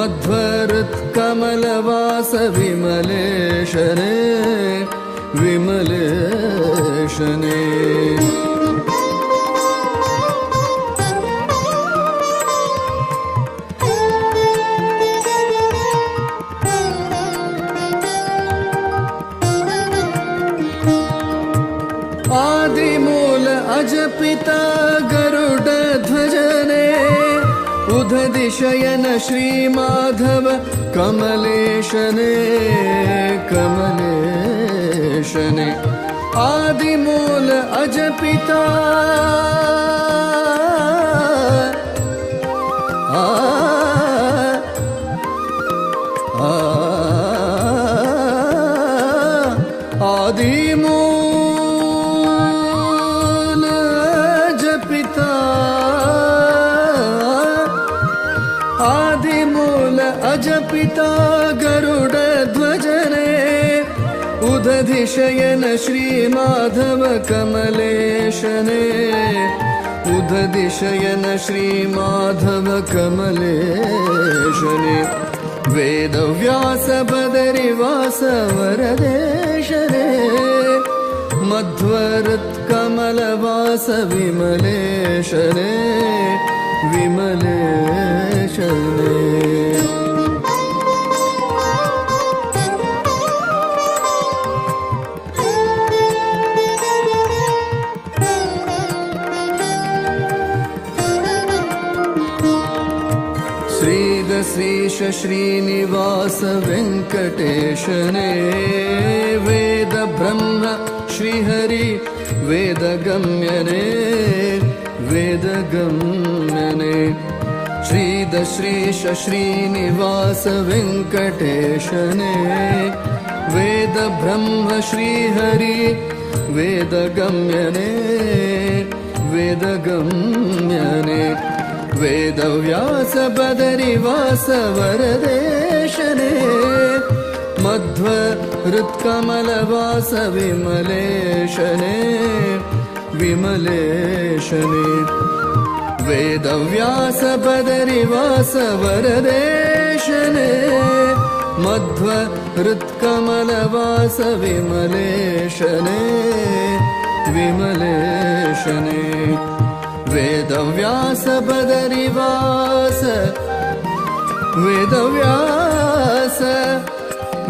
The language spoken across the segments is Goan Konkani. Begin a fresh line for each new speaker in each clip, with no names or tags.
मध्वहृत्कमलवास विमलेशने विमलेशने। आदिमूल अजपिता गरुड ध्वजने उदधिशयन श्री माधव कमलेशने कमलेशने। आदिमूल अजपिता आदिमूल अजपिता आदिमूल अजपिता गरुड ध्वजने उदधिशयन श्री माधव कमलेशने उदधिशयन श्री माधव कमलेशने। वेदव्यास बदरिवास वरदेशने मध्वहृत्कमलवास विमलेशने विमलेशने। श्रीश श्रीनिवास वेंकटेशने वेद ब्रह्म श्रीहरि वेदगम्यने वेदगम्यने। श्रीदश्रीश श्रीनिवास वेंकटेशने वेद ब्रह्म श्रीहरि वेदगम्यने वेदगम्यने। वेदव्यास बदरिवास वरदेशने मध्वहृत्कमलवास विमलेशने विमलेशने। वेदव्यास बदरिवास वरदेशने मध्वहृत्कमलवास विमलेशने विमलेशने। वेदव्यास बदरिवास वेदव्यास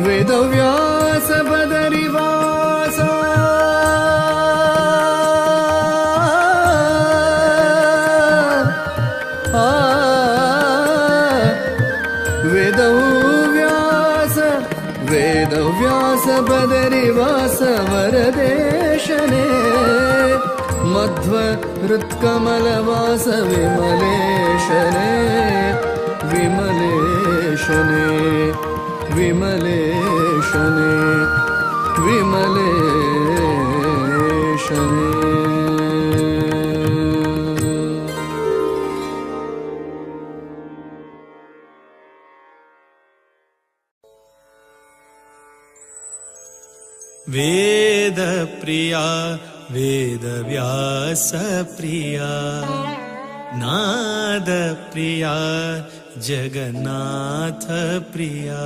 वेदव्यास बदरिवास वेदव्यास वेदव्यास बदरिवास वरदेशने मध्वहृत्कमलवास विमलेशने विमलेशने विमलेशने विमलेशने।
वेदप्रिया वेदव्यास प्रिया नादप्रिया जगन्नाथ प्रिया।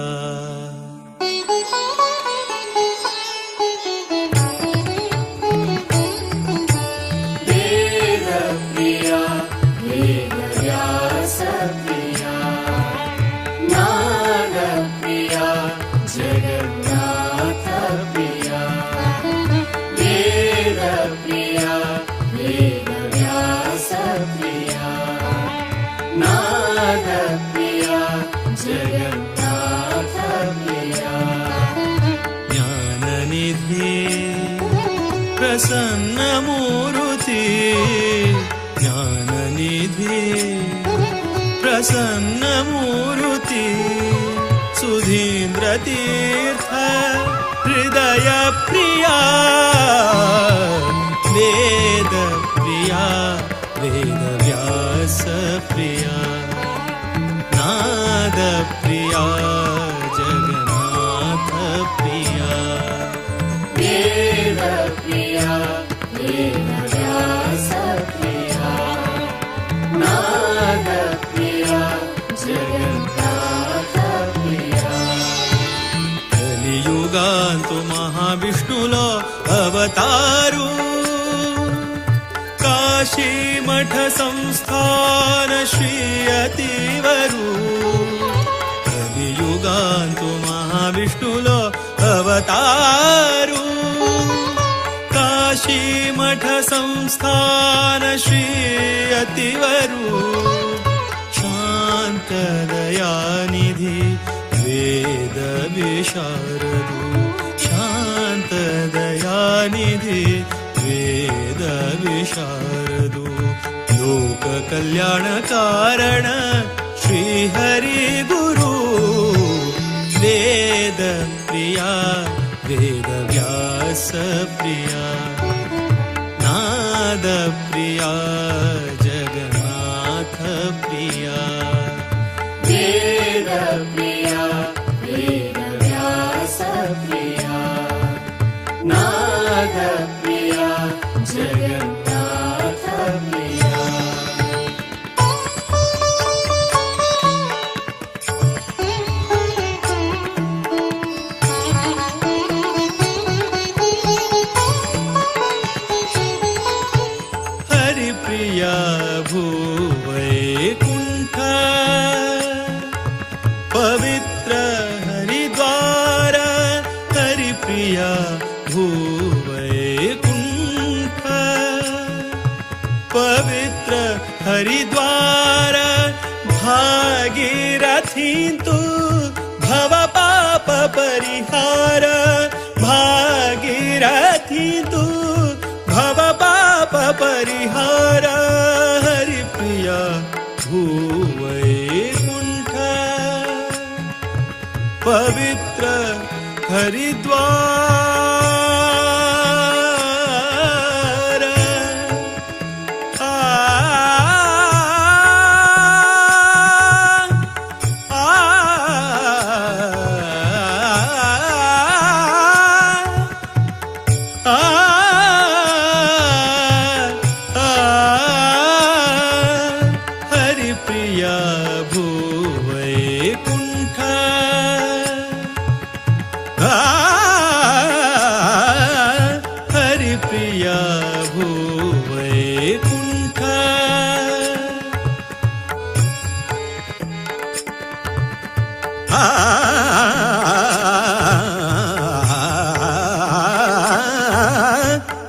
वेदप्रिया वेदव्यास प्रिया नादप्रिया जगन्नाथ प्रिया। वेदप्रिया वेदव्यास प्रिया नादप्रिया जगन्नाथ प्रिया।
ज्ञाननिधि प्रसन्नमूर्ति ज्ञाननिधि प्रसन्नमूर्ति सुधीन्द्रतीर्थ हृदय प्रिया वेद प्रिया वेदव्यास प्रिया नाद प्रिया जगन्नाथ प्रिया।
वेद प्रिया वेदव्यास प्रिया नाद प्रिया जगन्नाथ
अवतारू काशी मठ संस्थान श्री अतिवरू कलियुगांतु महाविष्णुलो अवतारू काशी मठ संस्थान श्री अतिवरू शांत दयानिधि वेद विशारदु शांत दयानिधि वेद विशारदु लोक कल्याण कारण श्री हरि गुरु वेद प्रिया वेद व्यास प्रिया नाद प्रिया जगन्नाथ प्रिया
वेद प्रिया वेद व्यास प्रिया नाद प्रिया जगन्नाथ प्रिया।
हरि प्रिया भूवैकुंठ पवित्र हरिद्वार हरि प्रिया भूवैकुंठ पवित्र हरिद्वार भागीरथी तु भव पाप परिहार भागीरथी तु भव पाप परिहार हरि प्रिया भूवैकुंठ पवित्र हरिद्वार। आ आ आ आ हरि प्रिया भूवैकुंठ हरि प्रिया भूवैकुंठ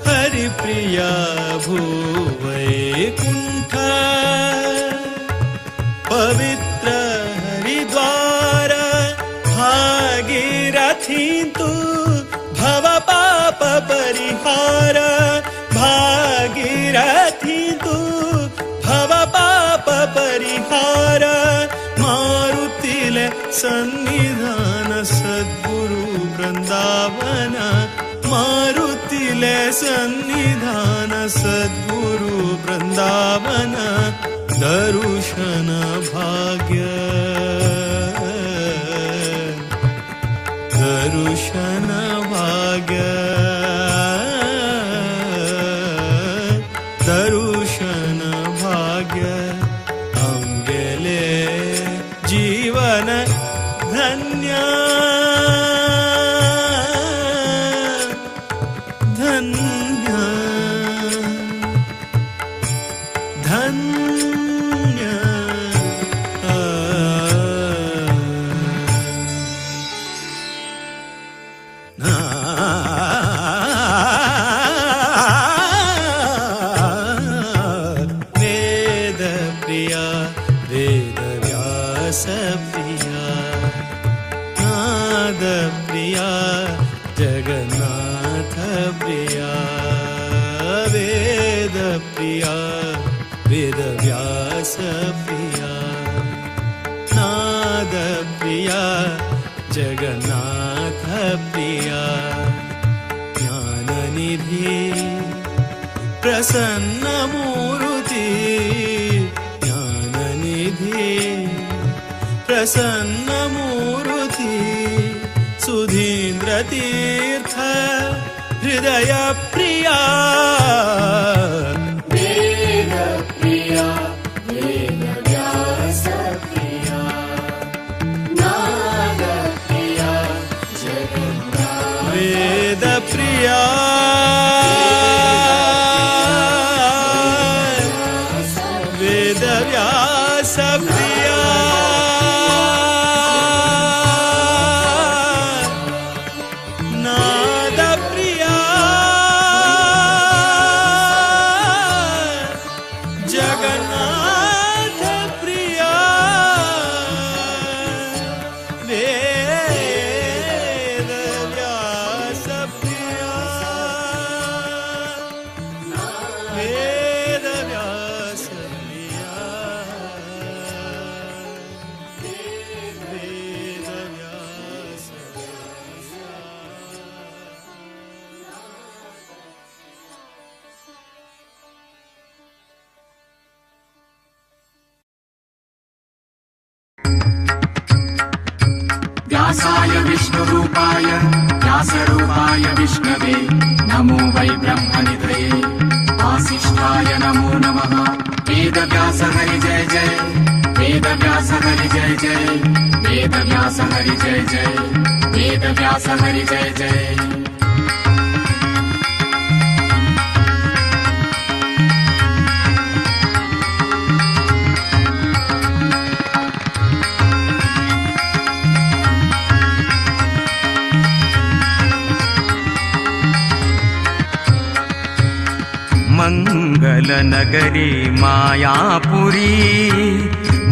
हरि प्रिया भूवैकुंठ पवित्र हरिद्वार भागीरथी तु भव पाप परिहार भागीरथी तु भव पाप परिहार मारुतिले सन्निधान सद्गुरु वृंदावन मारुतिले सन्निधान सद्गुरु वृंदावन दर्शन भाग्य दर्शन भाग्य दर्शन भाग्य अंगेले जीवन धन्य धन्य धन्य। वेद प्रिया वेद व्यास प्रिया नाद प्रिया जगन्नाथ प्रिया वेद प्रिया वेद व्यास प्रिया नाद प्रिया जगन्नाथ प्रिया ज्ञाननिधि प्रसन्न मूर्ति ज्ञाननिधि प्रसन्न मूर्ति सुधीन्द्र तीर्थ हृदय प्रिया
वेद प्रिया वेद व्यास प्रिया नाद प्रिया जगन्नाथ
वेद प्रिया।
व्यासाय विष्णुरूपाय व्यासरूपाय विष्णवे नमो वै ब्रह्मनिधये वासिष्ठाय नमो नमः। वेदव्यास हरि जय जय, वेदव्यास हरि जय जय, वेदव्यास हरि जय जय, वेदव्यास हरि जय जय।
मंगलनगरी मायापुरी,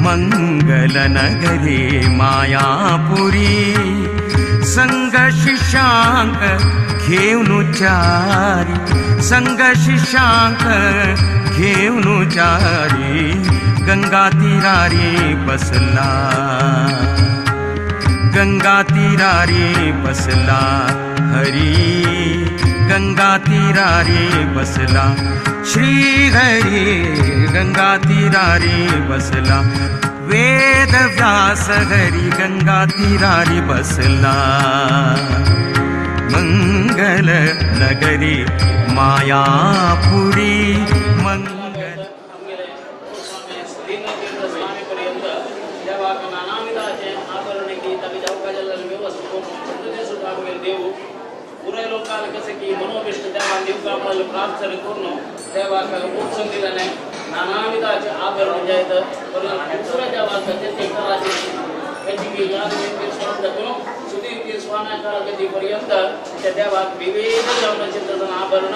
मंगलनगरी मायापुरी, संग शिशांक घेऊन चारी, संग शिशांक घेऊन चारी, गंगा तीरारी बसला, गंगा तीरारी बसला हरी, गंगा तीरारी बसला श्री हरी, गंगा तीरारी बसला वेद व्यास हरी, गंगा तीरारी बसला। मंगल नगरी मायापुरी, मंगल
स्वामी पर्यंत देवाक नानाविधाचे आभरण की ताका देवकाचे व्यवस्था करून सगळे सुद्धा देव पुराय लोकांक कशें की मनोभिष्ट देवान दिवका म्हणून प्रार्थना करून देवाक उत्सव दिल्याने नानाविधाचे आभरण जायत पुराय देवाक ते कराचे की यादवीर स्वामी दाखोवन सुधीर स्वाम्या काळागती पर्यंत त्या देवाक विविध जेवणाचे तजन आभरण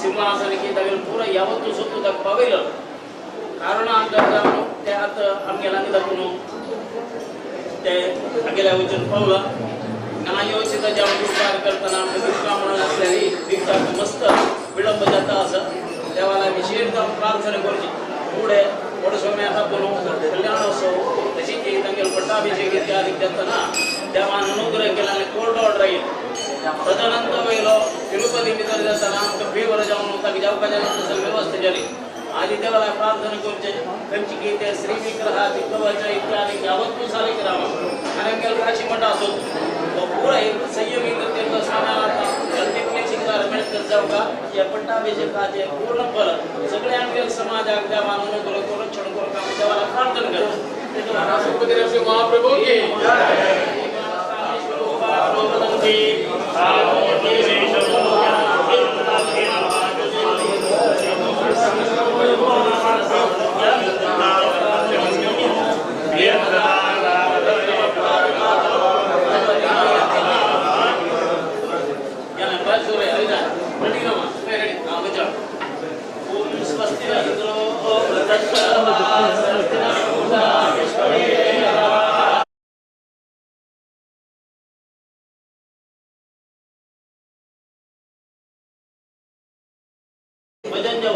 सिंहासन की तागेले पुराय यावत्तू सोत्तू ताका पावयलो कारण आमकां जावन ते आतां आमगे लागीं दाखोवन ते आगेल्या वचून पावला न्यायोचित जेवण उपकार करतना आमकां दिवका म्हणून आसल्यारी दिवपाक मस्त विलंब जाता आसा देवाला विशेष जावन प्रार्थना करची फुडें वडस्वाम्या दाखोवन कल्याणोत्सव तशी की तांगेलो पट्टाभिषेक इत्यादी जातना देवान अनुग्रह केला आनी कोर्ट ऑर्डर आयली तदनंतर वयलो तिरुपती भितर जातना आमकां फेवर जावन ताका जेवपाचें तसं व्यवस्था जाली आदी देवाला प्रार्थना करचे खंयची की ते श्री विग्रहाची कवच इत्यादी यावत्तू सालिग्राम आनी आमगेलो काशी मठ आसो तो पुराय संयमी तीर्थ स्वाम्याला तितले शिकदार मेळत जावका हे पट्टाभिषेकाचे पूर्ण फल सगळे आमगेले समाजाक देवान अनुग्रह करून रक्षण करून आमी देवाला प्रार्थना करता।
महाप्रभु की
भजन जब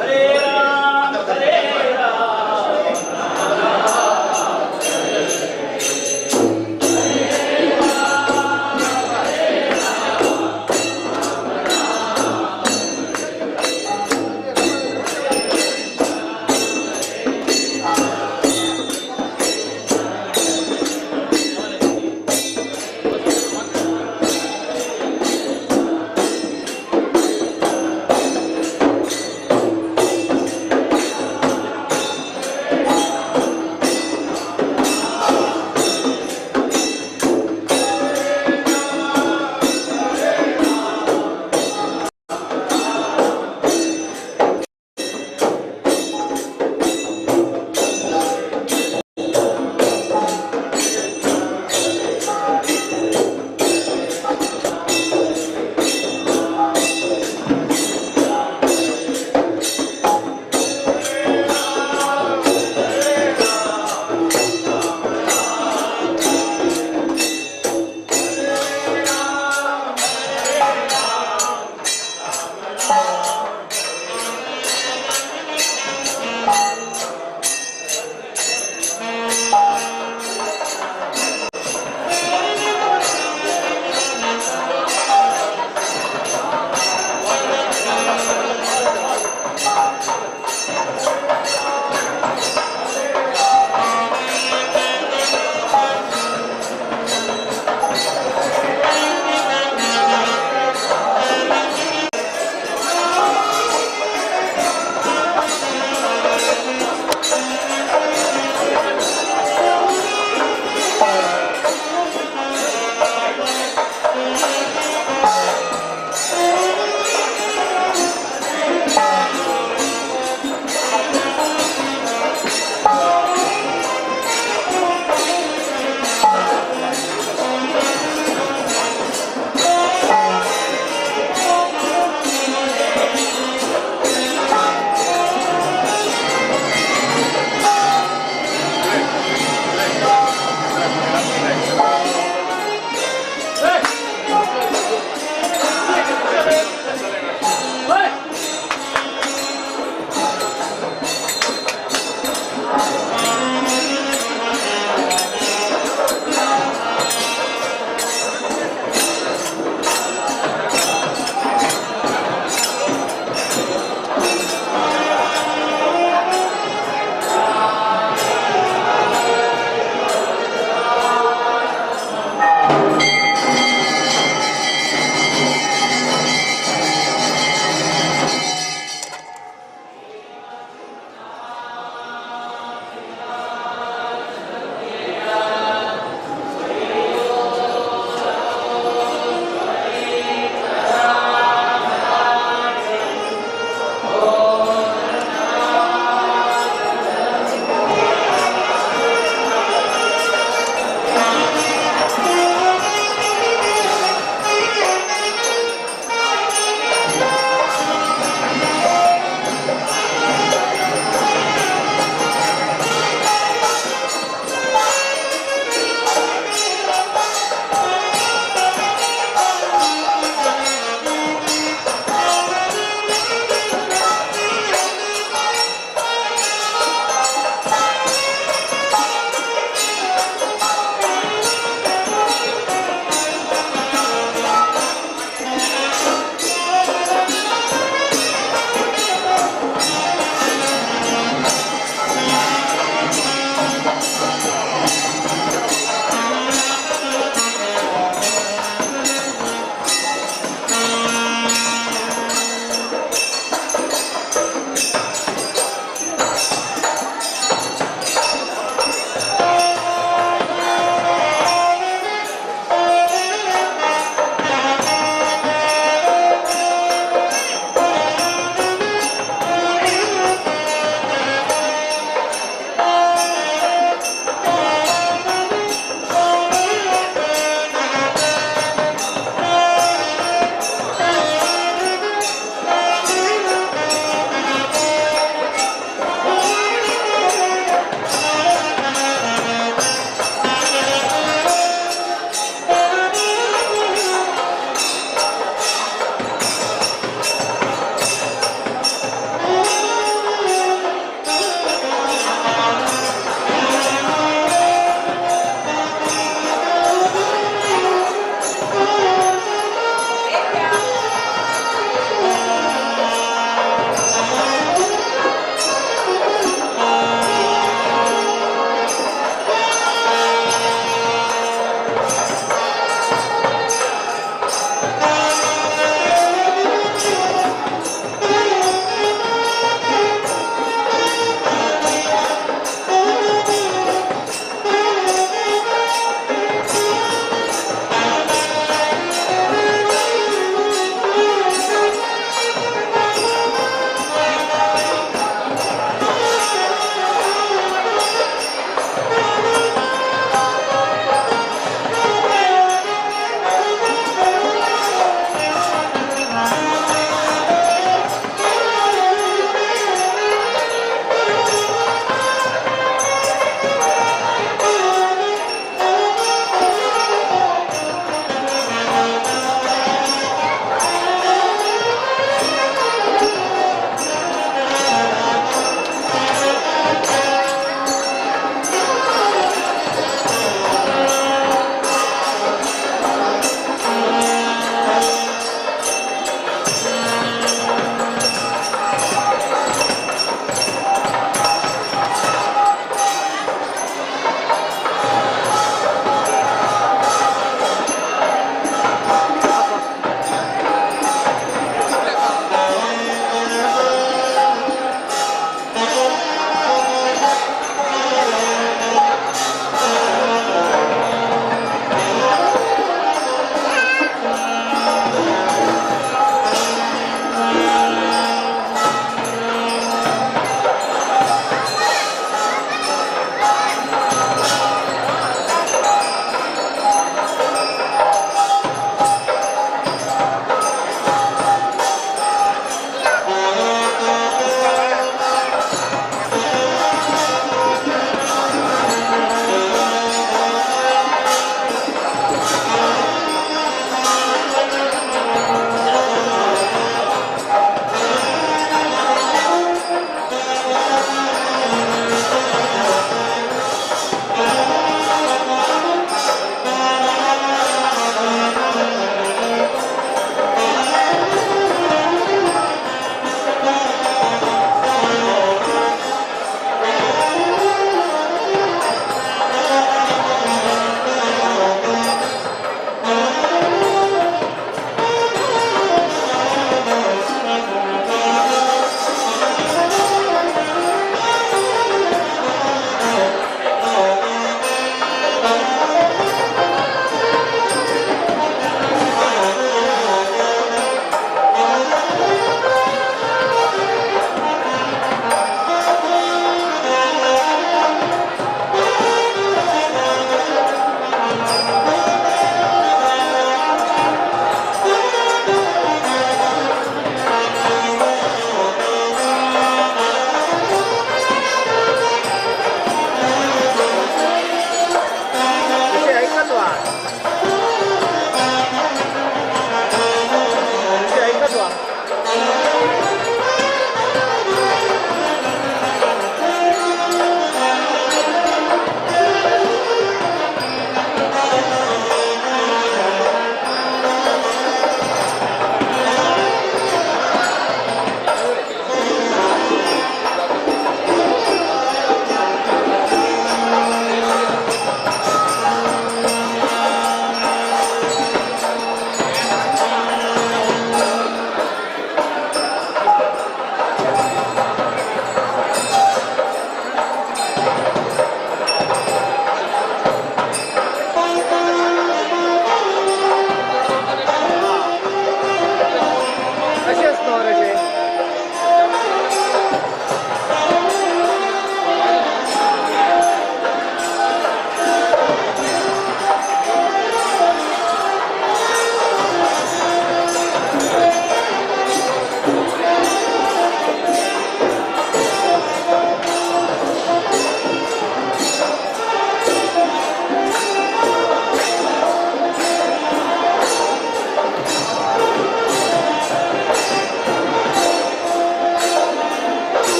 हरे राम हरे राम।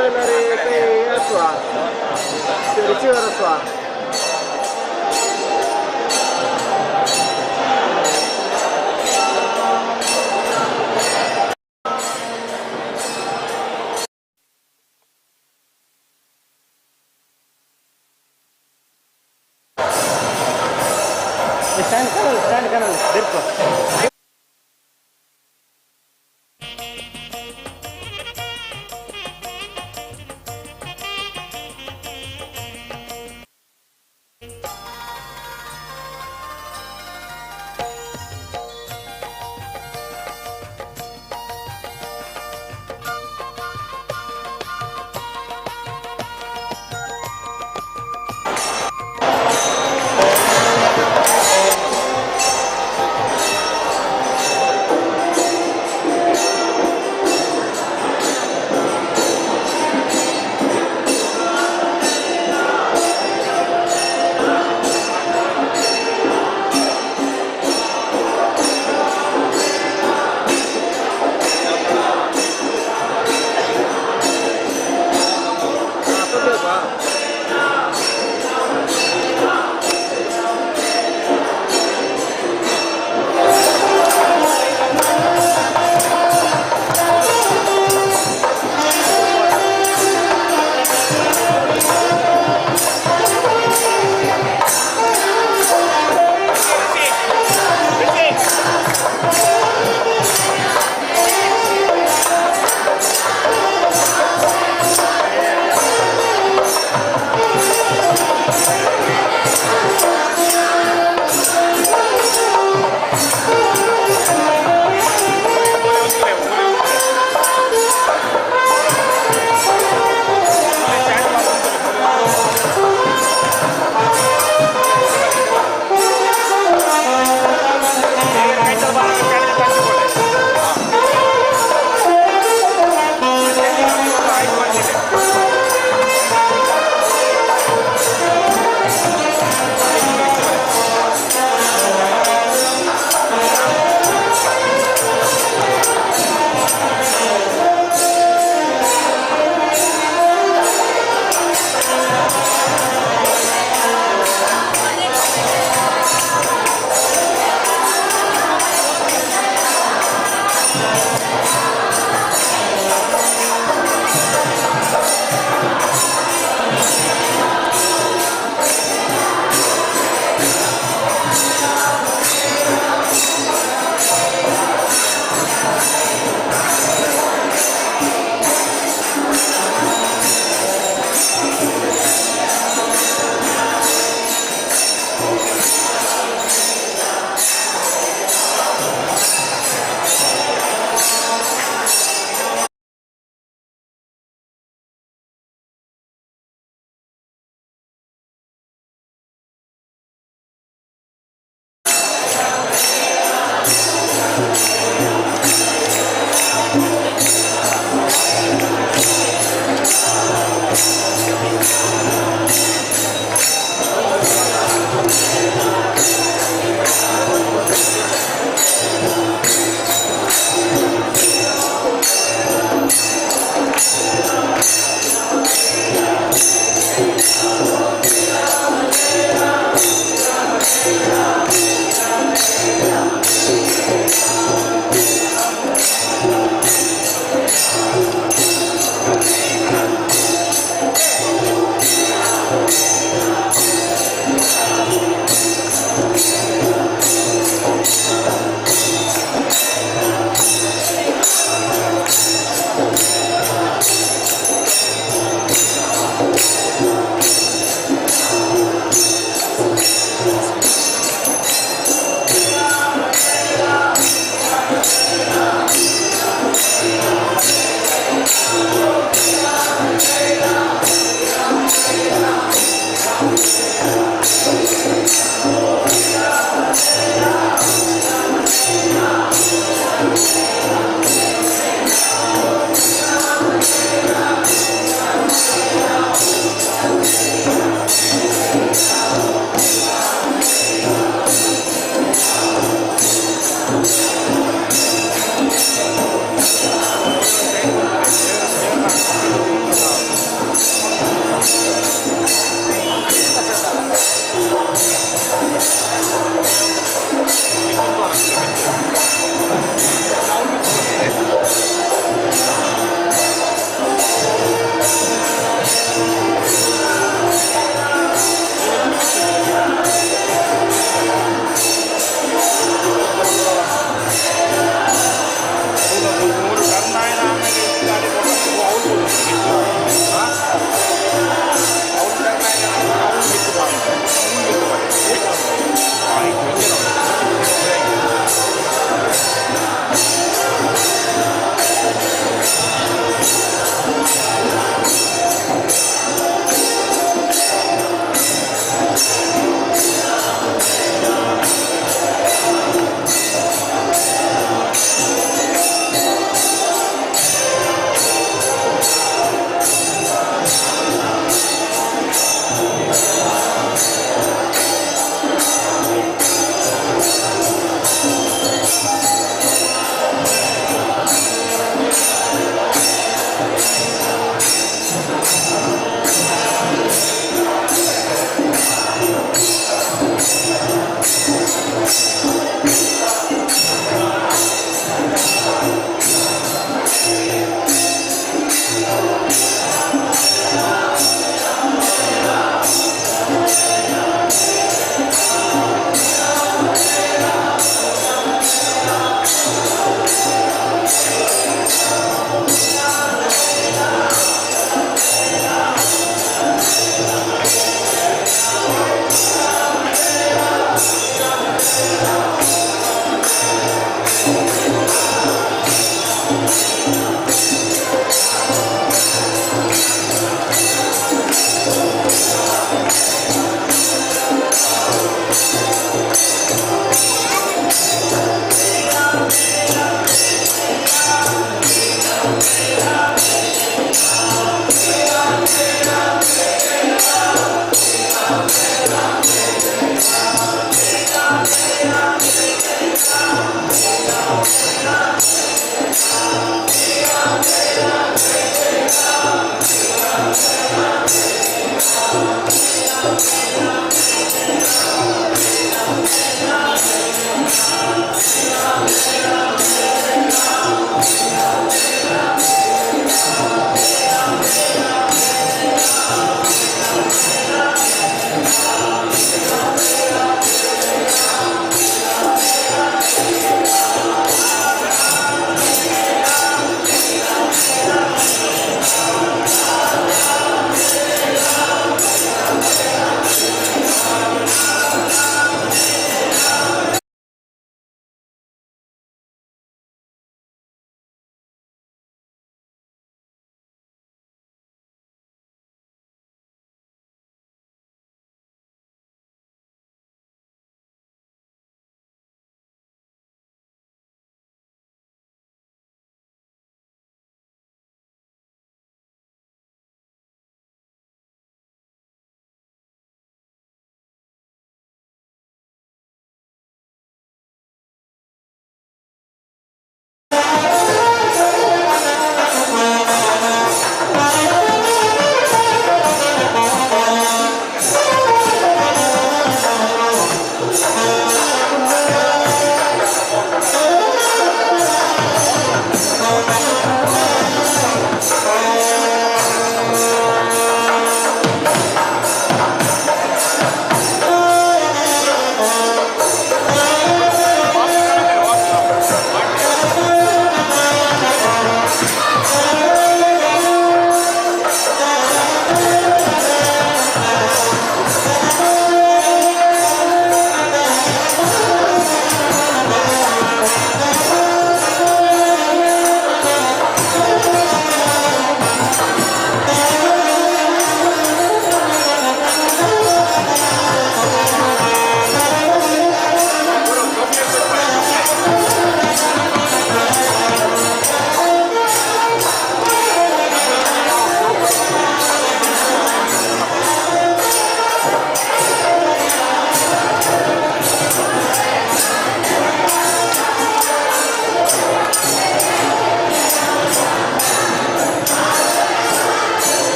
जाल्यार ते आसवा रिसिवर आसवा. स्टैंड करा देखो.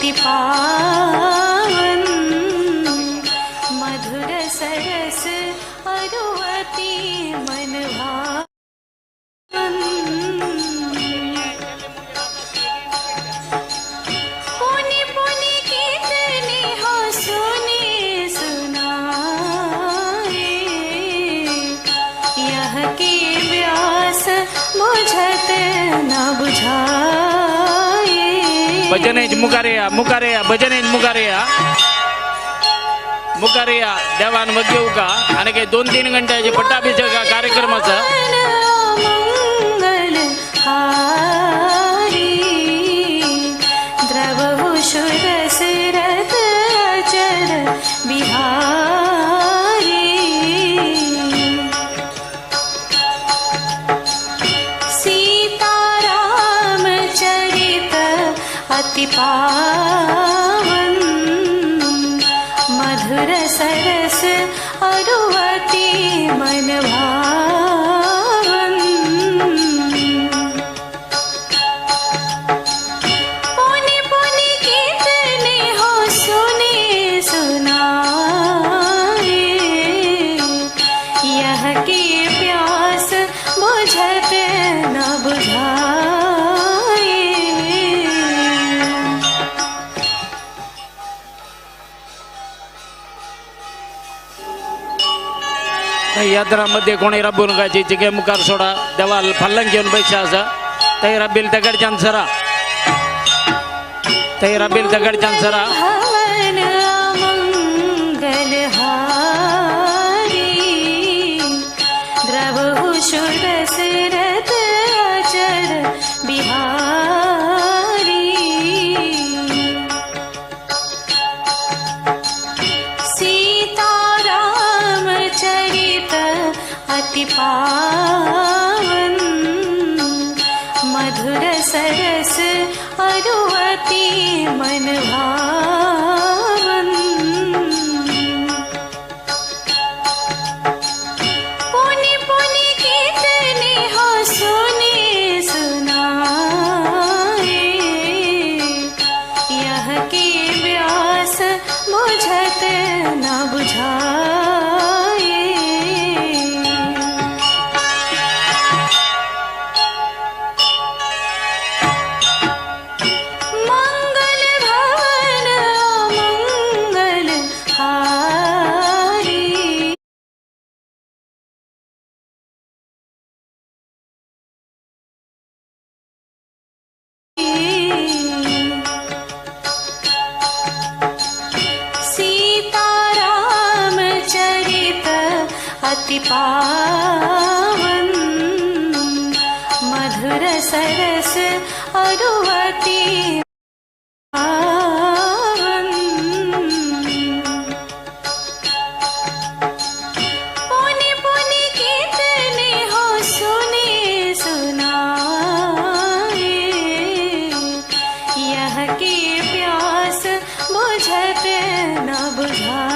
अति पावन मधुर सरस अरुवती मन भावन। पुनि पुनि कितने हो सुने सुनाए, यह के व्यास बुझत न बुझाए।
भजनेच मुखार या, मुखार या, भजनेच मुखार या, मुखार या। देवान वग घेवका आनी काही 2-3 घंट्याचे पट्टाभिषेक कार्यक्रम आसा।
मंगल हारी द्रवहु सुरसरत अचर बिहारी। सीताराम चरित अति पावन मधुर सरस अरुवती मन भावन। पुनि पुनि कितने हो सुने सुनाए, यह की प्यास बुझत न बुझाए।
यात्रामध्ये कोणी राबू नका, जिके मुखार सोडा, देवाल फल्लंग घेवन पैसे आसा थंय राबील तेकडच्यान सरा, थंय राबील तेकडच्यान सरा।
भवन मंगल हारी द्रवहु सुरसरत अचर बिहारी। सीताराम चरित अति पावन मधुर सरस अरुवती मन भावन। पुनि पुनि कितने हो सुने सुनाए, यह के व्यास बुझत न बुझाए। मंगल भवन मंगल हारी। सीताराम चरित अति पावन मधुर सरस अरुवती पावन। पुनि पुनि कितने हो सुने सुनाए, यह की प्यास बुझत न बुझाए।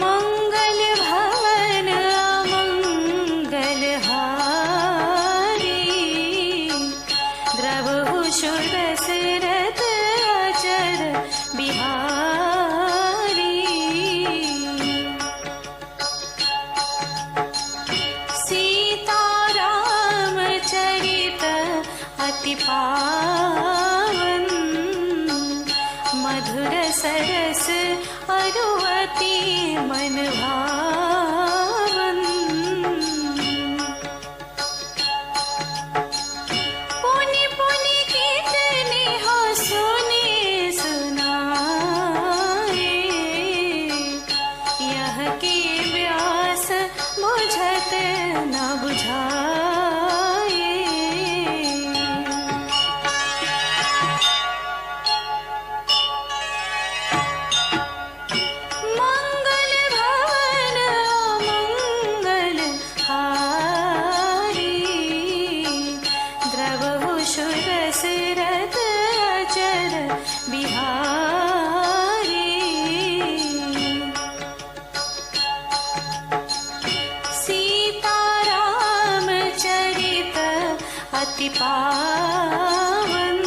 मंगल भवन मंगल हारी द्रवहु सुरसरत अचर बिहारी। सीताराम चरित अति पावन मधुर सरस अरुवती मन भावन। पुनि पुनि कितने हो सुने सुनाए, यह के व्यास बुझत न बुझाए। मंगल भवन अति पावन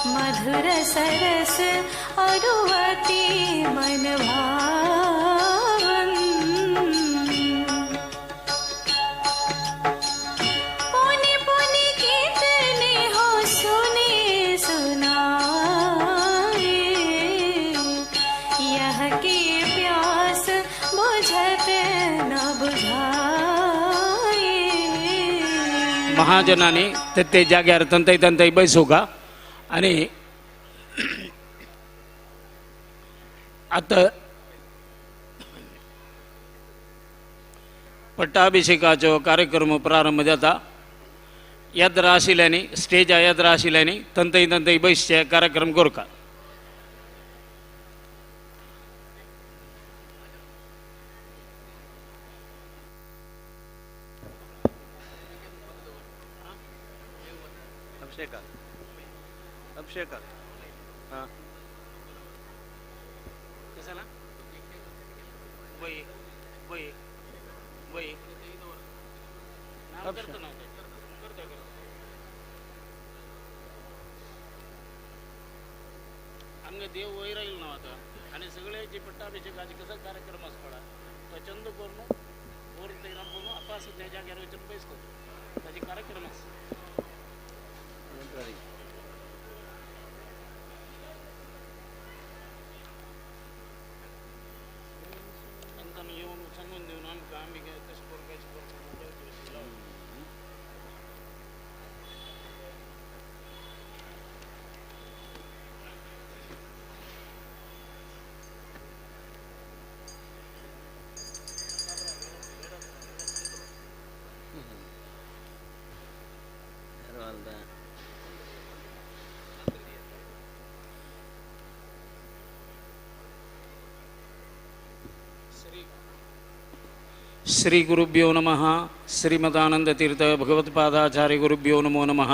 मधुर सरस अरुवति मन भावन। पुनि पुनि कितने हो सुने सुनाए, यह की प्यास बुझत न बुझाए।
महाजनांनी ते ते जाग्यार तंतय तंतय बैसूका आनी आतां पट्टाभिषेकाचो कार्यक्रम प्रारंभ जाता। यात्रा आशिल्ल्यांनी स्टेजा यात्रा आशिल्ल्यांनी तंतय तंतय बैसचे कार्यक्रम करता।
अभिषेक अभिषेक हां
कसं ना वय वय वय नाव करतो ना करतो करतो अंग देव वय राहील ना आता आणि सगळ्याची पट्टाभिषेकाचे कसं कार्यक्रम आसपडा तो चंद करून वर ते राबोवन आपास त्या जाग्यार वचून बैस करतो ताजे कार्यक्रम आसा। तांकां येवन सांगून दिवन आमकां आमी कशें करून कशें करून श्री गुरुभ्यो नमः। श्रीमदानंद तीर्थ भगवत्पादाचार्य गुरुभ्यो नमो नमः।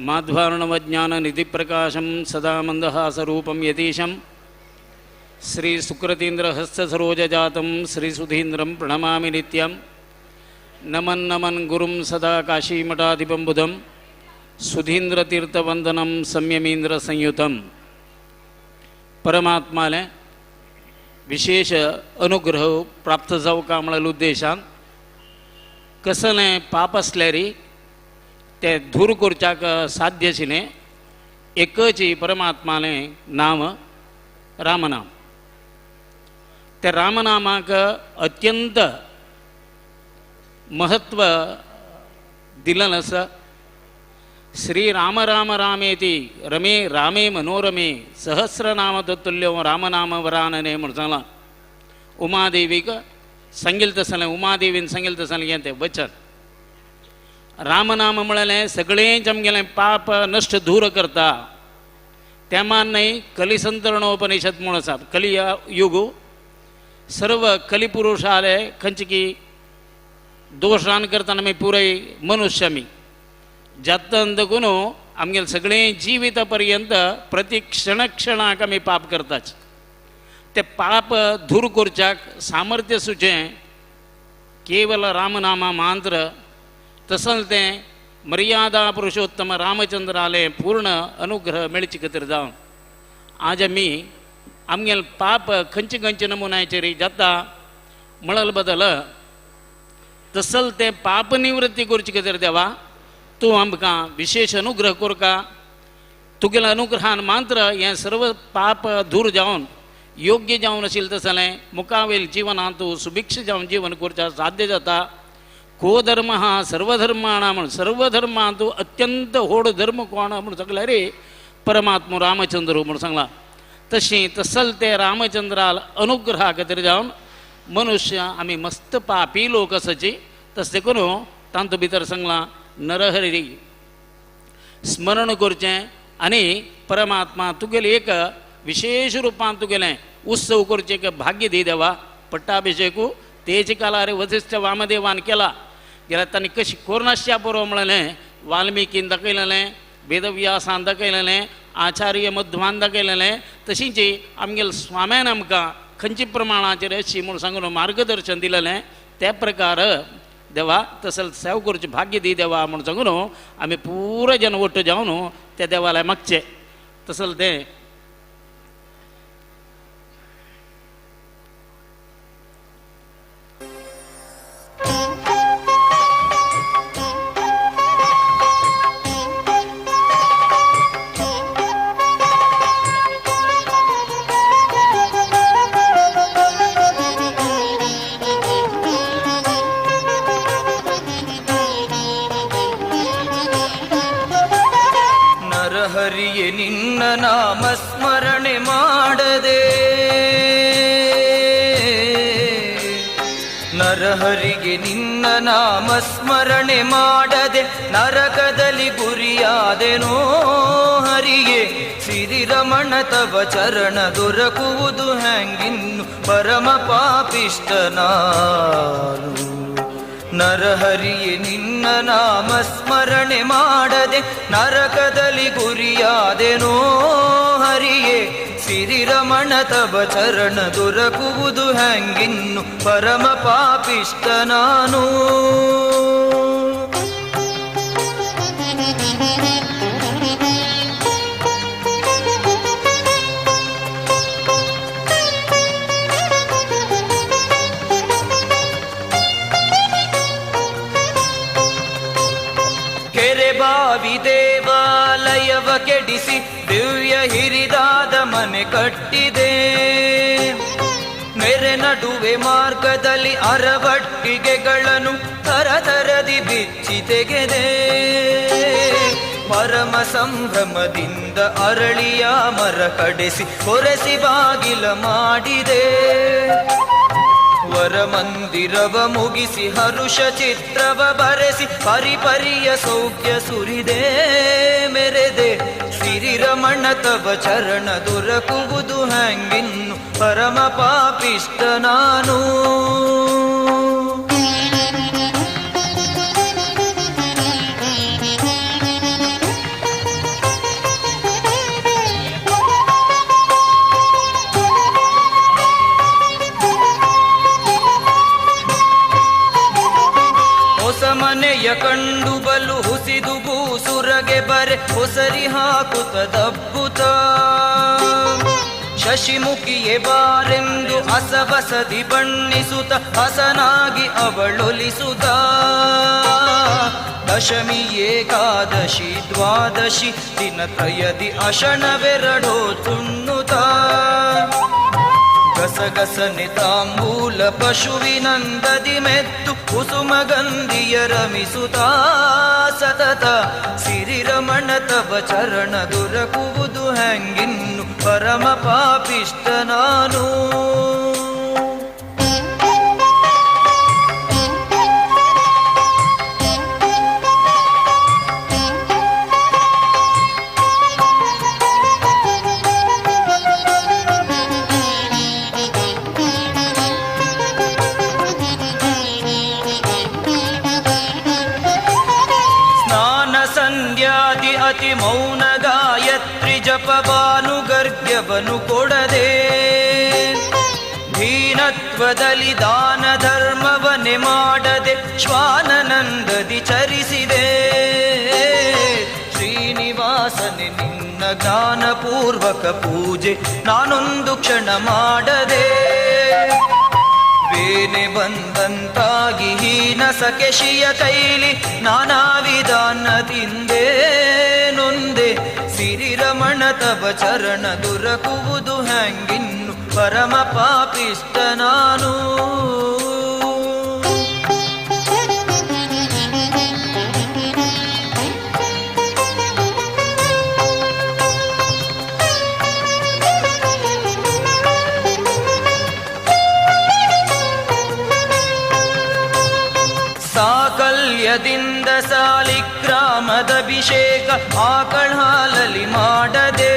माध्वार्णवज्ञान निधि प्रकाशं सदा मंदहासरूपं यतीशं श्री सुकृतीन्द्र हस्तसरोजजातं श्री सुधीन्द्रं प्रणमामि नित्यं। नमन नमन गुरुं सदा काशीमठाधिपं बुधं सुधीन्द्रतीर्थवंदनं संयमीन्द्र संयुतं। परमात्माले विशेष अनुग्रह प्राप्त जावका म्हळ्यार उद्देशान कसलें पाप आसल्यारी ते दूर करच्याक साध्य आशिल्लें एकच परमात्मालें नाम रामनाम। त्या रामनामाक अत्यंत महत्व दिलें आसा। श्री राम राम रामेति रमे रामे मनोरमे सहस्रनाम तत्तुल्यो रामनाम वरानने म्हूण सांगलां। उमादेवीक सांगिल्लें तसलें उमादेवीन सांगिल्लें तसलें हें तें वचन। रामनाम म्हळ्ळें सगळेंच आमगेलें पाप नश्ट दूर करता। तेमान न्हय कलिसंतरणोपनिषद म्हूण आसा। कली युग सर्व कलिपुरुषाले खंयचे की दोशान करतना आमी पुराय मनुष्य आमी जातन देखून आमगेले सगळें जिविता पर्यंत प्रति क्षण क्षणाक आमी पाप करताच। ते पाप दूर करच्याक सामर्थ्य सुचें केवल रामनामा मंत्र तसलें तें मर्यादा पुरुषोत्तम रामचंद्राले पूर्ण अनुग्रह मेळचे खातीर जावन आज आमी आमगेले पाप खंयचे खंयचे नमुन्याचेर जाता म्हणल बदल तसल तें पाप निवृत्ती करचे खातीर देवा तूं आमकां विशेष अनुग्रह करका। तुगेल्या अनुग्रहान मात्र हें सर्व पाप दूर जावन योग्य जावन आशिल्लें तसलें मुखावेल जिवनांत तूं सुभिक्ष जावन जीवन करच्या साध्य जाता। को धर्म हा सर्वधर्माणा म्हूण सर्वधर्मांत अत्यंत व्हड धर्म कोण म्हूण सांगल्यार रे परमात्मा रामचंद्र म्हूण सांगलां। तशें तसल ते रामचंद्राल अनुग्रहा खातीर जावन मनुष्य आमी मस्त पापी लोक आसाची तशें देखून तांतू भितर सांगलां नरहरी स्मरण करचें आनी परमात्मा तुगेलें एक विशेष रुपान तुगेलें उत्सव करचें एक भाग्य दी देवा। पट्टाभिषेकू तेज कालार वसिष्ठ वामदेवान केला जाल्यार तांणी कशी कोरनाश्या पुरो म्हणलें वाल्मिकीन दाखयलेलें वेदव्यासान दाखयलेलें आचार्य मध्वान दाखयलेलें तशींच आमगेले स्वाम्यान आमकां खंयचे प्रमाणाचेर अशी म्हूण सांगून मार्गदर्शन दिलेलें त्या प्रकार देवा तसले सेवा करचें भाग्य दी देवा म्हूण सांगून आमी पुराय जन ಒಟ್ಟು जावन त्या देवालय मागचें तसले तें.
ನರಹರಿಯೇ ನಿನ್ನ ನಾಮ ಸ್ಮರಣೆ ಮಾಡದೆ, ನರಹರಿಗೆ ನಿನ್ನ ನಾಮ ಸ್ಮರಣೆ ಮಾಡದೆ ನರಕದಲ್ಲಿ ಗುರಿಯಾದೆನೋ ಹರಿಯೇ. ಸಿರಿರಮಣ ತವ ಚರಣ ದೊರಕುವುದು ಹ್ಯಾಂಗಿನ್ನು ಪರಮ ಪಾಪಿಷ್ಟನಾನು. ನರಹರಿಯೇ ನಿನ್ನ ನಾಮ ಸ್ಮರಣೆ ಮಾಡದೆ ನರಕದಲ್ಲಿ ಗುರಿಯಾದೆನೋ ಹರಿಯೇ. ಸಿರಿರಮಣ ತವ ಚರಣ ದೊರಕುವುದು ಹ್ಯಾಂಗಿನ್ನು ಪರಮ ಪಾಪಿಷ್ಟ ನಾನು. ಕೆರೆ ಬಾವಿ ದೇವಾಲಯವ ಕೆಡಿಸಿ ದಿವ್ಯ ಹಿರಿದಾದ ಮನೆ ಕಟ್ಟಿದೆ. ನೆರೆ ನಡುವೆ ಮಾರ್ಗದಲ್ಲಿ ಅರವಟ್ಟಿಗೆಗಳನ್ನು ತರತರದಿ ಬಿಚ್ಚಿ ತೆಗೆದೆ. ಪರಮ ಸಂಭ್ರಮದಿಂದ ಅರಳಿಯ ಮರ ಕಡೆಸಿ ಕೊರೆಸಿ ಬಾಗಿಲ ಮಾಡಿದೆ. ವರಮಂದಿರವ ಮುಗಿಸಿ ಹರುಷ ಚಿತ್ರವ ಬರೆಸಿ ಪರಿಪರಿಯ ಸೌಖ್ಯ ಸುರಿದೆ ಮೆರೆದೆ. ಸಿರಿರಮಣ ತವ ಚರಣ ದೊರಕುವುದು ಹ್ಯಾಂಗಿನ್ನು ಪರಮ ಪಾಪಿಷ್ಟ ನಾನು. ಹೊಸ ಮನೆಯ ಕಂಡು ಬಲು ಹುಸಿದು ಬೂಸುರಗೆ ಬರೆ ಹೊಸರಿ ಹಾಕುತ್ತ ದಬ್ಬುತ್ತ. ಶಶಿಮುಖಿಯೇ ಬಾರೆಂದು ಅಸವಸದಿ ಬಣ್ಣಿಸುತ್ತ ಹಸನಾಗಿ ಅವಳೊಲಿಸುತ್ತ. ದಶಮಿ ಏಕಾದಶಿ ದ್ವಾದಶಿ ದಿನತ್ರಯದಿ ಅಶಣವೆರಡೋ ತುಣ್ಣುತ್ತ. ಗಸಗಸನೆ ತಾಂಬೂಲ ಪಶುವಿನಂದದಿ ಮೆತ್ತು ಕುಸುಮಗಂಧಿಯ ರಮಿಸುತ್ತ ಸತತ. ಸಿರಿರಮಣ ತವ ಚರಣ ದೊರಕುವುದು ಹ್ಯಾಂಗಿನ್ನು ಪರಮ ಪಾಪಿಷ್ಟ ನಾನು. ಸಂಧ್ಯಾದಿ ಅತಿ ಮೌನ ಗಾಯತ್ರಿ ಜಪವಾನುಗರ್ಗ್ಯವನು ಕೊಡದೆ. ದೀನತ್ವದಲ್ಲಿ ದಾನ ಧರ್ಮವನ್ನೇ ಮಾಡದೆ ಶ್ವಾನನಂದದಿ ಚರಿಸಿದೆ. ಶ್ರೀನಿವಾಸನೆ ನಿನ್ನ ಜ್ಞಾನಪೂರ್ವಕ ಪೂಜೆ ನಾನೊಂದು ಕ್ಷಣ ಮಾಡದೆ. ಬೇನೆ ಬಂದಂತಾಗಿ ಹೀನ ಸಕೆಶಿಯ ಕೈಲಿ ನಾನಾ ವಿಧಾನ ತಿಂದೆ ನೊಂದೆ. ಸಿರಿರಮಣ ತವ ಚರಣ ದೊರಕುವುದು ಹ್ಯಾಂಗಿನ್ನು ಪರಮ ಪಾಪಿಷ್ಟ ನಾನು. ಸಾಕಲ್ಯದಿಂದ ಸಾಲಿಗ್ರಾಮದಭಿಷೇಕ ಆಕಳ ಹಾಲಲಿ ಮಾಡದೆ.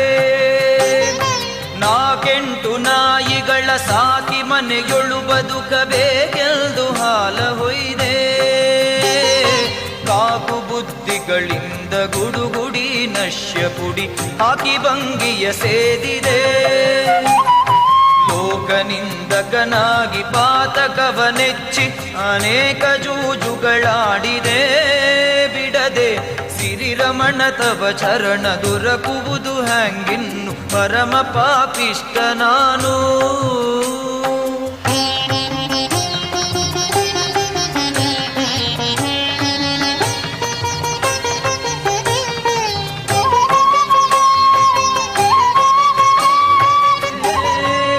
ನಾಕೆಂಟು ನಾಯಿಗಳ ಸಾಕಿ ಮನೆಯೊಳು ಬದುಕಬೇಕೆಂದು ಹಾಲ ಹೊಯ್ದೆ. ಕಾಕು ಬುದ್ಧಿಗಳಿಂದ ಗುಡುಗುಡಿ ನಶ್ಯ ಪುಡಿ ಹಾಕಿ ಭಂಗಿಯ ಸೇದಿದೆ. ಲೋಕ ಲೋಕನಿಂದಕನಾಗಿ ಪಾತಕವನೆಚ್ಚಿ ಅನೇಕ ಜೂಜುಗಳಾಡಿದೆ ಬಿಡದೆ ಸಿರಿರಮಣ ತವ ಚರಣ ದೊರಕುವುದು ಹ್ಯಾಂಗಿನ್ನು ಪರಮ ಪಾಪಿಷ್ಟ ನಾನು.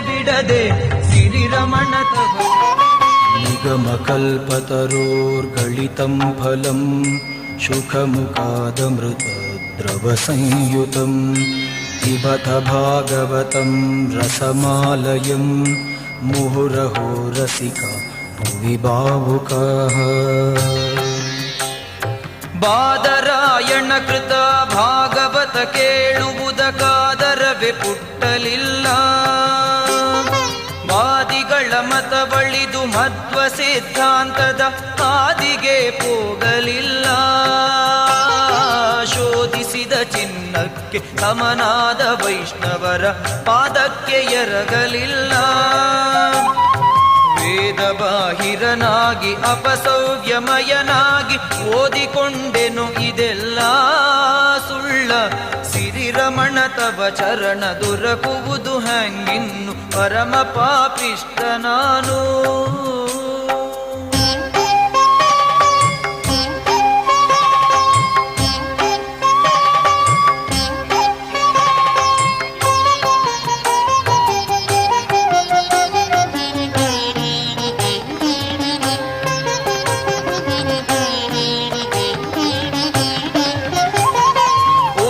ಬಿಡದೆ ಸಿರಿರಮಣ ತವ
निगमकल्पतरोर्गलितं फलं सुखमुखादमृतद्रवसंयुतं पिबत भागवतं रसमालयं मुहुरहो रसिका भुवि भावुकाः.
ಬಾದರಾಯಣ ಕೃತ ಭಾಗವತ ಕೇಳುವುದಕ್ಕಾದರವೇ ಪುಟ್ಟಲಿಲ್ಲ. ವಾದಿಗಳ ಮತವಳಿದು ಮಧ್ವ ಸಿದ್ಧಾಂತದ ಹಾದಿಗೆ ಹೋಗಲಿಲ್ಲ. ಶೋಧಿಸಿದ ಚಿನ್ನಕ್ಕೆ ಸಮನಾದ ವೈಷ್ಣವರ ಪಾದಕ್ಕೆ ಎರಗಲಿಲ್ಲ. ವೇದ ಬಾಹಿರನಾಗಿ ಅಪಸೌವ್ಯಮಯನಾಗಿ ಓದಿಕೊಂಡೆನು ಇದೆಲ್ಲ ಸುಳ್ಳ. ಸಿರಿರಮಣ ತವ ಚರಣ ದೊರಕುವುದು ಹ್ಯಾಂಗಿನ್ನು ಪರಮ ಪಾಪಿಷ್ಟ ನಾನು.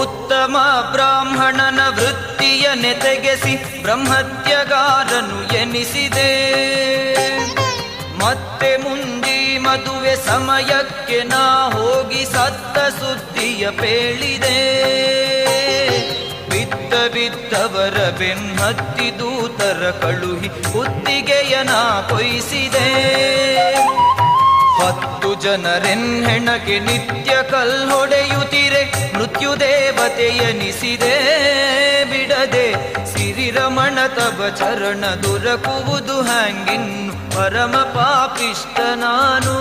ಉತ್ತಮ ಬ್ರಾಹ್ಮಣನ ವೃತ್ತಿಯನ್ನೇ ತೆಗೆಸಿ ಬ್ರಹ್ಮತ್ಯಗಾರನು ಎನಿಸಿದೆ. ಮತ್ತೆ ಮುಂಜಿ ಮದುವೆ ಸಮಯಕ್ಕೆ ನಾ ಹೋಗಿ ಸತ್ತ ಸುದ್ದಿಯ ಪೇಳಿದೆ. ಬಿದ್ದ ಬಿದ್ದವರ ಬೆನ್ನತ್ತಿ ದೂತರ ಕಳುಹಿ ಕುತ್ತಿಗೆಯ ನಾ ಕೊಯ್ಸಿದೆ. 10 ಜನರೆನ್ಹೆಣಕ್ಕೆ ನಿತ್ಯ ಕಲ್ಲೊಡೆಯುತ್ತಿರೆ ಮೃತ್ಯು ದೇವತೆಯನಿಸಿದೆ. ಬಿಡದೆ ಸಿರಿರಮಣ ತವ ಚರಣ ದೊರಕುವುದು ಹ್ಯಾಂಗಿನ್ನು ಪರಮ ಪಾಪಿಷ್ಟ ನಾನು.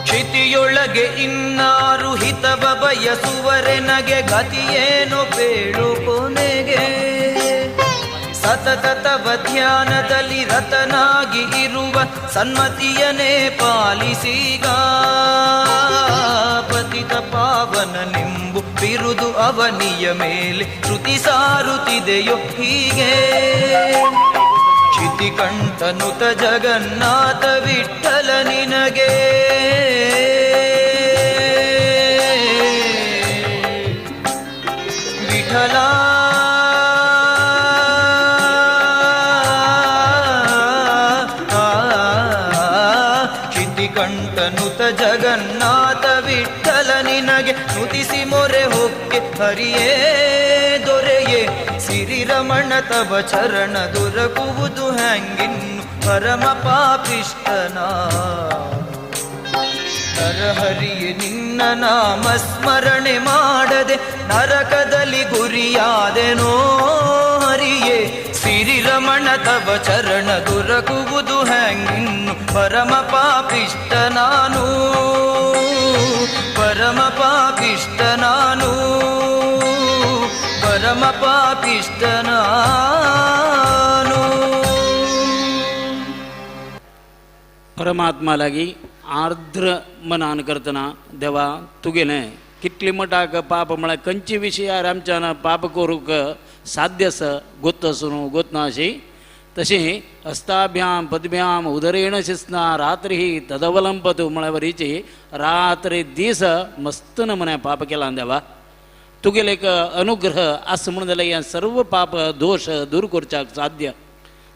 ಕ್ಷಿತಿಯೊಳಗೆ ಇನ್ನಾರು ಹಿತವ ಬಯಸುವರೆನಗೆ ಗತಿಯೇನು ಬೇಳು ಕೊನೆಗೆ. ಸತತ ತವ ಧ್ಯಾನದಲ್ಲಿ ರತನಾಗಿ ಇರುವ ಸನ್ಮತಿಯನೇ ಪಾಲಿಸೀಗ. ಪತಿತ ಪಾವನ ನಿಂಬು ಬಿರುದು ಅವನಿಯ ಮೇಲೆ ಶ್ರುತಿ ಸಾರುತ್ತಿದೆಯೋ ಹೀಗೆ. ಕ್ಷಿತಿಕಂಠನುತ ಜಗನ್ನಾಥ ವಿಠಲ ನಿನಗೆ ವಿಠಲ. ಕ್ಷಿತಿಕಂಠನುತ ಜಗನ್ನಾಥ ವಿಠಲ ನಿನಗೆ ನುತಿಸಿ ಮೊರೆ ಹೊಕ್ಕೆ ಹರಿಯೇ ದೊರೆಯೇ. ಸಿರಿರಮಣ ತವ ಚರಣ ದೊರಕುವುದು ಹ್ಯಾಂಗಿನ್ನು ಪರಮ ಪಾಪಿಷ್ಟನ. ನರಹರಿಯೇ ನಿನ್ನ ನಾಮ ಸ್ಮರಣೆ ಮಾಡದೆ ನರಕದಲ್ಲಿ ಗುರಿಯಾದೆನೋ ಹರಿಯೇ. ಸಿರಿರಮಣ ತವ ಚರಣ ದೊರಕುವುದು ಹ್ಯಾಂಗಿನ್ನು ಪರಮ ಪಾಪಿಷ್ಟ ನಾನು, ಪರಮ ಪಾಪಿಷ್ಟ ನಾನು, ಪರಮ ಪಾಪಿಷ್ಟ ನಾನು.
परमात्मा लागी आर्द्र मनान करतना देवा तुगेलें कितली मटाक पाप म्हळ्यार खंयचे विशयार आमच्यान पाप करूंक साध्य आसा गोत आसूं न्हू गोत ना अशी तशें हस्ताभ्याम पदभ्याम उदरेण शिस्ना रात्री तदवलंबतु म्हळ्यार वरीची रात्री दीस मस्त नमुन्या पाप केला देवा तुगेले एक अनुग्रह आसा म्हणून जाल्यार हें सर्व पाप दोश दूर करच्याक साध्य.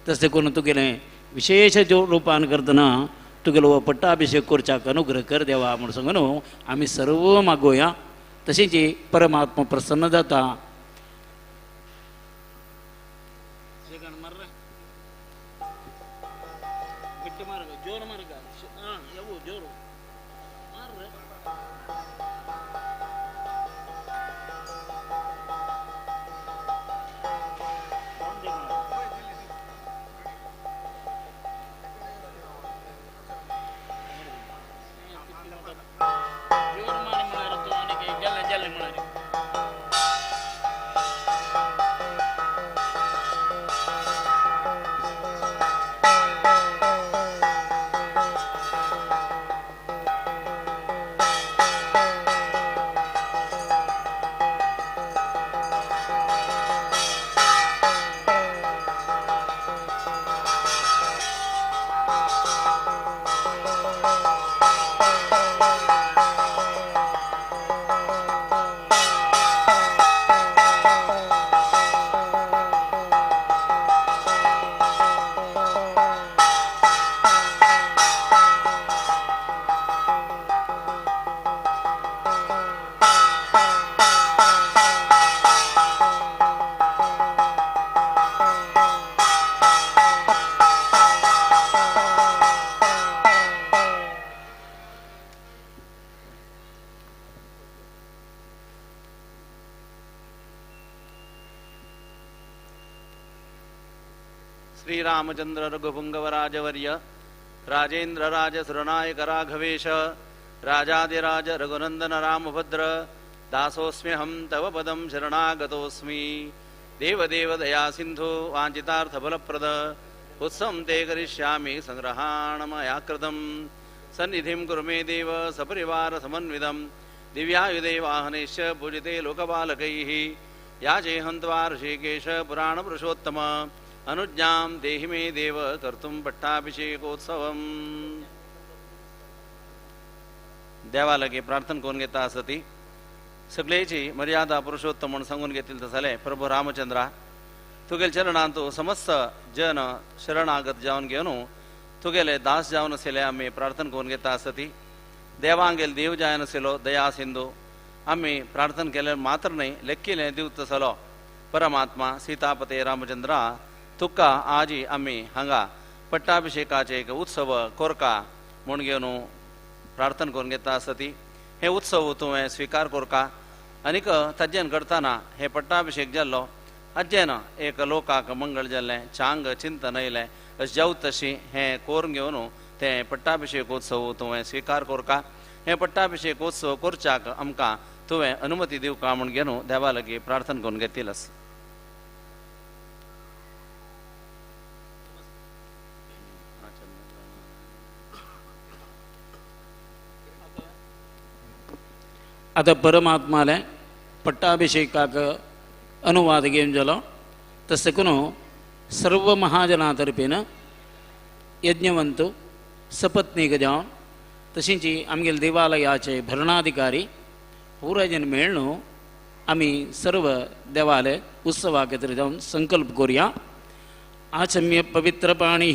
तशें करून तुगेलें विशेष जो रुपान करतना तुगेलो हो पट्टाभिशेक करच्याक अनुग्रह कर देवा म्हूण सांगून न्हू आमी सर्व मागोया. तशेंच परमात्मा प्रसन्न जाता. ಜೋರು ಮಾರ್ರೆ. ಜೋರು ಮಾಡಿ ಮಾರತ್ತು ಅವನಿಗೆ ಜಲ್ಲ ಜಲ್ಲ ಮಾರಿ.
श्रीरामचंद्र रघुपुंगवराजवर्य राजेंद्र राज सुरनायक राघवेश राजाधिराज रघुनंदन रामभद्र दासोऽस्म्यहं तव पदं शरणागतोऽस्मि। देवदेव दया सिंधु वाञ्छितार्थफलप्रद उत्सवं ते करिष्यामि संग्रहाणमया कृतं। सन्निधिं कुरु मे देव सपरिवार समन्वितं दिव्यायुधे वाहनैश्च पूजिते लोकपालकैः। याचेहं त्वा ऋषिकेश पुराणपुरुषोत्तम अनुज्ञां देहि मे देव कर्तुं पट्टाभिषेकोत्सवम्। देवा लागी प्रार्थना करून घेता आसती सगळेची मर्यादा पुरुषोत्तम म्हणून सांगून घेतील तसले प्रभू रामचंद्रा तुगेले चरणांतु समस्त जन शरणागत जावन घेवन तुगेले दास जावन आशिल्ले आमी प्रार्थना करून घेता आसती। देवांगेल देव जायन आशिल्लो दया सिंधू आमी प्रार्थना केल्यार मात्र न्हय लेखिलें दिवत तसलो परमात्मा सीतापते रामचंद्रा तुका आजी आमी हांगा पट्टाभिषेकाचे एक उत्सव कोरका म्हूण घेवन प्रार्थना करून घेता आसती। हे उत्सव तुवें स्विकार कोरका आनीक ताज्जेन करतना हे पट्टाभिषेक जाल्लो आज्जेन एक लोकाक मंगळ जाल्लें चांग चिंतन येयलें अशें जावत तशी हें कोरून घेवन तें पट्टाभिषेकोत्सव तुवें स्विकार कोरका। हे पट्टाभिषेकोत्सव करच्याक आमकां तुवें अनुमती दिवका म्हूण घेवन देवा लागीं प्रार्थना करून घेतील आसा।
आतां परमात्माले पट्टाभिषेकाक अनुवाद घेवन जालो तशें करून सर्व महाजना तर्फेन यज्ञवंत सपत्नीक जावन तशींच आमगेले देवालयाचे भरणाधिकारी पुराय जन मेळ्ळ आमी सर्व देवालय उत्सवा खातीर जावन संकल्प करुया। आचम्य पवित्र पाणी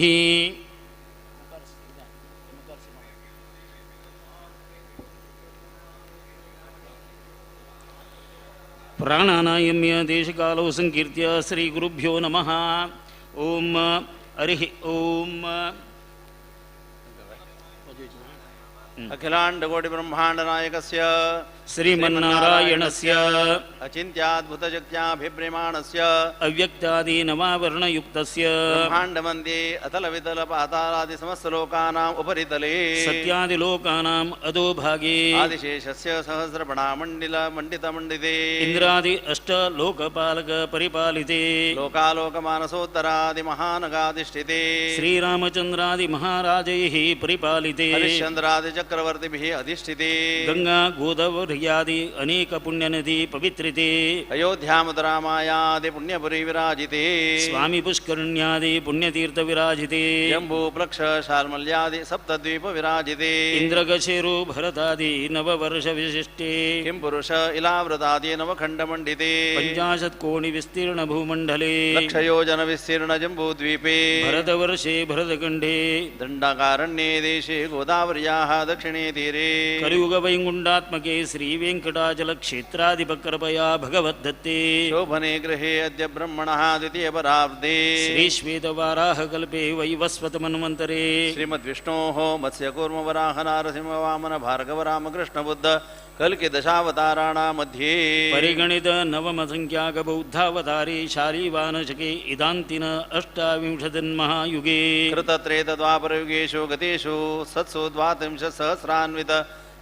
प्राणानायम्य देशकालौ संकीर्त्य श्री गुरुभ्यो नमः। ओम हरिः ओम।
अखिलांड कोटि ब्रह्मांड नायकस्य
श्रीमन्नारायणस्य
अचिन्त्याद्भुतशक्त्याभिप्रेमाणस्य
अव्यक्तादि नवावरणयुक्तस्य
ब्रह्मांड मध्ये अतल वितल पातालादि समस्त लोकानाम् उपरितले
सत्यादि लोकानाम् अधोभागे
आदिशेषस्य सहस्रफणामण्डिल मंडित मंडिते
इंद्रादि अष्ट लोकपालक परिपालिते
लोकालोक मानसोत्तरादि महानगाधिष्ठिते
श्रीरामचंद्रादि महाराजैः परिपालिते
हरिश्चंद्रादि चक्रवर्तिभिः अधिष्ठिते
गंगा गोदावरी अनेक पुण्यनदी पवित्रिते
अयोध्या मथुरामायादि पुण्यपुरी विराजिते
स्वामी पुष्करण्यादि पुण्यतीर्थ विराजिते
जम्बू प्लक्ष शाल्मल्यादि सप्तद्वीप विराजिते
इंद्रगशेरु भरतादि नववर्ष विशिष्टे
किं पुरुष इलाव्रतादि नवखंड मंडिते
50 कोटि विस्तीर्ण भूमंडले
लक्षयोजन विस्तीर्ण जम्बूद्वीपे
भरतवर्षे भरतखंडे
दंडकारण्ये देशे गोदावर्याः दक्षिणे तीरे
कलियुग वैकुंठात्मके श्री श्री वेंकटाचल क्षेत्राधिपकृपया भगवद्दत्ते
शोभने गृहे अद्य ब्रह्मणः द्वितीयपराब्दे
श्री श्वेतवाराह कल्पे वैवस्वतमन्वन्तरे
श्रीमद्विष्णोः मत्स्यकूर्मवराह नारसिंह वामन भार्गव रामकृष्ण बुद्ध कल्कि दशावताराणां मध्ये
परिगणित नवमसंख्याक बौद्धावतारे शालीवानशके इदान्तिन अष्टाविंशतिन्महायुगे
कृतत्रेतद्वापरयुगेषु गतेषु सत्सु द्वात्रिंशत्सहस्रान्वित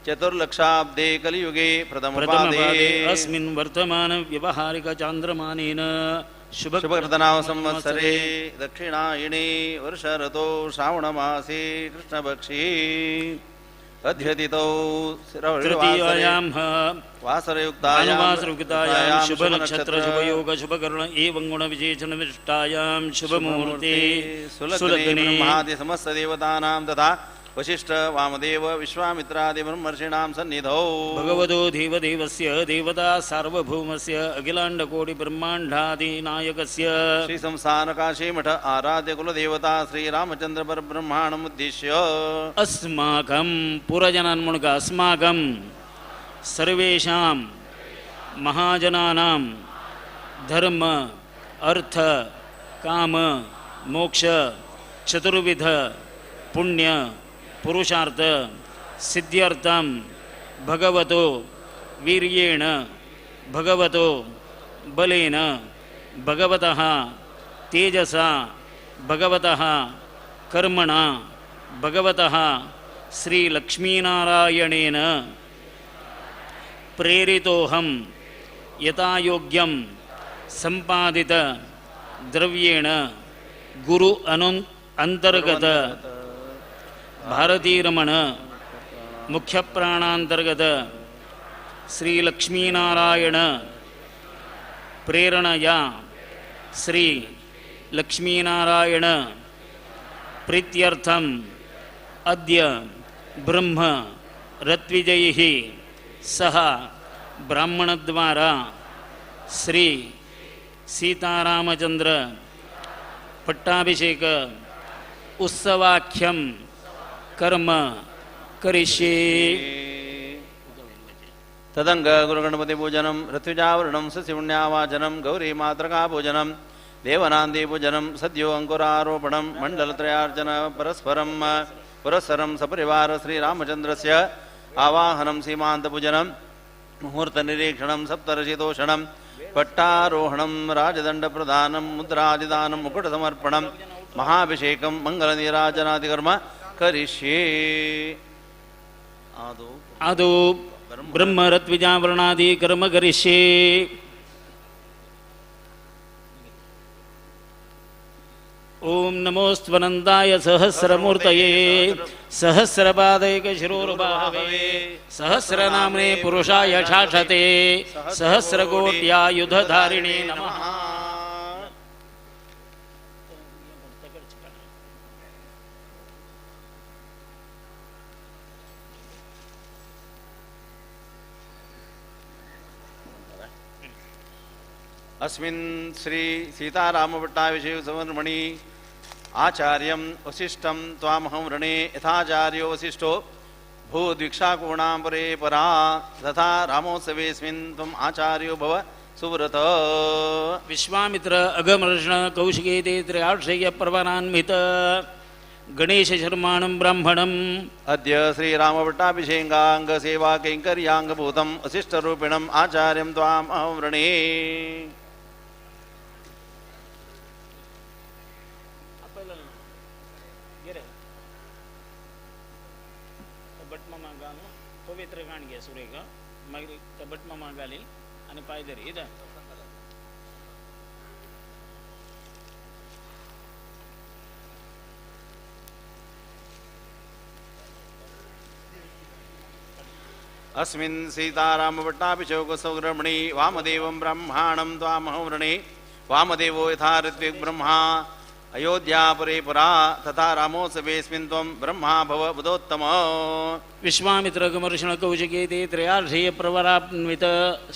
चतुर्लक्षाब्दे कलियुगे प्रथमपादे
अस्मिन् वर्तमान व्यवहारिक चान्द्रमानेन
शुभकृतनाम संवत्सरे दक्षिणायणे वर्ष ऋतौ श्रावणमासे कृष्णपक्षे अध्यतितौ
तृतीयायां
वासरयुक्तायां
शुभनक्षत्र शुभयोग शुभकर्ण एवं गुण विशेषण विशिष्टायां शुभमुहूर्ते
सुलग्ने ब्रह्मादि समस्त देवतानां तथा वशिष्ठ वामदेव विश्वामित्रादि ब्रह्मर्षीणां सन्निधौ
भगवतो देवदेवस्य देवता सार्वभौमस्य अखिलाण्डकोटि ब्रह्माण्डादि नायकस्य
श्री संस्थान काशीमठ आराध्य कुलदेवता श्री रामचंद्र परब्रह्माणमुद्दिश्य
अस्माकं पुरजनान् मुणुक अस्माकं सर्वेषां महाजनानां धर्म अर्थ काम मोक्ष चतुर्विध पुण्य पुरुषार्थ सिद्ध्यर्थं भगवतो वीर्येण भगवतो बलेन भगवतः तेजसा भगवतः कर्मणा भगवतः श्रीलक्ष्मीनारायणेन प्रेरितोऽहं यथायोग्यं सम्पादित द्रव्येण गुरु अंतर्गत भारतीरमण मुख्यप्राणांतर्गत श्री लक्ष्मीनारायण प्रेरणया श्री लक्ष्मीनारायण प्रीत्यर्थम अद्य ब्रह्म ऋत्विजैः सह ब्राह्मणद्वारा श्री सीतारामचंद्र पट्टाभिषेक उत्सवाख्यम कर्म करिष्ये।
तदंग गुरुगणपति पूजनं ऋत्विजावरणं ससिपुण्यावाचनं गौरी मातृका पूजनं देवनांदी पूजनं सद्यो अंकुरारोपणं मंडलत्रयार्चन परस्परं पुरस्सरं सपरिवार श्रीरामचंद्रस्य आवाहनं सीमांत पूजनं मुहूर्त निरीक्षणं सप्तर्षितोषणं पट्टारोहणं राजदंड प्रदानं मुद्रादिदानं मुकुटसमर्पणं महाभिषेकं मंगलनीराजनादिकर्म करिष्ये।
आदौ ब्रह्म ऋत्विजावरणादि कर्म करिष्ये। ओम नमोस्त्वनन्दाय सहस्रमूर्तये सहस्रपादैकशिरोरुबाहवे सहस्रनाम्ने पुरुषाय शाश्वते सहस्रकोट्यायुधधारिणे नमः।
अस्मिन् श्री सीतारामपट्टाभिषेकसमर्पणि आचार्यं वसिष्ठं त्वामहं वृणे यथाचार्यो वसिष्ठो भूद्वीक्षाकूणां परे परा तथा रामोत्सवेऽस्मिन् त्वम् आचार्यो भव सुव्रत।
विश्वामित्र अगमर्षण कौशिकेते त्रयार्षेय प्रवरान्वित गणेशशर्माणं ब्राह्मणम्
अद्य श्रीरामपट्टाभिषेकाङ्ग सेवा कैङ्कर्याङ्गभूतं वसिष्ठरूपिणम् आचार्यं त्वाम् अहं वृणे।
पवित्र गाण घे सुरेखा मागीर त्या भटमामा घाली आनी पांय धरी इदा।
अस्मिन् सीतारामपट्टाभिषेकोत्सवक्रमणि वामदेवं ब्रह्माणं त्वामहं वृणे। वामदेवो यथा ऋत्विक् ब्रह्मा अयोध्यापुरे पुरा तथा रामोत्सवेऽस्मिन् त्वं ब्रह्मा भव बुधोत्तम।
विश्वामित्र गमर्षण कौशिकेते त्रयार्षेय प्रवरान्वित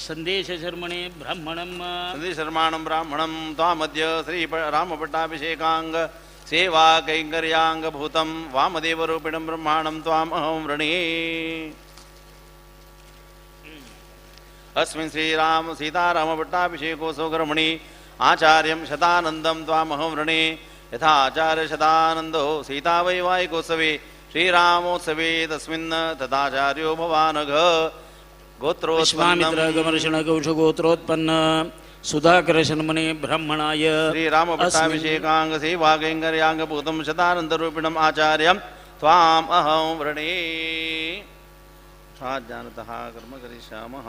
संदेशशर्मणे ब्राह्मणं
संदेशशर्माणं ब्राह्मणं त्वामद्य श्री रामपट्टाभिषेकाङ्ग सेवा कैङ्कर्याङ्गभूतं वामदेवरूपिणं ब्रह्माणं त्वाम् अहं वृणे। अस्मिन् श्रीराम सीताराम पट्टाभिषेकोत्सव कर्मणि आचार्यं शतानन्दं त्वामहं वृणे यथा आचार्य शतानन्दो सीतावैवाहिकोत्सवे श्रीरामोत्सवे तस्मिन् तथाचार्यो भवानघ
विश्वामित्र गमर्षण कौशगोत्रोत्पन्न सुधाकर शर्मणे ब्राह्मणाय
श्रीराम पट्टाभिषेकांग सेवाकैङ्कर्याङ्गभूतं शतानन्दरूपिणम् आचार्यं त्वाम् अहं वृणे जानतः कर्म करिष्यामः।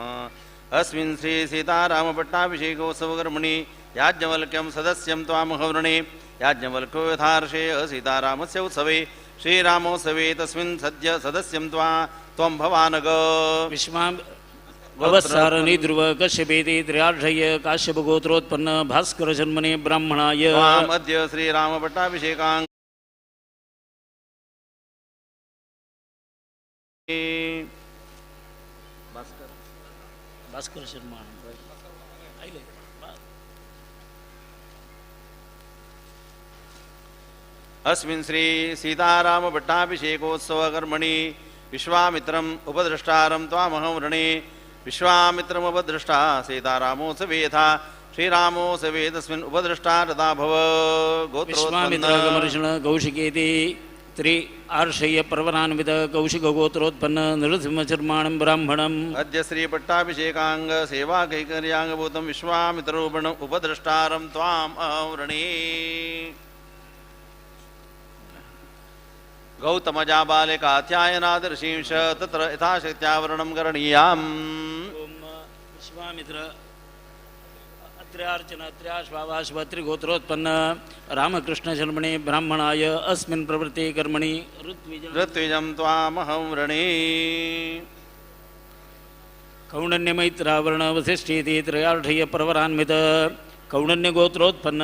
अस्मिन् श्री सीताराम पट्टाभिषेकोत्सवकर्मणि याज्ञवल्क्यं सदस्यं त्वामहं वृणे याज्ञवल्क्यो यथार्षेय सीतारामस्य उत्सवे श्रीरामोत्सवे तस्मिन् सद्य सदस्यं त्वं भवानग।
भवत्सारणी ध्रुव कश्यपेति त्र्यार्षय काश्यप गोत्रोत्पन्न भास्कर जन्मने ब्राह्मणाय
अद्य श्रीराम पट्टाभिषेकांग
भास्कर शर्मा
अस्मिन् श्री सीताराम पट्टाभिषेकोत्सव कर्मणि विश्वामित्रम् उपद्रष्टारं त्वामहं वृणे विश्वामित्रमुपद्रष्टा सीतारामोत्सवे यथा श्रीरामोत्सवे तस्मिन् उपद्रष्टा तथा भव।
विश्वामित्रगमर्षण कौशिकेति त्रि आर्षय पर्वणान्वित कौशिक गोत्रोत्पन्न नृसिंहचर्माणं ब्राह्मणम्
अद्य श्री पट्टाभिषेकांग सेवा कैकर्यांगभूतं विश्वामित्ररूपिणम् उपद्रष्टारं त्वाम् अहं वृणे। गौतमजाबालिकाध्यायनादर्शींश तत्र यथाशक्त्यावरणं करणीयाम्।
विश्वामित्र अत्र्यार्चन अत्र्याश्वावाश्व त्रिगोत्रोत्पन्न रामकृष्ण शर्मणे ब्राह्मणाय अस्मिन् प्रवृत्ति कर्मणि
ऋत्विजं त्वामहं वृणे।
कौण्डन्यमैत्रावर्ण वसिष्ठीति त्रयार्षय प्रवरान्वित कौण्डन्यगोत्रोत्पन्न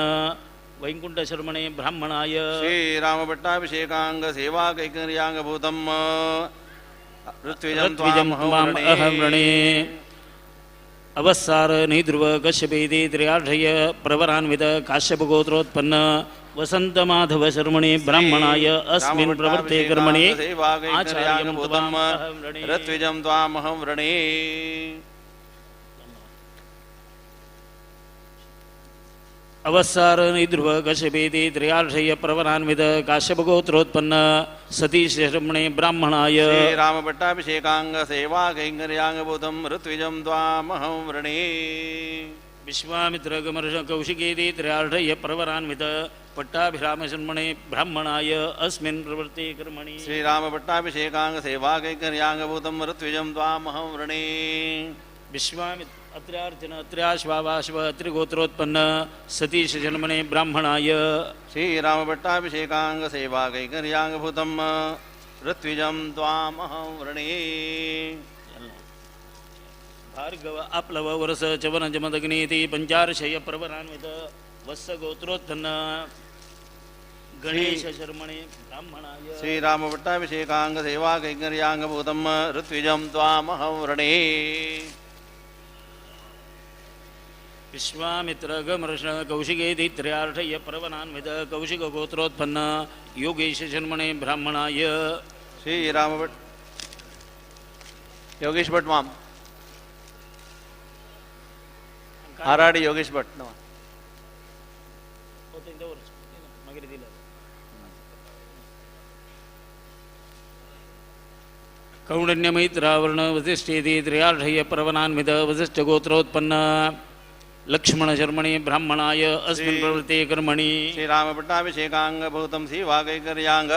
वैकुंठ शर्मणे ब्राह्मणाय
श्रीराम पट्टाभिषेकांग सेवा कैकर्यांगभूतं ऋत्विजं
त्वाम् अहं वृणे। अवसार निध्रुव कश्यपेति त्र्यार्षय प्रवरान्वित काश्यप गोत्रोत्पन्न वसंत माधव शर्मणे ब्राह्मणाय अस्मिन् प्रवृत्ते कर्मणि
आचार्यं ऋत्विजं त्वामहं वृणे।
अवसार निध्रुव कश्यपेति त्र्यार्षय प्रवरान्वित काश्यप गोत्रोत्पन्न सतीश शर्मणे ब्राह्मणाय
श्रीराम पट्टाभिषेकांग सेवा कैङ्कर्यांगभूतं ऋत्विजं त्वामहं वृणे।
विश्वामित्र गमर्ष कौशिकेति त्र्यार्षय प्रवरान्वित पट्टाभिराम शर्मणे ब्राह्मणाय अस्मिन् प्रवृत्ते कर्मणि
श्रीराम पट्टाभिषेकांग सेवा कैङ्कर्यांगभूतं ऋत्विजं त्वामहं वृणे।
विश्वामित्र अत्र्यार्चन अत्र्याश्वावाश्व त्रिगोत्रोत्पन्न सतीश जन्मने ब्राह्मणाय
श्रीराम पट्टाभिषेकांग सेवा कैकर्यांगभूतं ऋत्विजं त्वामहं वृणे।
भार्गव आप्लव वरस चवन जमदग्नीति पंचार्षय प्रवरान्वित वत्स गोत्रोत्पन्न गणेश शर्मणे ब्राह्मणाय
श्रीराम पट्टाभिषेकांग सेवा कैकर्यांगभूतं ऋत्विजं त्वामहं वृणे।
विश्वामित्र गमर्षण कौशिकेति त्र्यार्षय प्रवनान्वित कौशिक गोत्रोत्पन्न योगेश शर्मणे ब्राह्मणाय
श्रीराम भट्ट योगेश भट्ट माम आराडी योगेश भट्ट नवा
कौण्डन्यमैत्रावर्ण वसिष्ठेति त्र्यार्षय प्रवनान्वित वसिष्ठ गोत्रोत्पन्न लक्ष्मण शर्मणे ब्राह्मणाय अस्मिन् प्रवृत्ते कर्मणि
श्रीराम पट्टाभिषेकांग भूतं सेवाकैकर्यांग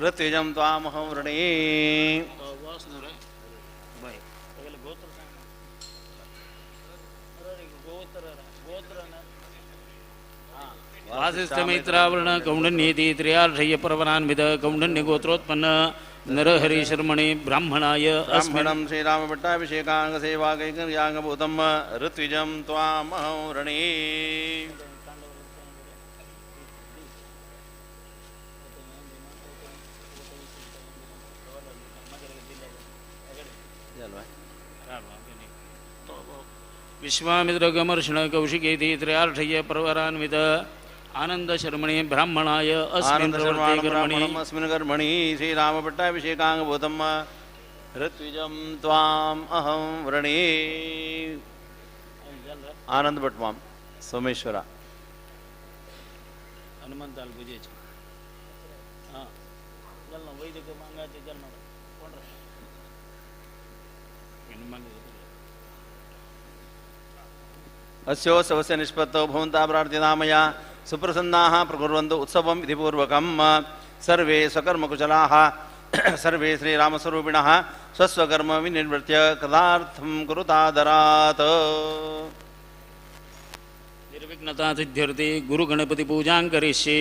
ऋत्विजं त्वामहं वृणे।
वासिष्ठमैत्रावर्ण कौण्डन्येति त्र्यार्षय प्रवनान्वित कौण्डन्य गोत्रोत्पन्न नरहरि शर्मणे ब्राह्मणाय
ब्राह्मणं श्रीराम पट्टाभिषेकांग सेवाकैकर्यांगभूतं ऋत्विजं त्वामहं वृणे।
विश्वामित्र गमर्षण कौशिकेति त्रयार्षय प्रवरान्वित आनंद शर्मणे ब्राह्मणाय अस्मिन् प्रवृत्ते कर्मणि
अस्मिन् कर्मणि श्रीराम पट्टाभिषेकांगभूतं ऋत्विजं त्वाम् अहं वृणे. आनंद भटमाम सोमेश्वरा
हनुमंताल पूजेचे हां जल ना वैदिक मांगाचे जल ना कोण रे हनुमान
अस्योत्सवस्य निष्पत्तौ भवन्तः प्रार्थिता मया सुप्रसन्नाः प्रकुर्वन्तु उत्सवं विधिपूर्वकं सर्वे स्वकर्मकुशलाः सर्वे श्रीरामस्वरूपिणः स्वस्वकर्म विनिर्वृत्य कृतार्थं कुरुतादरात्.
निर्विघ्नता सिद्ध्यर्थे गुरुगणपति पूजां करिष्ये.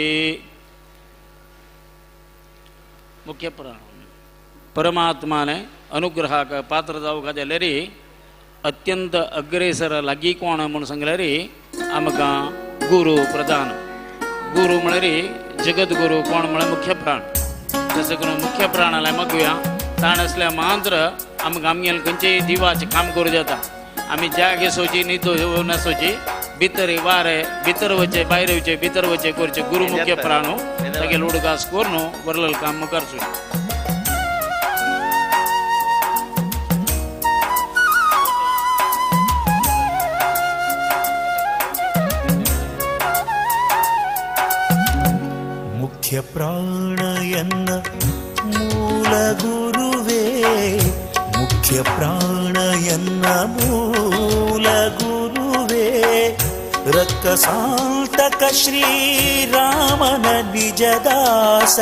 मुख्य परमात्माने अनुग्रहाक पात्र जावंक जाल्यार अत्यंत अग्रेसर लागीं कोण म्हूण सांगल्यार आमकां गुरु प्रधान. गुरु म्हळ्यार जगद्गुरु कोण म्हळ्यार मुख्य प्राण. तशें करून मुख्य प्राणाला मागुया ताण आसल्यार मात्र आमकां आमगेले खंयचेय जिवाचें काम करूं जाता. आमी जागे सोची न्हिदो नासोची भितर वारे भितर वचचे भायर येवचे भितर वचचे करचे गुरु मुख्य प्राण तागेले उडगास करून वरलेलें काम करचें.
ಮುಖ್ಯ ಪ್ರಾಣಯನ್ನ ಮೂಲ ಗುರುವೇ, ಮುಖ್ಯ ಪ್ರಾಣಯನ್ನ ಮೂಲ ಗುರುವೇ, ರಕ್ತಸಾಂತಕ ಶ್ರೀರಾಮನ ನಿಜದಾಸ,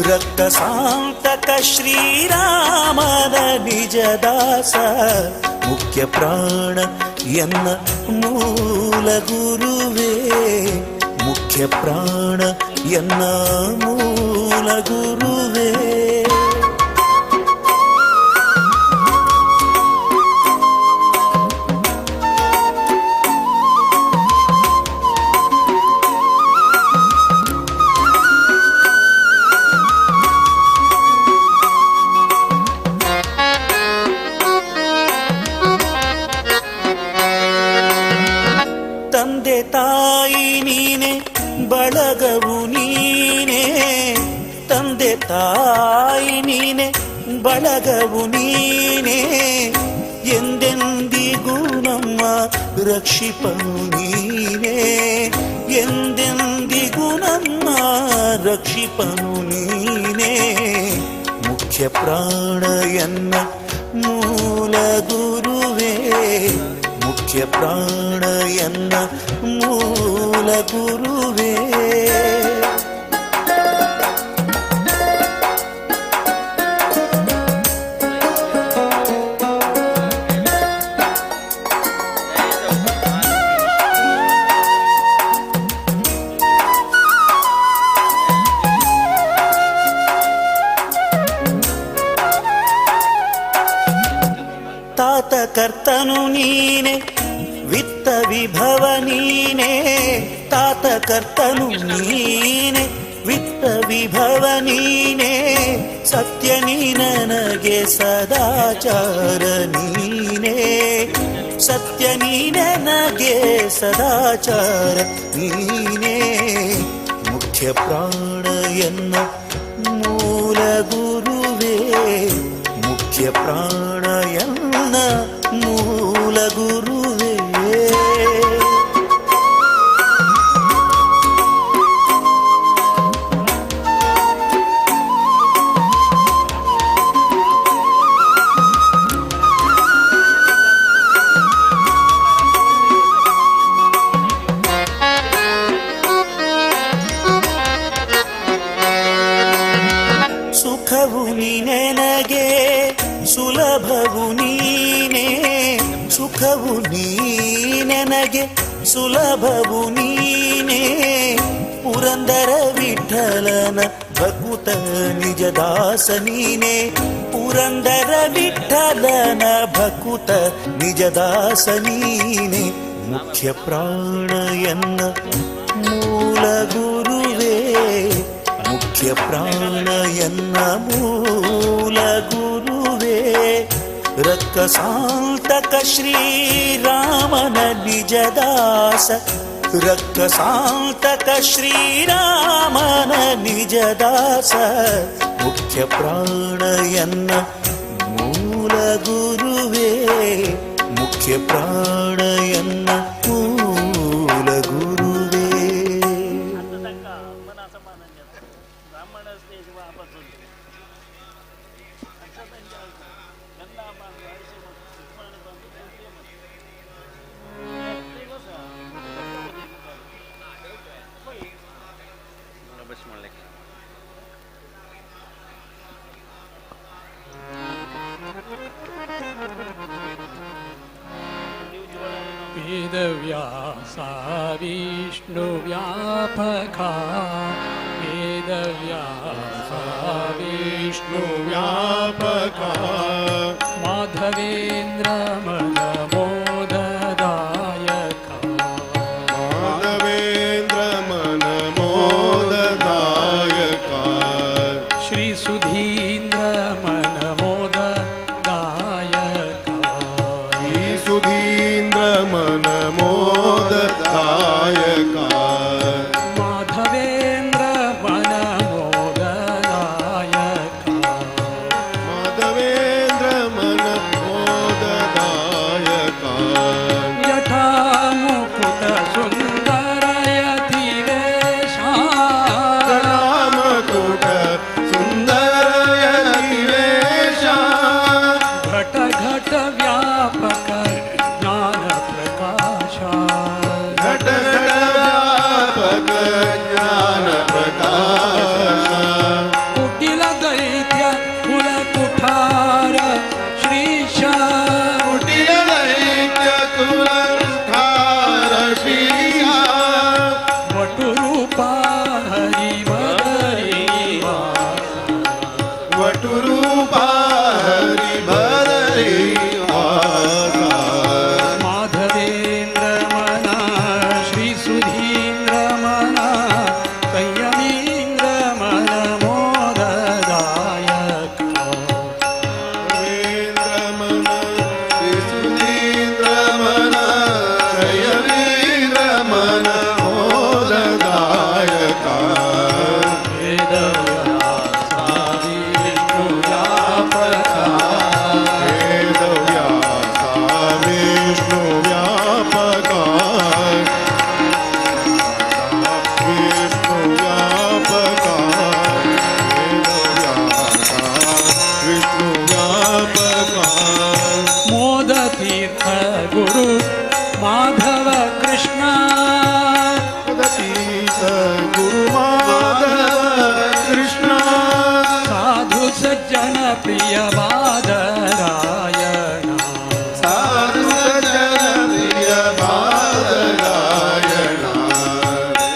ರಕ್ತಸಾಂತಕ ಶ್ರೀರಾಮನ ನಿಜದಾಸ, ಮುಖ್ಯ ಪ್ರಾಣ ಎನ್ನ ಮೂಲ ಗುರುವೇ, ಮುಖ್ಯ ಪ್ರಾಣ ಎನ್ನ ಮೂಲ ಗುರುವೇ. ತಂದೆ ತಾಯಿ ನೀನೆ ಬಳಗವು ನೀನೆ, ತಂದೆ ತಾಯಿ ನೀನೆ ಬಳಗವು ನೀನೆ, ಎಂದೆಂದಿಗೂ ನಮ್ಮ ರಕ್ಷಿಪನು ನೀನೆ, ಎಂದೆಂದಿಗೂ ನಮ್ಮ ರಕ್ಷಿಪನು ನೀನೆ, ಮುಖ್ಯ ಪ್ರಾಣಯನ್ನ ಮೂಲ ಗುರುವೇ, ಮುಖ್ಯ ಪ್ರಾಣಯನ್ನ ಮೂಲ ಗುರುವೇ. ತಾತ ಕರ್ತನು ನೀನೆ ವಿತ್ತ ವಿಭವ ನೀನೆ, ತಾತ ಕರ್ತನು ನೀನೆ ವಿತ್ತ ವಿಭವ ನೀನೆ, ಸತ್ಯ ನೀ ನನಗೆ ಸದಾಚಾರ ನೀನೆ, ಸತ್ಯ ನೀ ನನಗೆ ಸದಾಚಾರ ನೀನೆ, ಮುಖ್ಯ ಪ್ರಾಣಯನ್ನ ಮೂಲ ಗುರುವೇ, ಮುಖ್ಯ ಪ್ರಾಣಯನ್ನ ಮೂಲ ಗುರುವೇ. ಸುಖವು ನೀನೆನಗೆ ಸುಲಭವು ನೀನೇ, ಸುಖವು ನೀನೆನಗೆ ಸುಲಭವು ನೀನೇ, ಪುರಂದರ ವಿಠಲನ ಭಕುತ ನಿಜದಾಸ ನೀನೇ, ಪುರಂದರ ವಿಠಲನ ಭಕುತ ನಿಜದಾಸ ನೀನೇ, ಮುಖ್ಯ ಪ್ರಾಣಯನ್ನ ಮೂಲ ಗುರುವೇ, ಮುಖ್ಯ ಪ್ರಾಣಯನ್ನ ಮೂಲ ಗುರುವೇ, ರಕ್ತಸಾಂತಕ ಶ್ರೀರಾಮನ ನಿಜದಾಸ, ರಕ್ತಸಾಂತಕ ಶ್ರೀರಾಮನ ನಿಜದಾಸ, ಮುಖ್ಯ ಪ್ರಾಣಯನ್ನ ಮೂಲ ಪ್ರಾಣಯನ್ನ ಮೂಲ ಗುರುವೇ.
वेदव्यासा विष्णुव्यापका वेदव्यासा विष्णुव्यापका माधवेन्द्र मनमोददायका
माधवेन्द्र मनमोददायका
श्रीसुधीन्द्र मनमोददायका
श्रीसुधीन्द्र मनमोददायका
माधवेन्द्र मनमोददायका
माधवेन्द्र मनमोददायका
जटामुकुट सुन्दरयतिवेशा
जटामुकुट सुन्दरयतिवेशा
घट घट व्यापक ज्ञान प्रकाशा
घट घट व्यापक ज्ञान प्रकाशा
कुटिल दैत्य कुल कुठार श्रीशा
कुटिल दैत्य कुल कुठार श्रीशा
वटुरूपा हरिवदरी
वटुरूपा हरिभदरी वासा
माधवेन्द्र मना श्रीसुधीन्द्र मना संयमीन्द्र मनमोददायका
देवेन्द्र मन श्रीसुधीन्द्र मन संयमीन्द्र मनमोददायका
वेदव्यासा विष्णुव्यापका
वेदव्यासा विष्णुव्यापका विष्णुव्यापका वेदव्यासा विष्णुव्यापका
मोदतीर्थ गुरु माधव कृष्ण
मोदतीर्थ गुरु माधव कृष्ण
साधु सज्जन प्रिय बादरायण
साधु सज्जन प्रिय बादरायण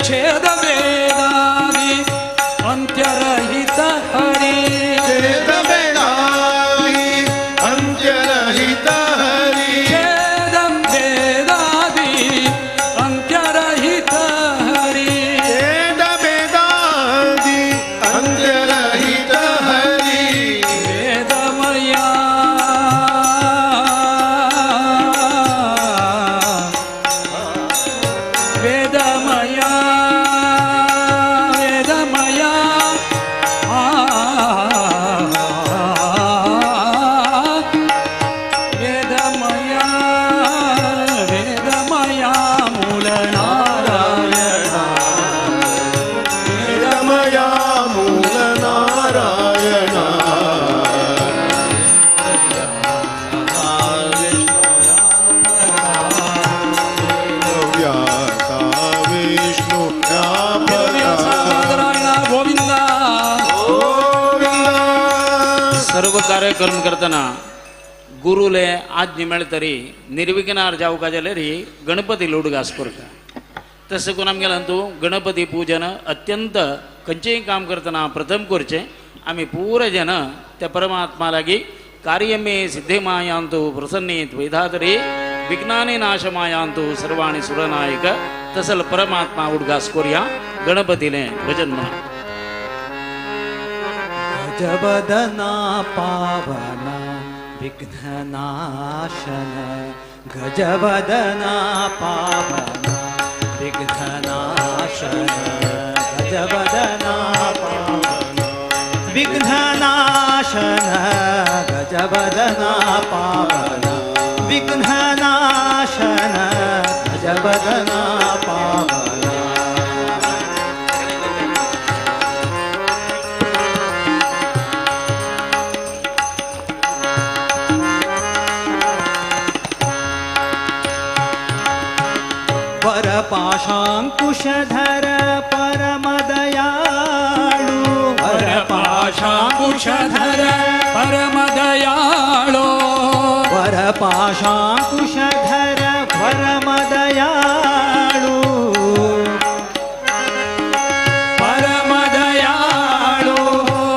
छेद वेदादि अंत्यरहित हरि
छेद वेदादि अंत्यरहित हरि
छेद वेदादि अंत्यरहित हरि
छेद वेदादि अंत्यरहित हरि
वेदमया वेदमया वेदमया वेदमया वेदमया मूल नारायण
वेदमया मूल नारायण व्यासा विष्णु
गोविंदा
सर्व कार्यक्रम करतना गुरुले आज्ञा मेळतरी निर्विघ्नार जावका जाल्यार गणपती लोडगास करता. तशें करून आमगेलें अंतू गणपती पूजन अत्यंत खंयचेंय काम करतना प्रथम करचें. आमी पुरे जन त्या परमात्मा लागीं कार्यमे सिद्धिमायांतु प्रसन्ने द्वैधातरी विघ्नाने नाशमायांतु सर्वाणि सुरनायक तसल परमात्मा उडगास करुया. गणपतीलें भजन म्हणा.
गजवदना पावना विघ्ननाशन गजवदना पावना विघ्ननाशन गजवदना पावना विघ्ननाशन गजवदना पावना विघ्ननाशन ಗಜವದನ ಪಾವನ. ವರಪಾಶಾಂಕುಶಧರ ಪರಮದಯಾಳು,
ವರಪಾಶಾಂಕುಶಧರ ಪರಮದಯಾಳು,
ವರಪಾಶಾಂಕುಶಧರ ಪರಮದಯಾಳು,
ಪರಮದಯಾಳು,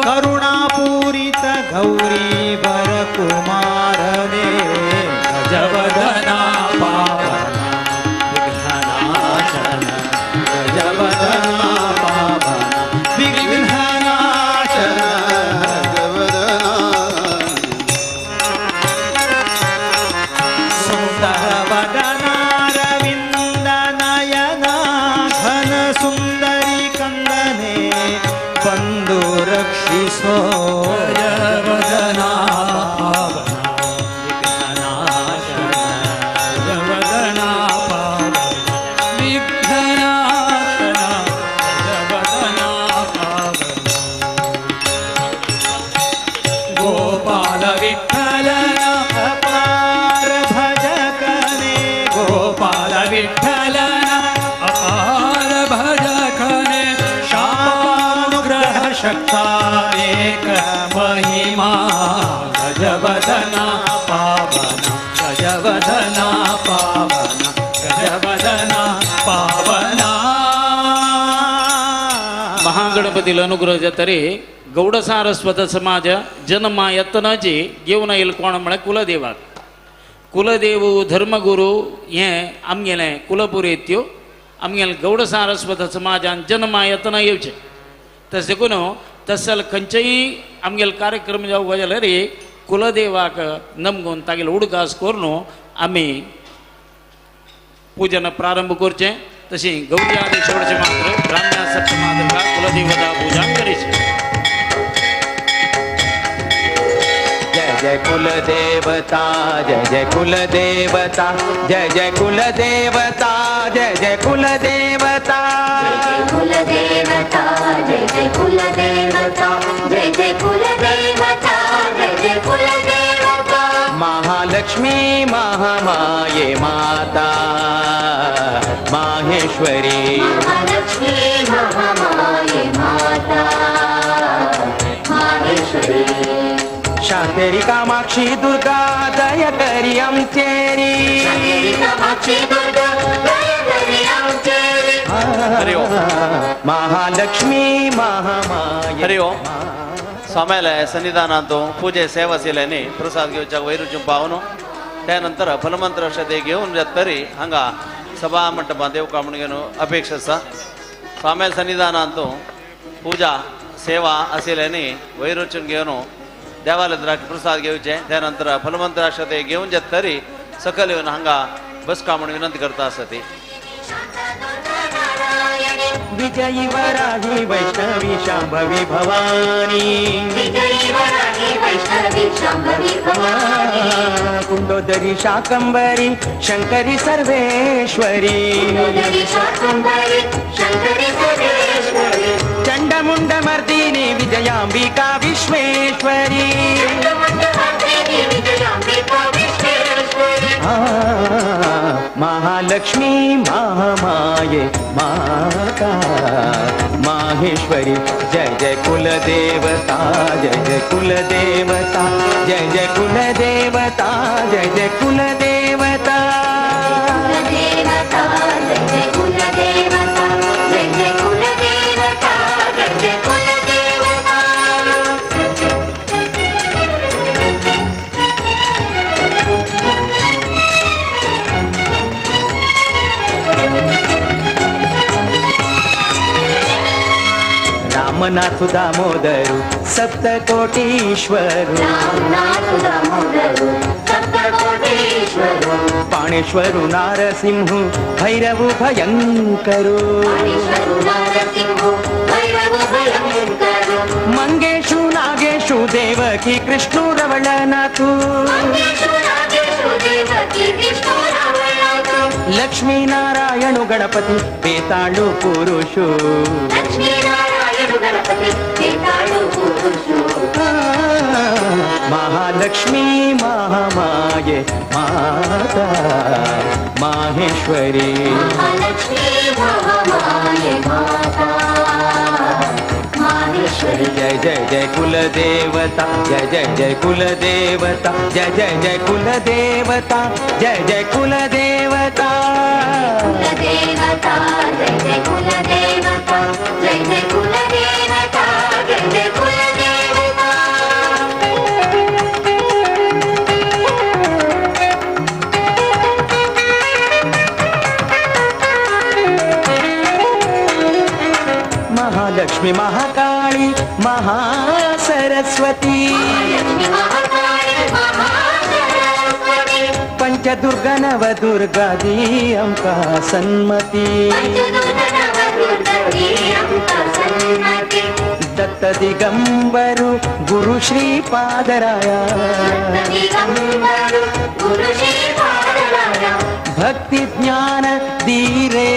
ಕರುಣಾಪೂರಿತ ಗೌರಿ ವರಕುಮಾರನೇ ಗಜವದನ ಪಾವನ ವಿಘ್ನನಾಶನ, ಗಜವದನ ಪಾವನ ವಿಘ್ನನಾಶನ. ಸುಂದರ ವದನಾರವಿಂದ ನಯನ ಘನ ಸುಂದರಿ ಕಂದನೆ ಬಂದು ರಕ್ಷಿಸೋ
ಗಜವದನ ಪಾವನ
ವಿಘ್ನನಾಶನ,
ಗಜವದನ ಪಾವನ ವಿಘ್ನನಾಶನ, ಗಜವದನ ಪಾವನ. ಗೋಪಾಲ ವಿಠಲನ
ಅಪಾರ ಭಜಕನೆ,
ಗೋಪಾಲ ವಿಠಲನ ಅಪಾರ ಭಜಕನೆ, ಶಾಪಾನುಗ್ರಹ ಶಕ್ತಾನೇಕ ಮಹಿಮಾ ಗಜವದನ ಪಾವನ, ಗಜವದನ ಪಾವನ, ಗಜವದನ ಪಾವನ.
महागणपतीला अनुग्रह जातरी गौड सारस्वत समाज जन्मा यत्नाची घेवन येयल कोण म्हळ्यार कुलदेवाक. कुलदेव धर्मगुरू हें आमगेलें कुलपुरेत्यो आमगेलें गौड सारस्वत समाजान जन्मा यत्न येवचें. तशें देखून तशें जाल्यार खंयचेय आमगेले कार्यक्रम जावपा जाल्यार कुलदेवाक नमगून तागेले उडगास करून आमी पूजन प्रारंभ करचें. तशी गौरी आदी षोडश मात्र ब्राह्मणा सप्तमातृका कुलदेवता पूजा करीचे.
जय जय कुलदेवता, जय जय कुलदेवता, जय जय कुलदेवता, जय जय कुलदेवता,
कुलदेवता, जय जय कुलदेवता, जय जय कुलदेवता, जय जय कुलदेवता.
महालक्ष्मी महामाये माता माहेश्वरी,
महालक्ष्मी महामाये माता माहेश्वरी.
शांतेरी कामाक्षी दुर्गा दया करी आमचेरी,
शांतेरी कामाक्षी दुर्गा दया करी आमचेरी.
हरि ओम.
महालक्ष्मी महामाये
हरि ओम. स्वाम्याला सन्निधानांतो पूजे सेवा केल्याने प्रसाद घेवच्याक वैरुचून पावनो त्यानंतर फलमंत्र औषधे घेवन जातरी हांगा सभा मंटपांत देवका म्हूण घेवन अपेक्षा आसा. स्वाम्याल सन्निधानांतो पूजा सेवा आशिल्ल्यानी वैरोचन घेवन देवालय प्रसाद घेवचे त्यानंतर फलमंत्र औषधे घेवन जातरी सकयल येवन हांगा बसका म्हूण विनंती करता आसा ती.
विजयी वराही वैष्णवी शांभवी भवानी,
विजयी वराही वैष्णवी शांभवी भवानी,
कुंडोदरी शाकंबरी शंकरी सर्वेश्वरी,
कुंडोदरी शाकंबरी शंकरी सर्वेश्वरी,
चंडमुंड मर्दिनी विजयांबिका विश्वेश्वरी,
चंडमुंड मर्दिनी विजयांबिका विश्वेश्वरी.
महालक्ष्मी महामाये माता माहेश्वरी, जय जय कुलदेवता, जय जय कुलदेवता, जय जय कुलदेवता, जय जय कुलदेवता,
कुलदेवता, जय जय कुलदेवता, जय जय कुलदेवता, जय जय कुलदेवता.
रामनाथ दामोदरु सप्तकोटीश्वरु,
रामनाथ दामोदरु सप्तकोटीश्वरु,
पाणेश्वरु नारसिंह भैरवु भयंकरु,
पाणेश्वरु नारसिंह भैरवु भयंकरु,
मंगेशु नागेशु देवकी कृष्णु रवळनाथु,
मंगेशु नागेशु देवकी कृष्णु रवळनाथु,
ಲಕ್ಷ್ಮೀನಾರಾಯಣ ಗಣಪತಿ ಬೇತಾಳು ಪುರುಷು.
ಲಕ್ಷ್ಮೀನಾರಾಯಣ ಗಣಪತಿ ಬೇತಾಳು ಪುರುಷು.
ಮಹಾಲಕ್ಷ್ಮೀ ಮಹಾಮಾಯೆ ಮಾತಾ ಮಾಹೇಶ್ವರಿ.
ಮಹಾಲಕ್ಷ್ಮೀ ಮಹಾಮಾಯೆ ಮಾತಾ ಮಾಹೇಶ್ವರಿ.
ಜಯ ಜಯ ಜಯ ಕುಲದೇವತಾ, ಜಯ ಜಯ ಜಯ ಕುಲದೇವತಾ, ಜಯ ಜಯ ಜಯ ಕುಲದೇವತಾ, ಜಯ ಜಯ ಕುಲದೇವತಾ.
ಕುಲದೇವತಾ ಜಯ ಜಯ ಕುಲದೇವತಾ, ಜಯ ಜಯ ಕುಲದೇವತಾ, ಜಯ ಜಯ ಕುಲದೇವತಾ.
ಮಹಾಲಕ್ಷ್ಮಿ ಮಹಾಕಾಳಿ ಮಹಾಸರಸ್ವತಿ, ಪಂಚದುರ್ಗ ನವದುರ್ಗಾದಿ ಅಂಕಾ ಸನ್ಮತಿ, ದತ್ತ ದಿಗಂಬರು ಗುರು ಶ್ರೀಪಾದರಾಯ, ಭಕ್ತಿ ಜ್ಞಾನ ಧೀರೇ.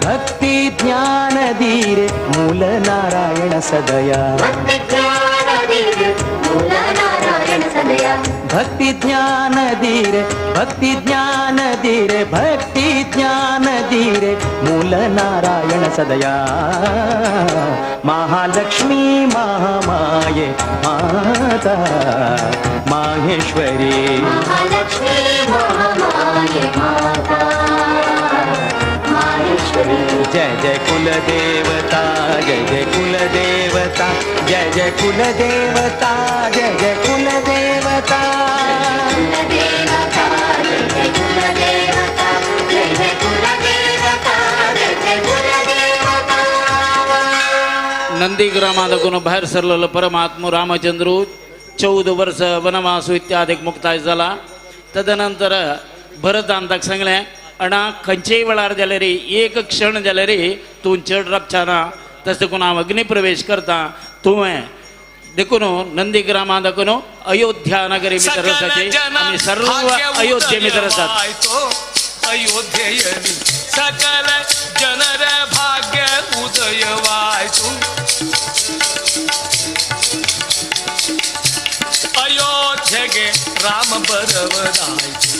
ಭಕ್ತಿ ಜ್ಞಾನ ಧೀರೆ ಮೂಲ ನಾರಾಯಣ ಸದಯ, ಭಕ್ತಿ ಜ್ಞಾನ ಧೀರೆ, ಭಕ್ತಿ ಜ್ಞಾನ ಧೀರೆ, ಭಕ್ತಿ ಜ್ಞಾನ ಧೀರೆ ಮೂಲ ನಾರಾಯಣ ಸದಯ. ಮಹಾಲಕ್ಷ್ಮೀ ಮಹಾಮಾಯೆ ಮಾತಾ ಮಾಹೇಶ್ವರಿ.
ಮಹಾಲಕ್ಷ್ಮೀ ಮಹಾಮಾಯೆ ಮಾತಾ ಮಾಹೇಶ್ವರಿ.
ಜಯ ಜಯ ಕುಲದೇವತಾ, ಜಯ ಜಯ ಕುಲದೇವತಾ, ಜಯ ಜಯ ಕುಲದೇವತಾ, ಜಯ ಜಯ ಕುಲದೇವತಾ.
ಕುಲದೇವತಾ ಜಯ ಜಯ ಕುಲದೇವತಾ, ಜಯ ಜಯ ಕುಲದೇವತಾ, ಜಯ ಜಯ ಕುಲದೇವತಾ.
ನಂದಿಗ್ರಾಮಾದಕ್ಕೂ भायर सरलेलो परमात्म रामचंद्रू 14 वर्ष वनवास इत्यादी मुक्ताय जाला. तदनंतर भरतान ताका सांगलें, अणा खंयचेय वेळार जाल्यार एक क्षण जाल्यार तूं चड राबचा ना, तशें देखून हांव अग्निप्रवेश करता तुवें देखून नंदीग्रामा देखून अयोध्या नगरी भितर वचाची आमी सर्व अयोध्ये भितर आसात.
अयोध्येಯಲ್ಲಿ ಸಕಲ ಜನರ ಭಾಗ್ಯ ಉದಯವಾಯಿತು. ಅಯೋಧ್ಯೆಗೆ ರಾಮ ಬರವದಾಯಿತು,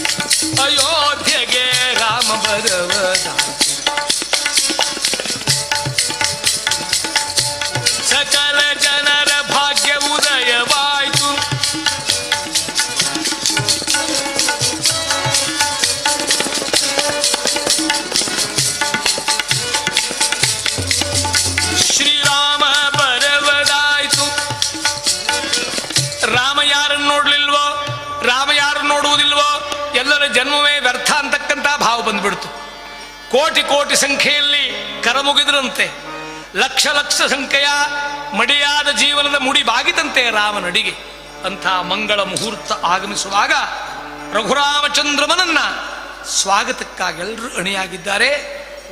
ಅಯೋಧ್ಯೆಗೆ ರಾಮ ಬರವದಾಯಿತು. ಸಕಲ ಜನರ ಭಾಗ್ಯ ಉದಯವಾಯಿತು. ಶ್ರೀರಾಮ ಬರವದಾಯಿತು. ರಾಮ ಯಾರನ್ನು ನೋಡ್ಲಿಲ್ವೋ, ರಾಮ ಯಾರು ನೋಡುವುದಿಲ್ವೋ ಎಲ್ಲರ ಜನ್ಮವೇ ವ್ಯರ್ಥ ಅಂತಕ್ಕಂಥ ಭಾವ ಬಂದ್ಬಿಡ್ತು. ಕೋಟಿ ಕೋಟಿ ಸಂಖ್ಯೆಯಲ್ಲಿ ಕರಮುಗಿದ್ರಂತೆ, ಲಕ್ಷ ಲಕ್ಷ ಸಂಖ್ಯೆಯ ಮಡಿಯಾದ ಜೀವನದ ಮುಡಿ ಬಾಗಿತಂತೆ ರಾಮನಡಿಗೆ. ಅಂಥ ಮಂಗಳ ಮುಹೂರ್ತ ಆಗಮಿಸುವಾಗ ರಘುರಾಮಚಂದ್ರಮನನ್ನ ಸ್ವಾಗತಕ್ಕಾಗಿ ಎಲ್ಲರೂ ಅಣಿಯಾಗಿದ್ದಾರೆ.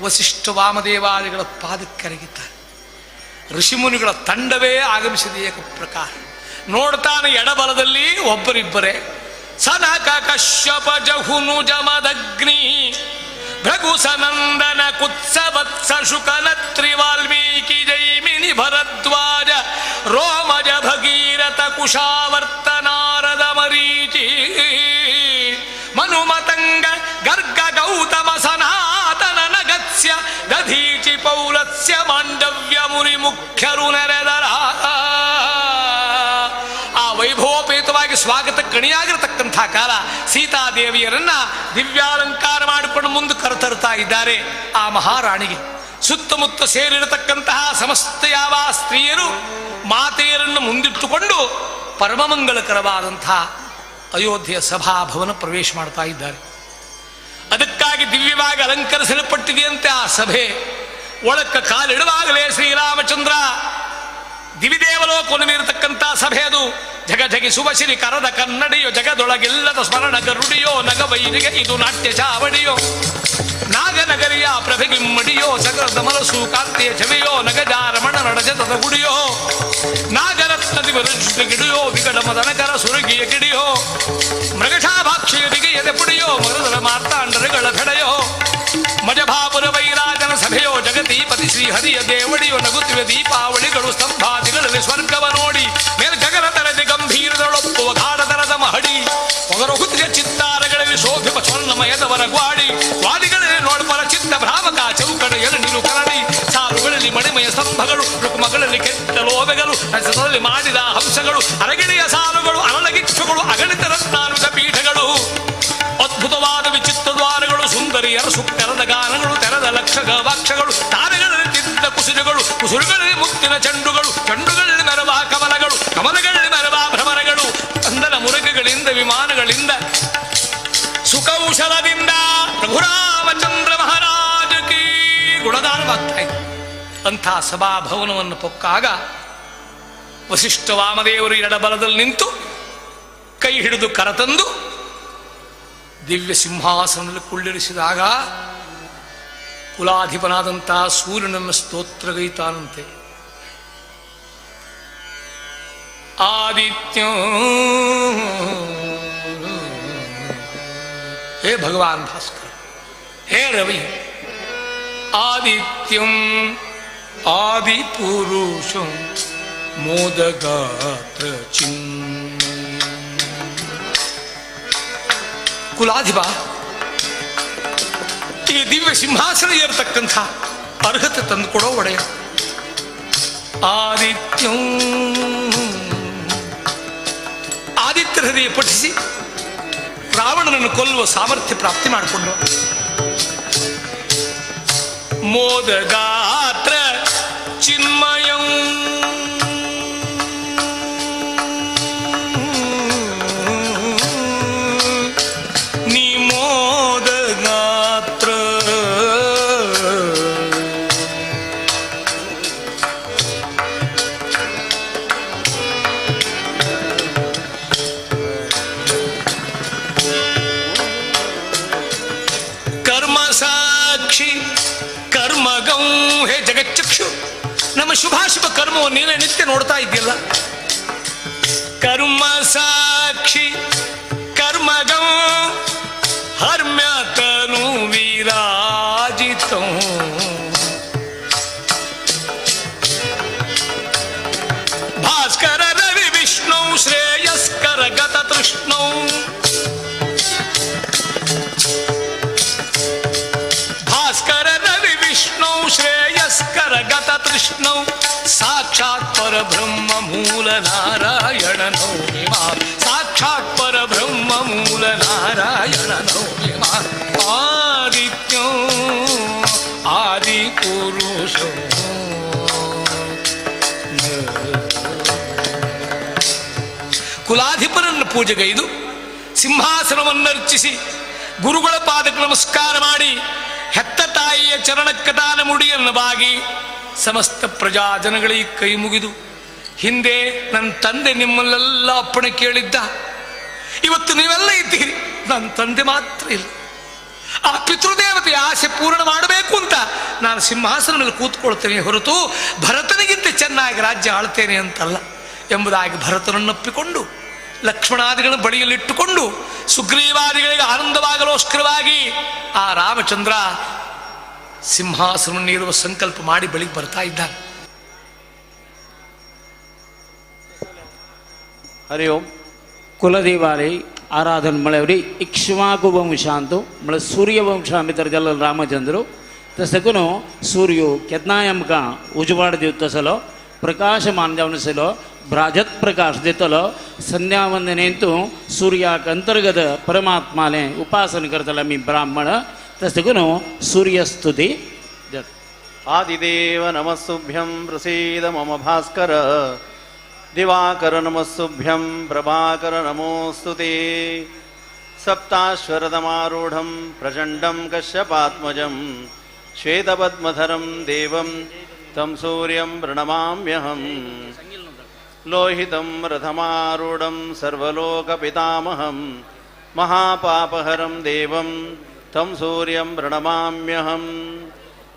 ವಸಿಷ್ಠ ವಾಮದೇವಾದಿಗಳ ಪಾದಕ್ಕರಗಿದ್ದಾರೆ. ಋಷಿಮುನಿಗಳ ತಂಡವೇ ಆಗಮಿಸಿದೆ ಏಕ ಪ್ರಕಾರ. ನೋಡ್ತಾನೆ ಎಡಬಲದಲ್ಲಿ ಒಬ್ಬರಿಬ್ಬರೇ. ಸನಕ ಕಶ್ಯಪ ಜಹುನು ಜಮದಗ್ನಿ ಭೃಗು ಸನಂದನ ಕುತ್ಸ ವತ್ಸ ಶುಕನ ತ್ರಿವಾಲ್ಮೀಕಿ ಜೈಮಿನಿ ಭರದ್ವಾಜ ರೋಮಜ ಭಗೀರಥ ಕುಶಾವರ್ತ ನಾರದ ಮರೀಚಿ ಮನುಮತಂಗ ಗರ್ಗ ಗೌತಮ ಸನಾತನ ನಗತ್ಸ್ಯ ದಧೀಚಿ ಪೌಲತ್ಸ್ಯ ಮಾಂಡವ್ಯ ಮುನಿ ಮುಖ್ಯರು ನೆರೆದರ. ಆ ವೈಭವೋಪೇತವಾಗಿ ಸ್ವಾಗತ ಕಣಿಯಾಗಿರತಕ್ಕಂಥ ಕಾಲ ಸೀತಾದೇವಿಯರನ್ನ ದಿವ್ಯಾಲಂಕಾರ ಮಾಡಿಕೊಂಡು ಮುಂದೆ ಕರೆತರ್ತಾ ಇದ್ದಾರೆ ಆ ಮಹಾರಾಣಿಗೆ. ಸುತ್ತಮುತ್ತ ಸೇರಿರತಕ್ಕಂತಹ ಸಮಸ್ತ ಯಾವ ಸ್ತ್ರೀಯರು ಮಾತೆಯರನ್ನು ಮುಂದಿಟ್ಟುಕೊಂಡು ಪರಮಮಂಗಳಕರವಾದಂತಹ ಅಯೋಧ್ಯೆಯ ಸಭಾಭವನ ಪ್ರವೇಶ ಮಾಡ್ತಾ ಇದ್ದಾರೆ. ಅದಕ್ಕಾಗಿ ದಿವ್ಯವಾಗಿ ಅಲಂಕರಿಸಲ್ಪಟ್ಟಿದೆಯಂತೆ ಆ ಸಭೆ. ಒಳಕ್ಕ ಕಾಲಿಡುವಾಗಲೇ ಶ್ರೀರಾಮಚಂದ್ರ ದಿವಿದೇವಲೋಕವನ್ನು ಮೀರತಕ್ಕಂಥ ಸಭೆ ಅದು. ಜಗಜಗಿಸುವ ಸಿರಿ ಕರದ ಕನ್ನಡಿಯೋ ಜಗದೊಳಗಿಲ್ಲದ ಸ್ಮರಣ ಗರುಡಿಯೋ ನಗವೈರಿಗೆ ಇದು ನಾಟ್ಯ ಚಾವಡಿಯೋ ನಾಗನಗರಿಯ ಪ್ರಭೆಗಿಮ್ಮಡಿಯೋ ಸಗರದ ಮನಸ್ಸು ಕಾಂತಿಯ ಛವಿಯೋ ನಗಜಾರಮಣ ನಡಜತದ ಗುಡಿಯೋ ನಾಗರತ್ನದಿ ಗಿಡಿಯೋ ವಿಕಟ ಮದನಕರ ಸುರಗಿಯ ಕಿಡಿಯೋ, ಮೃಗಶಾಭಾಕ್ಷಿಯ ದಿಗೆಯದೆ ಪುಡಿಯೋ, ಮರುದರ ಮಾರ್ತಾಂಡರುಗಳ ಫೆಡೆಯೋ, ಮಜಭಾಪುರ ವೈರಾಜನ ಸಭೆಯೋ, ಜಗತೀಪತಿ ಶ್ರೀಹರಿಯ ದೇವಡಿಯೋ, ನಗುತ್ತಿವೆ ದೀಪಾವಳಿಗಳು ಸ್ತಂಭಾದಿಗಳಲ್ಲಿ ಸ್ವರ್ಗವ ನೋಡಿ, ಮೇಲ್ಗಗನ ತರದೆ ಗಂಭೀರದೊಳೊಪ್ಪುವ ಗಾಢದರದ ಮಹಡಿ, ಒಗರೊಗುತ್ತಿಯ ಚಿತ್ತಾರಗಳಲ್ಲಿ ಶೋಭಿಪ ಸ್ವರ್ಣಮಯದವರ ಗ್ವಾಡಿ, ವಾದಿಗಳಲ್ಲಿ ನೋಡ್ಪರ ಚಿತ್ತ ಭ್ರಾಮಕ ಚೌಕಡೆಯಲ್ಲಿ ನಿರು ಕರಡಿ, ಸಾಲುಗಳಲ್ಲಿ ಮಣಿಮಯ ಸ್ತಂಭಗಳು, ರುಕ್ಮಗಳಲ್ಲಿ ಕೆಟ್ಟ ಲೋಬೆಗಳು, ರಸದಲ್ಲಿ ಮಾಡಿದ ಹಂಸಗಳು, ಅರಗಿಣಿಯ ಸಾಲುಗಳು, ಅರಳಗಿಚ್ಚುಗಳು, ಅಗಣಿತ ರತ್ನಾನುತ ಪೀಠಗಳು, ಅದ್ಭುತವಾದ ವಿಚಿತ್ರ ದ್ವಾರಗಳು, ಸುಂದರಿಯರ ಸುತ್ತೆರದ ಗಾನಗಳು, ತೆರೆದ ಲಕ್ಷ ಗವಾಕ್ಷಗಳು, ತಾರೆಗಳಲ್ಲಿ ತಿದ್ದ ಕುಸುರುಗಳು, ಕುಸುರುಗಳಲ್ಲಿ ಮುತ್ತಿನ ಚೆಂಡುಗಳು, ಚೆಂಡುಗಳಲ್ಲಿ ಮೆರವ ಕಮಲಗಳು, ಕಮಲಗಳಲ್ಲಿ ಮೆರವ ಭ್ರಮರಗಳು, ಚಂದನ ಮುರುಗಗಳಿಂದ ವಿಮಾನಗಳಿಂದ ಸುಕೌಶಲದಿಂದ ರಘುರಾಮಚಂದ್ರ ಮಹಾರಾಜ ಕೀ ಗುಣದಾನವಾಗ್ತಾ ಇದೆ. ಅಂಥ ಸಭಾಭವನವನ್ನು ಪೊಕ್ಕಾಗ ವಸಿಷ್ಠ ವಾಮದೇವರು ಎಡಬಲದಲ್ಲಿ ನಿಂತು ಕೈ ಹಿಡಿದು ಕರತಂದು ದಿವ್ಯ ಸಿಂಹಾಸನದಲ್ಲಿ ಕುಳ್ಳಿರಿಸಿದಾಗ ಕುಲಾಧಿಪನಾದಂತಹ ಸೂರ್ಯನನ್ನು ಸ್ತೋತ್ರಗೈತಾನಂತೆ. ಆದಿತ್ಯ, ಹೇ ಭಗವಾನ್ ಭಾಸ್ಕರ, ಹೇ ರವಿ, ಆದಿತ್ಯಂ ಆದಿಪುರುಷಂ ಮೋದಗಾತ್ರ ಚಿನ್ನ. ಕುಲಾಧಿಪ, ಈ ದಿವ್ಯ ಸಿಂಹಾಸನ ಏರತಕ್ಕಂಥ ಅರ್ಹತೆ ತಂದುಕೊಡೋ ಒಡೆಯ ಆದಿತ್ಯಂ. ಆದಿತ್ಯ ಹೃದಯ ಪಠಿಸಿ ರಾವಣನನ್ನು ಕೊಲ್ಲುವ ಸಾಮರ್ಥ್ಯ ಪ್ರಾಪ್ತಿ ಮಾಡಿಕೊಂಡು ಮೋದಗಾತ್ರ ಚಿನ್ಮಯಂ ನಿಮೋದಗಾತ್ರ ಕರ್ಮ ಸಾಕ್ಷಿ ಕರ್ಮಗಂ. ಹೇ ಜಗಚ್ಚಕ್ಷು, ನಮ್ಮ ಶುಭಾಶುಭ ಕರ್ಮವನ್ನು ನೀನೇ ನಿತ್ಯ ನೋಡ್ತಾ ಇದ್ದಿಲ್ಲ. ಕರ್ಮ ಸಾಕ್ಷಿ ಕರ್ಮಗಂ ಹರ್ಮ್ಯತನು ವಿರಾಜಿತಂ. ಭಾಸ್ಕರ ರವಿ ವಿಷ್ಣು ಶ್ರೇಯಸ್ಕರ ಗತ ತೃಷ್ಣೌ. ಭಾಸ್ಕರ ರವಿ ವಿಷ್ಣು ಶ್ರೇಯಸ್ಕರ ಗತ ತೃಷ್ಣೌ ಸಾಕ್ಷಾತ್ ಪರಬ್ರಹ್ಮ ಮೂಲ ನಾರಾಯಣ ನೌಮಿ ಮಾ. ಸಾಕ್ಷಾತ್ ಪರಬ್ರಹ್ಮ ಮೂಲ ನಾರಾಯಣ ನೌಮಿ ಮಾ. ಆದಿತ್ಯೋ ಆದಿಪುರುಷೋ. ಕುಲಾಧಿಪನನ್ನು ಪೂಜೆಗೈದು ಸಿಂಹಾಸನವನ್ನರ್ಚಿಸಿ ಗುರುಗಳ ಪಾದಕ್ಕೆ ನಮಸ್ಕಾರ ಮಾಡಿ ಹೆತ್ತ ತಾಯಿಯ ಚರಣಕ್ಕೆ ತಾನ ಮುಡಿಯನ್ನು ಬಾಗಿ ಸಮಸ್ತ ಪ್ರಜಾಜನಗಳಿಗೆ ಕೈ ಮುಗಿದು, ಹಿಂದೆ ನನ್ನ ತಂದೆ ನಿಮ್ಮಲ್ಲೆಲ್ಲ ಅಪ್ಪಣೆ ಕೇಳಿದ್ದ, ಇವತ್ತು ನೀವೆಲ್ಲ ಇದ್ದೀರಿ, ನನ್ನ ತಂದೆ ಮಾತ್ರ ಇಲ್ಲ. ಆ ಪಿತೃದೇವತೆಯ ಆಸೆ ಪೂರ್ಣ ಮಾಡಬೇಕು ಅಂತ ನಾನು ಸಿಂಹಾಸನ ಮೇಲೆ ಕೂತ್ಕೊಳ್ತೇನೆ ಹೊರತು ಭರತನಿಗಿಂತ ಚೆನ್ನಾಗಿ ರಾಜ್ಯ ಆಳ್ತೇನೆ ಅಂತಲ್ಲ ಎಂಬುದಾಗಿ ಭರತನನ್ನೊಪ್ಪಿಕೊಂಡು ಲಕ್ಷ್ಮಣಾದಿಗಳ ಬಳಿಯಲ್ಲಿಟ್ಟುಕೊಂಡು ಸುಗ್ರೀವಾದಿಗಳಿಗೆ ಆನಂದವಾಗಲೋಸ್ಕರವಾಗಿ ಆ ರಾಮಚಂದ್ರ ಸಿಂಹಾಸನವನ್ನು ಇರುವ ಸಂಕಲ್ಪ ಮಾಡಿ ಬಳಿಗೆ ಬರ್ತಾ ಇದ್ದಾನೆ.
ಹರಿ ಓಂ.
ಕುಲದೇವಾಲಯ ಆರಾಧನೆ म्हळ्यार इक्ष्वाकु वंशांत म्हळ्यार सूर्यवंशा भितर जाल्लो रामचंद्र तशें करून सूर्य केन्नाय आमकां उजवाड दिवता आसलो, प्रकाशमान जावन आसलो, भ्राजत प्रकाश दितलो. संध्यावंदनेंतू सूर्याक अंतर्गत परमात्मालें उपासन करतले आमी ब्राह्मण, तशें करून सूर्यस्तुती जाता.
आदिदेव नमस्तुभ्यं प्रसीद मम भास्कर दिवाकर नमस्तुभ्यं प्रभाकर नमोऽस्तु ते. सप्ताश्वरथमारूढं प्रचण्डं कश्यपात्मजं श्वेतपद्मधरं देवं तं सूर्यं प्रणमाम्यहम्. लोहितं रथमारूढं सर्वलोकपितामहं महापापहरं देवं तं सूर्यं प्रणमाम्यहम्.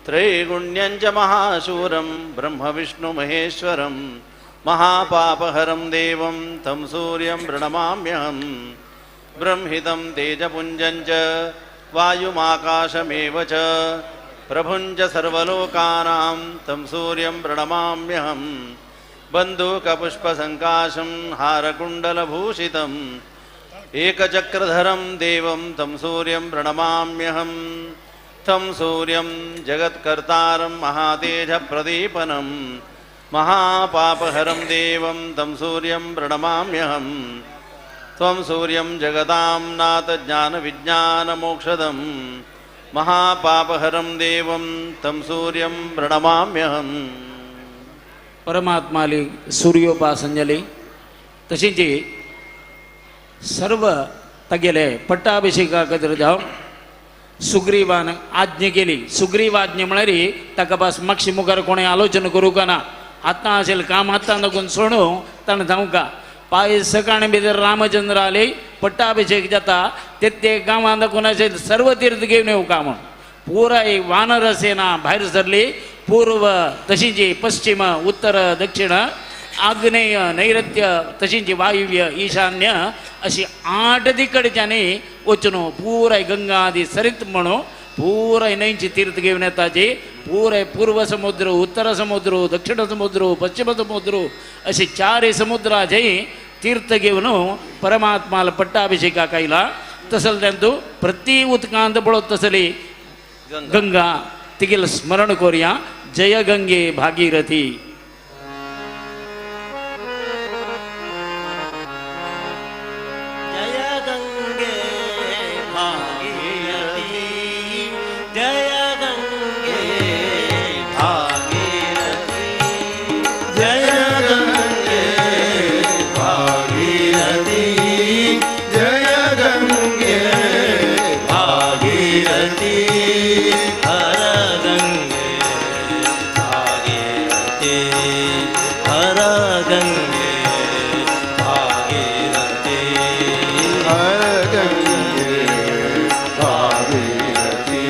त्रैगुण्यं च महाशूरं ब्रह्मविष्णुमहेश्वरं महापापहरं देवं तं सूर्यं प्रणमाम्यहं। ब्रह्मितं तेजपुञ्जं च वायुमाकाशमेव च प्रभुञ्च सर्वलोकानां तं सूर्यं प्रणमाम्यहं। बन्धूकपुष्पसङ्काशं हारकुण्डलभूषितम् एकचक्रधरं देवं तं सूर्यं प्रणमाम्यहं। तं सूर्यं जगत्कर्तारं महातेजप्रदीपनं महापापहरं देवं तं सूर्यं प्रणमाम्यहं। त्वं सूर्यं जगतां नाथ ज्ञानविज्ञानमोक्षदं महापापहरं देवं तं सूर्यं प्रणमाम्यहं।
परमात्माली सूर्योपासन जाली तशीच सर्व तागेले पट्टाभिषेका खातीर जावं सुग्रीवान आज्ञा केली। सुग्रीव आज्ञा म्हळ्यार ताका पास मागशी मुखार कोणें आलोचना करूंक ना, आतां अशें काम आतां लागून सोडूं ताणें जावंका। पांय सकाळी भितर रामचंद्र आले पट्टाभिषेक जाता ते ते गांवांत लागून अशें सर्व तीर्थ घेवन येवका म्हूण पुराय वानर सेना भायर सरली। पूर्व तशींच पश्चिम उत्तर दक्षिण आग्नेय नैऋत्य तशींच वायुव्य ईशान्य अशी 8 दिकडच्यानी वचून पुराय गंगा आदी सरीत म्हणून पुराय न्हंयची तीर्थ घेवन येताची। पुराय पूर्व समुद्र उत्तर समुद्र दक्षिण समुद्र पश्चिम समुद्र अशी 4 समुद्राचे तीर्थ घेवन परमात्माला पट्टाभिषेकाक आयला। तसले तांतू प्रति उदकांत पळोवत तसली गंगा तिगेलें स्मरण करुया। जय गंगे भागीरथी।
जय गंगे भागीरथी जय गंगे भागीरथी
जय गंगे भागीरथी जय गंगे भागीरथी
हर गंगे भागीरथी हर गंगे भागीरथी
हर गंगे भागीरथी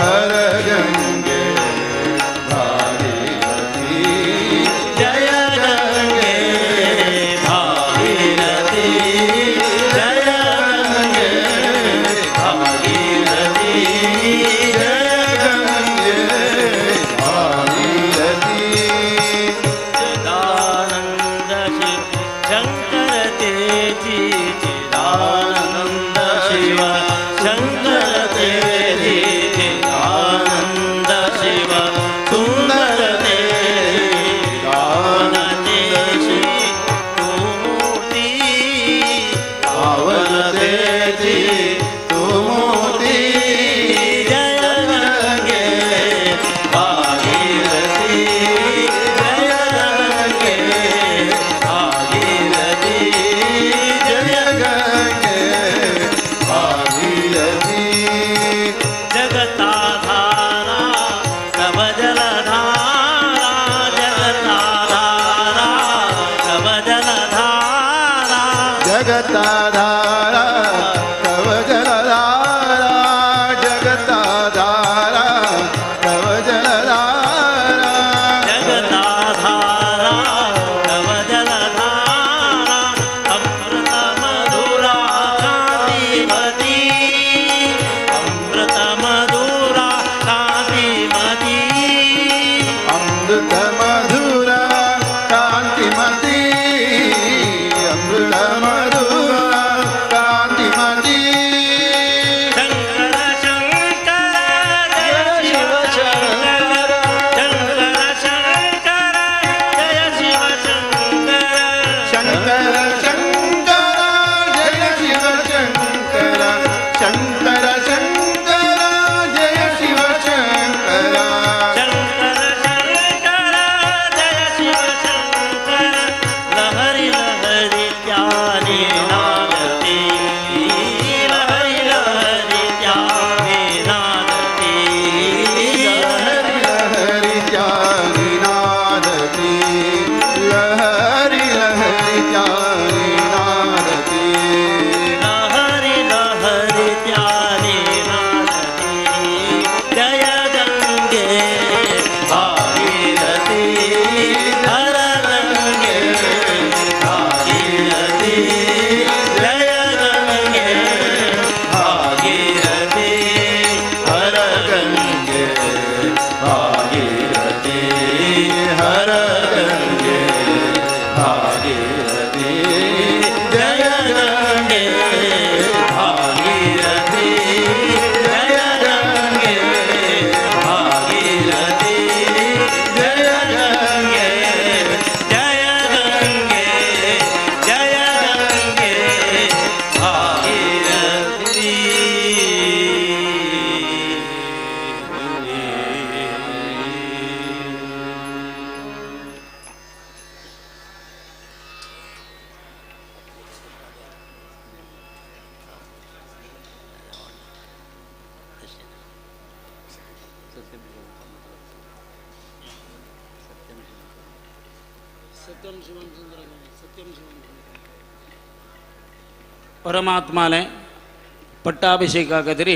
हर गंगे भागीरथी
जय गंगे भागीरथी जय गंगे भागीरथी
जय गंगे भागीरथी।
चिदानंद शिव शंकर तेजी चिदानंद शिव शंकर तेजी चिदानंद शिव सुंदर तेजी तेजी तू
पावन तेजी तू मोती
जय गंगे भागीरथी जय गंगे भागीरथी
जय गंगे भागीरथी।
जगताधारा तव जलधारा जगताधारा तव जलधारा
जगताधारा तव जलधारा जगताधारा तव जलधारा
जगताधारा तव जलधारा अमृत मधुरा कांतिमती अमृत मधुरा कांतिमती
अमृत मधुरा कांतिमती अमृत मधुरा
सत्यम शिवम सुंदरम सत्यम शिवम परमात्माने पट्टाभिषेका खातीर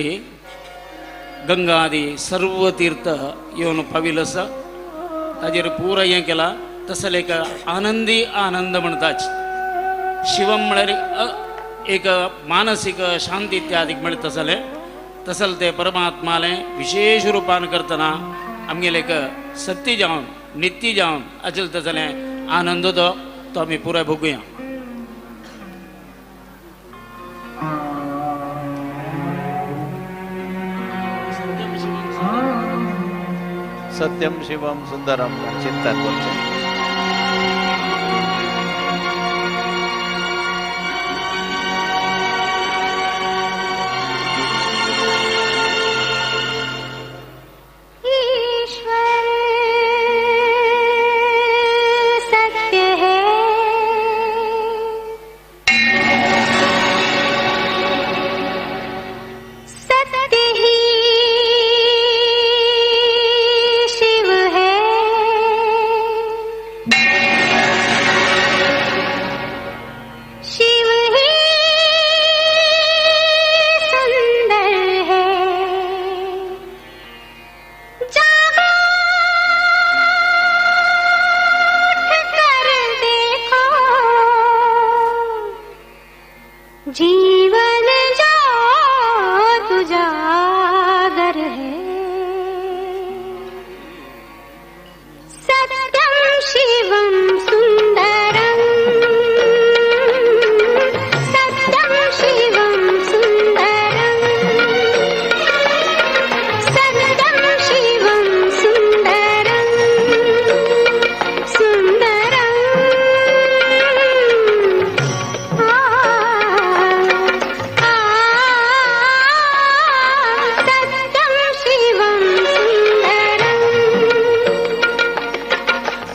गंगादी सर्व तीर्थ येवन पाविल आसा ताजेर पुराय हें केलां तसले एक आनंदी आनंद म्हणटाच शिवम म्हळ्यार एक मानसीक शांती इत्यादी मेळटा जालें तसल ते परमात्मालें विशेष रुपान करतना आमगेलें एक सत्य जावन नित्य जावन अचलता जालें आनंद तो तो आमी पुराय भोगुया.
सत्यम शिवम सुंदरम चिंतन करचें.
ईश्वर सत्य है, सत्य ही शिव है, शिव ही सुंदर है। जागो उठ कर देखो, जीवन ज्योत उजागर है। सत्यम शिवम सुंदरम, सत्यम शिवम सुंदरम, सत्यम शिवम सुंदरम सुंदरम। आ आ सत्यम शिवम सुंदरम,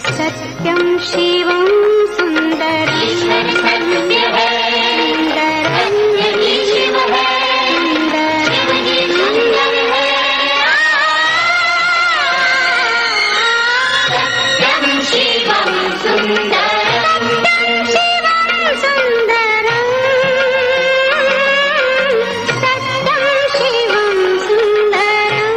सत्यम शिवम सुंदरम। ईश्वर सत्य है, सुंदरम ही शिव है, शिव ही सुंदर है। सत्यम शिवम सुंदरम, सत्यम शिवम सुंदरम, सत्यम शिवम सुंदरम।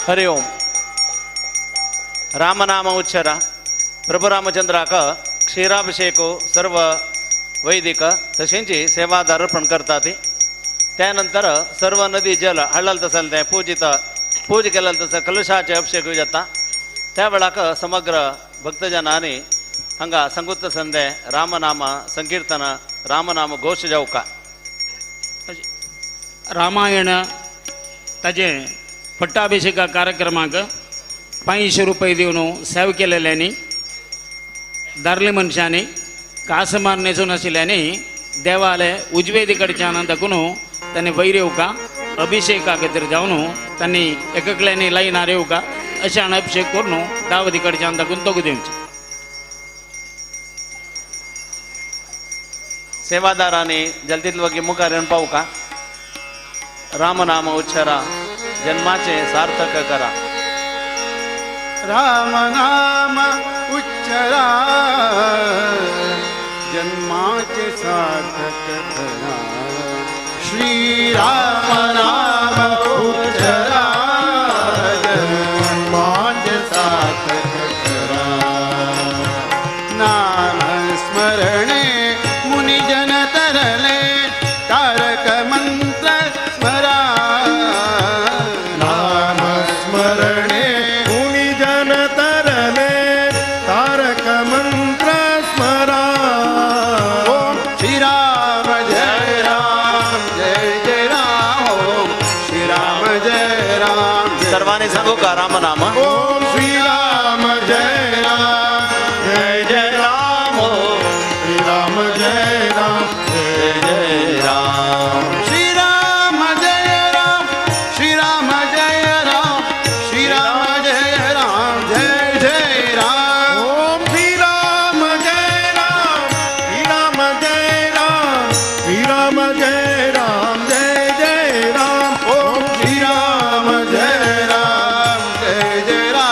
हरि ओम. रामनाम उच्चरा प्रभु रामचंद्राक क्षीराभिषेक सर्व वैदिक तशेंच सेवादार अर्पण करतात. त्यानंतर सर्व नदी जल हाडलेलें तसलें तें पूजित पूज केलेलें तसं कलशाचे अभिषेक जाता. त्या वेळाक समग्र भक्तजनांनी हांगा संगुत संदे रामनाम संकीर्तन रामनाम घोश जावका.
रामायण ताजे पट्टाभिषेका कार्यक्रमाक 500 रुपये दिवन सेव केलेल्यांनी दारली मनशांनी कासमार न्हेसून आशिल्ल्यांनी देवाले उजवेदी कडच्यान दाखून तांणी वयर येवका अभिषेका खातीर जावन तांणी एककल्यांनी लायनार येवका अशें हांणी अभिषेक करून दावदी कडच्यान दाखून तोगू दिवचे.
सेवादारांनी जलतीत वगी मुखार येवन पावका. रामनाम उच्चरा जन्माचे सार्थक करा.
राम नाम उच्चरा जन्माचे सार्थक करा. श्री राम नाम उच्चरा जन्माचे सार्थक करा. नाम स्मरणे मुनिजन तरले तारक मंत्र स्मरा.
नाम स्मरणे मुनिजन तरले तारक मंत्र स्मरा.
ओम श्री राम जय राम जय जय राम. ओम श्री राम जय राम.
सर्वांनी सांगू का राम नाम.
ओम श्री राम जय राम जय जय राम. ओम श्री राम जय राम जय जय राम.
श्री राम जय राम श्री राम जय राम श्री राम जय राम जय जय राम.
ओम श्री राम जय राम श्री राम जय राम श्री राम जय राम जय जय राम.
ओम श्री राम जय राम जय जय राम.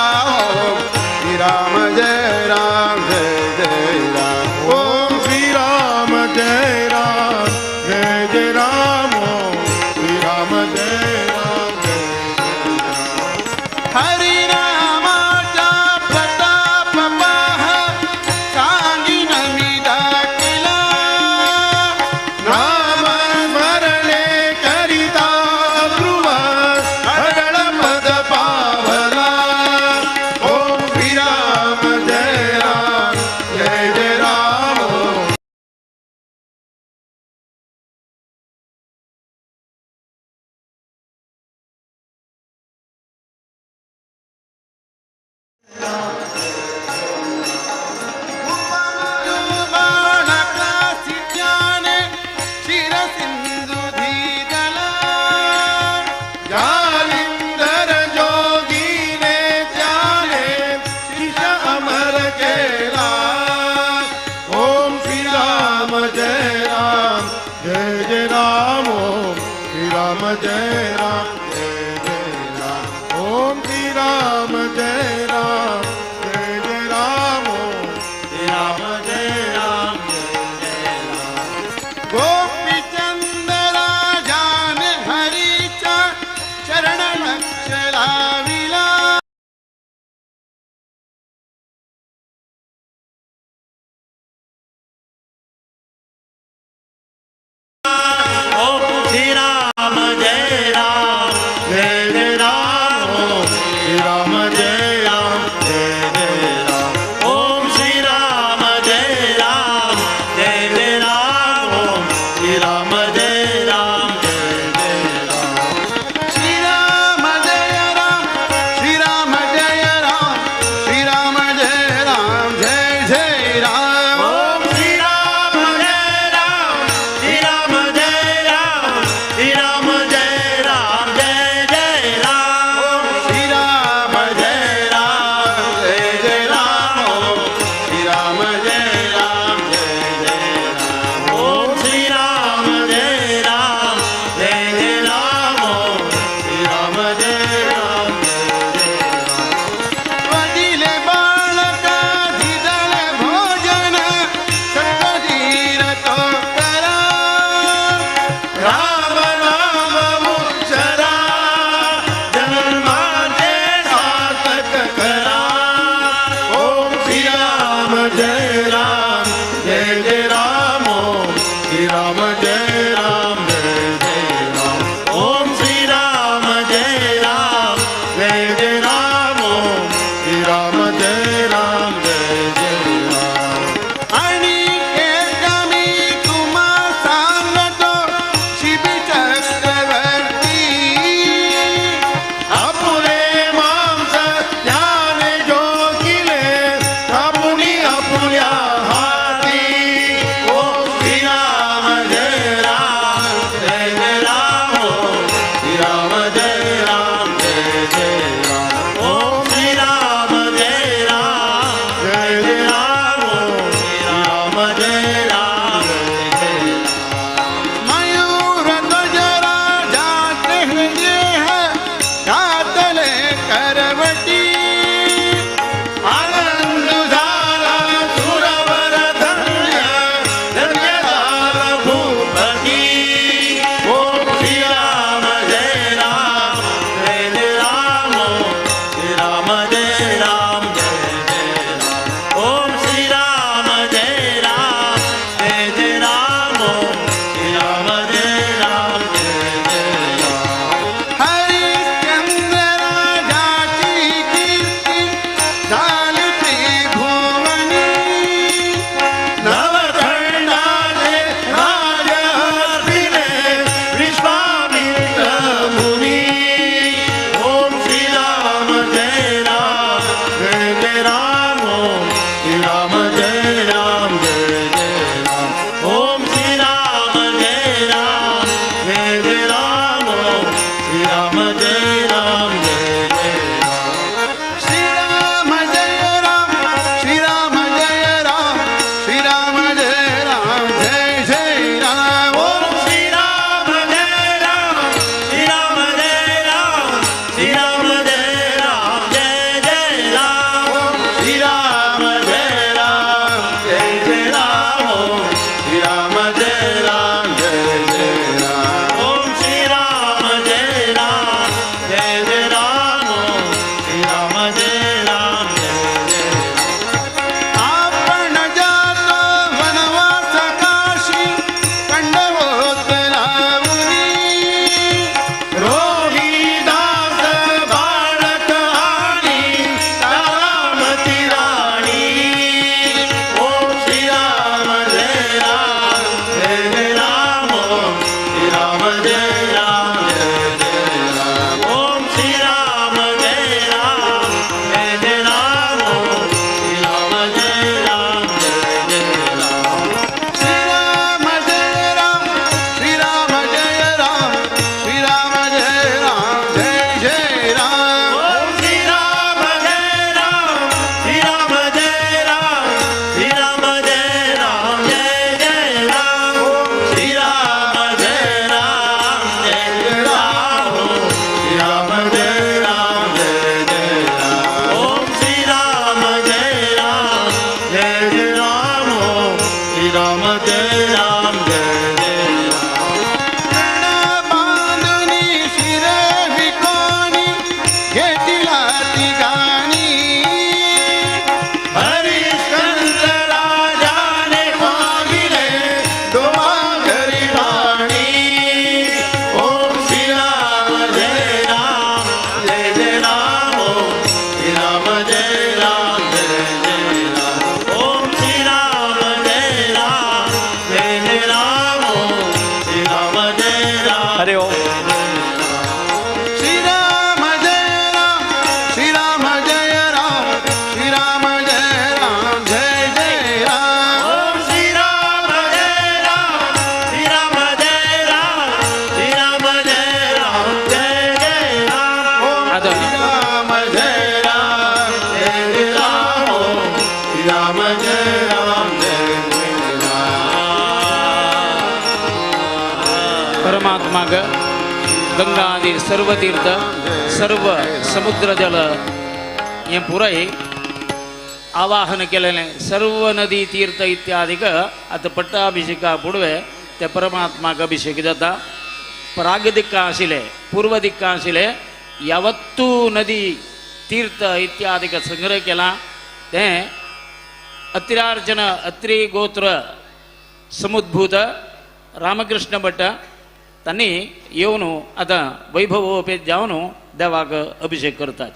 परमात्माक गंगादी सर्व तीर्थ सर्व समुद्र जल हें पुराय आवाहन केलेलें सर्व नदी तीर्थ इत्यादिक आतां पट्टाभिषेका पुडवे ते परमात्माक अभिषेक जाता. प्राग दिक्का आशिल्ले पूर्व दिक्का आशिल्ले यावत्तू नदी तीर्थ इत्यादिक संग्रह केला तें अत्र्यार्चन अत्रि गोत्र समुद्भूत रामकृष्ण भट्ट तांणी येवन आतां वैभवोपेत जावन देवाक अभिषेक करतात.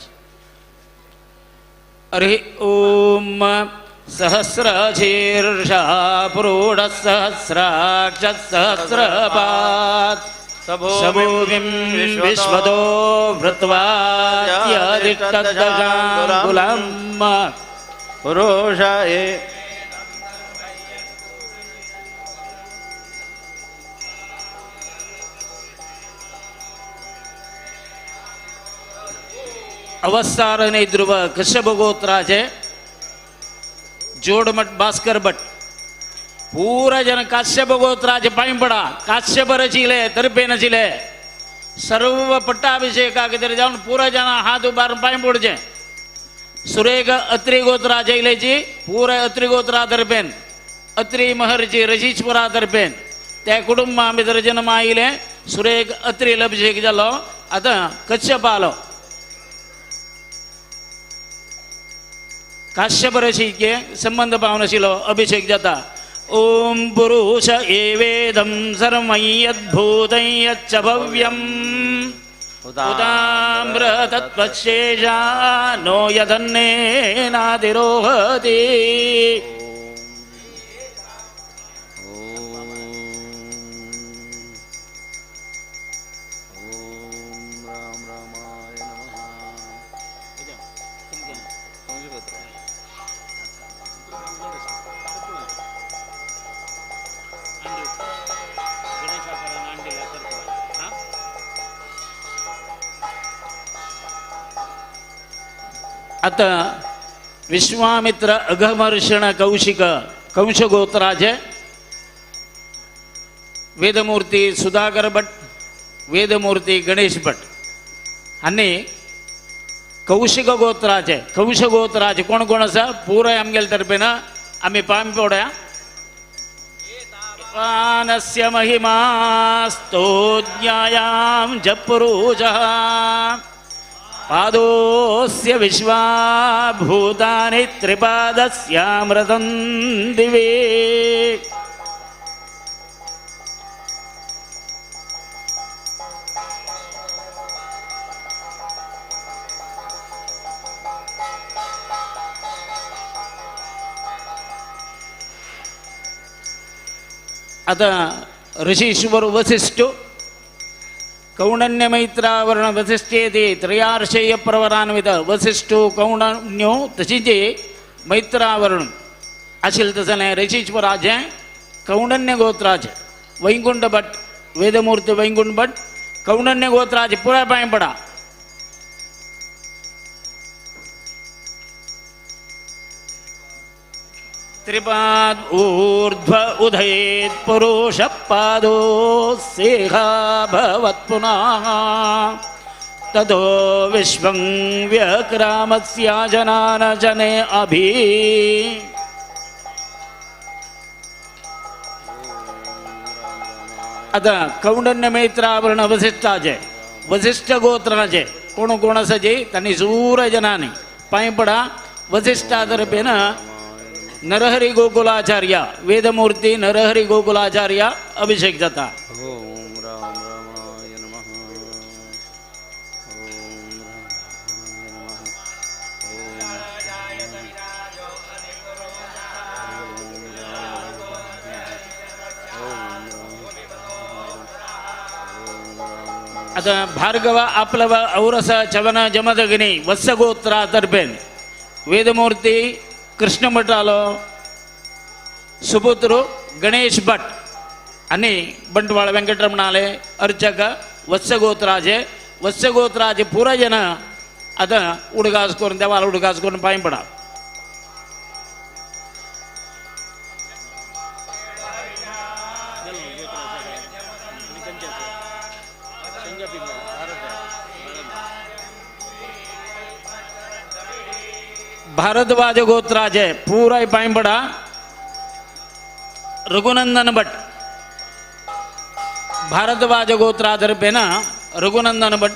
हरि ओम सहस्रशीर्षा पुरुष सहस्राक्ष सहस्रपात् सभूमिं विश्वतो वृत्वात्यधिष्ठदशाङ्गुलं
पुरुष
अवसारणे ध्रुव कश्यप गोत्राचे जोडमठ भास्कर भट पूरा जन काश्यप गोत्राचे पांय पडा काश्यप रचिले तर्पेन आशिल्ले सर्व पट्टाभिषेकाक तरी जावन पुरा जन हात उबारून पांय पडचे. सुरेख अत्री गोत्राचे इलेची पुरा अत्री गोत्रा तर्पेन अत्री महर्षी ऋषीश्वरा तर्पेन त्या कुटुंबा भितर जन्म आयिले सुरेख अत्री अभिषेक जालो. आतां कश्यप आलो काश्यप ऋषीके संबंध पावन आशिल्लो अभिषेक जाता. ओम पुरुष एवेदं सर्वं यद्भूतं यच्च भव्यं उदाम्रतत्त्वशेषा नो यदन्नेनाधिरोहति. आता विश्वामित्र अघमर्षण कौशिक कंशगोत्राचे वेदमूर्ती सुधाकर भट वेदमूर्ती गणेश भट आनी कौशिक गोत्राचे कंशगोत्राचे कोण कोण आसा पुराय आमगेले तर्फेन आमी पांय पडया. पानस्य महिमास्तोज्ञायां जपुरुषः पादोस्य विश्वा भूतानि त्रिपादस्यामृतं दिवे. आता ऋषीश्वर वसिष्ठ कौंडण्यमैत्रावर्ण वसिष्ठेति त्रयार्षेय प्रवरान्वित वसिष्ठो कौंडण्यो तशीच मैत्रावर्ण आशिल्लें तशें ऋषीश्वराचें कौंडण्य गोत्राचें वैकुंठ भट वेदमूर्ती वैकुंठ भट कौंडण्य गोत्राचें पुराय पांय पडा. त्रिपाद ऊर्ध्व उदयेत् पुरुष पादो सेहा भवत् पुनः ततो विश्वं व्यक्रामस्याजनानजने अभि. आतां कौंडण्य मैत्रावर्ण वसिष्ठाचे वसिष्ठ गोत्राचे कोण कोण आसा जे तांणी सूर जनांनी पांय पडा. वसिष्ठा तर्फेन नरहरी गोकुलाचार्य वेदमूर्ती नरहरी गोकुलाचार्य अभिषेक जाता.
ओम राम रामाय नमः. ओम रामाय नमः.
आता भार्गव आपलव औरस चवन जमदग्नी वत्सगोत्रा तर्फेन वेदमूर्ती कृष्ण भटालो सुपुत्र गणेश भट आणि बंटवाळ वेंकटरमणाले अर्चक वत्सगोत्राचे वत्सगोत्राचे पुरा जन आता उडगास करून देवाला उडगास करून पांय पडा. भारद्वाज गोत्राचे पुराय पांय पडा. रघुनंदन भट भारद्वाज गोत्रातर्फेन रघुनंदन भट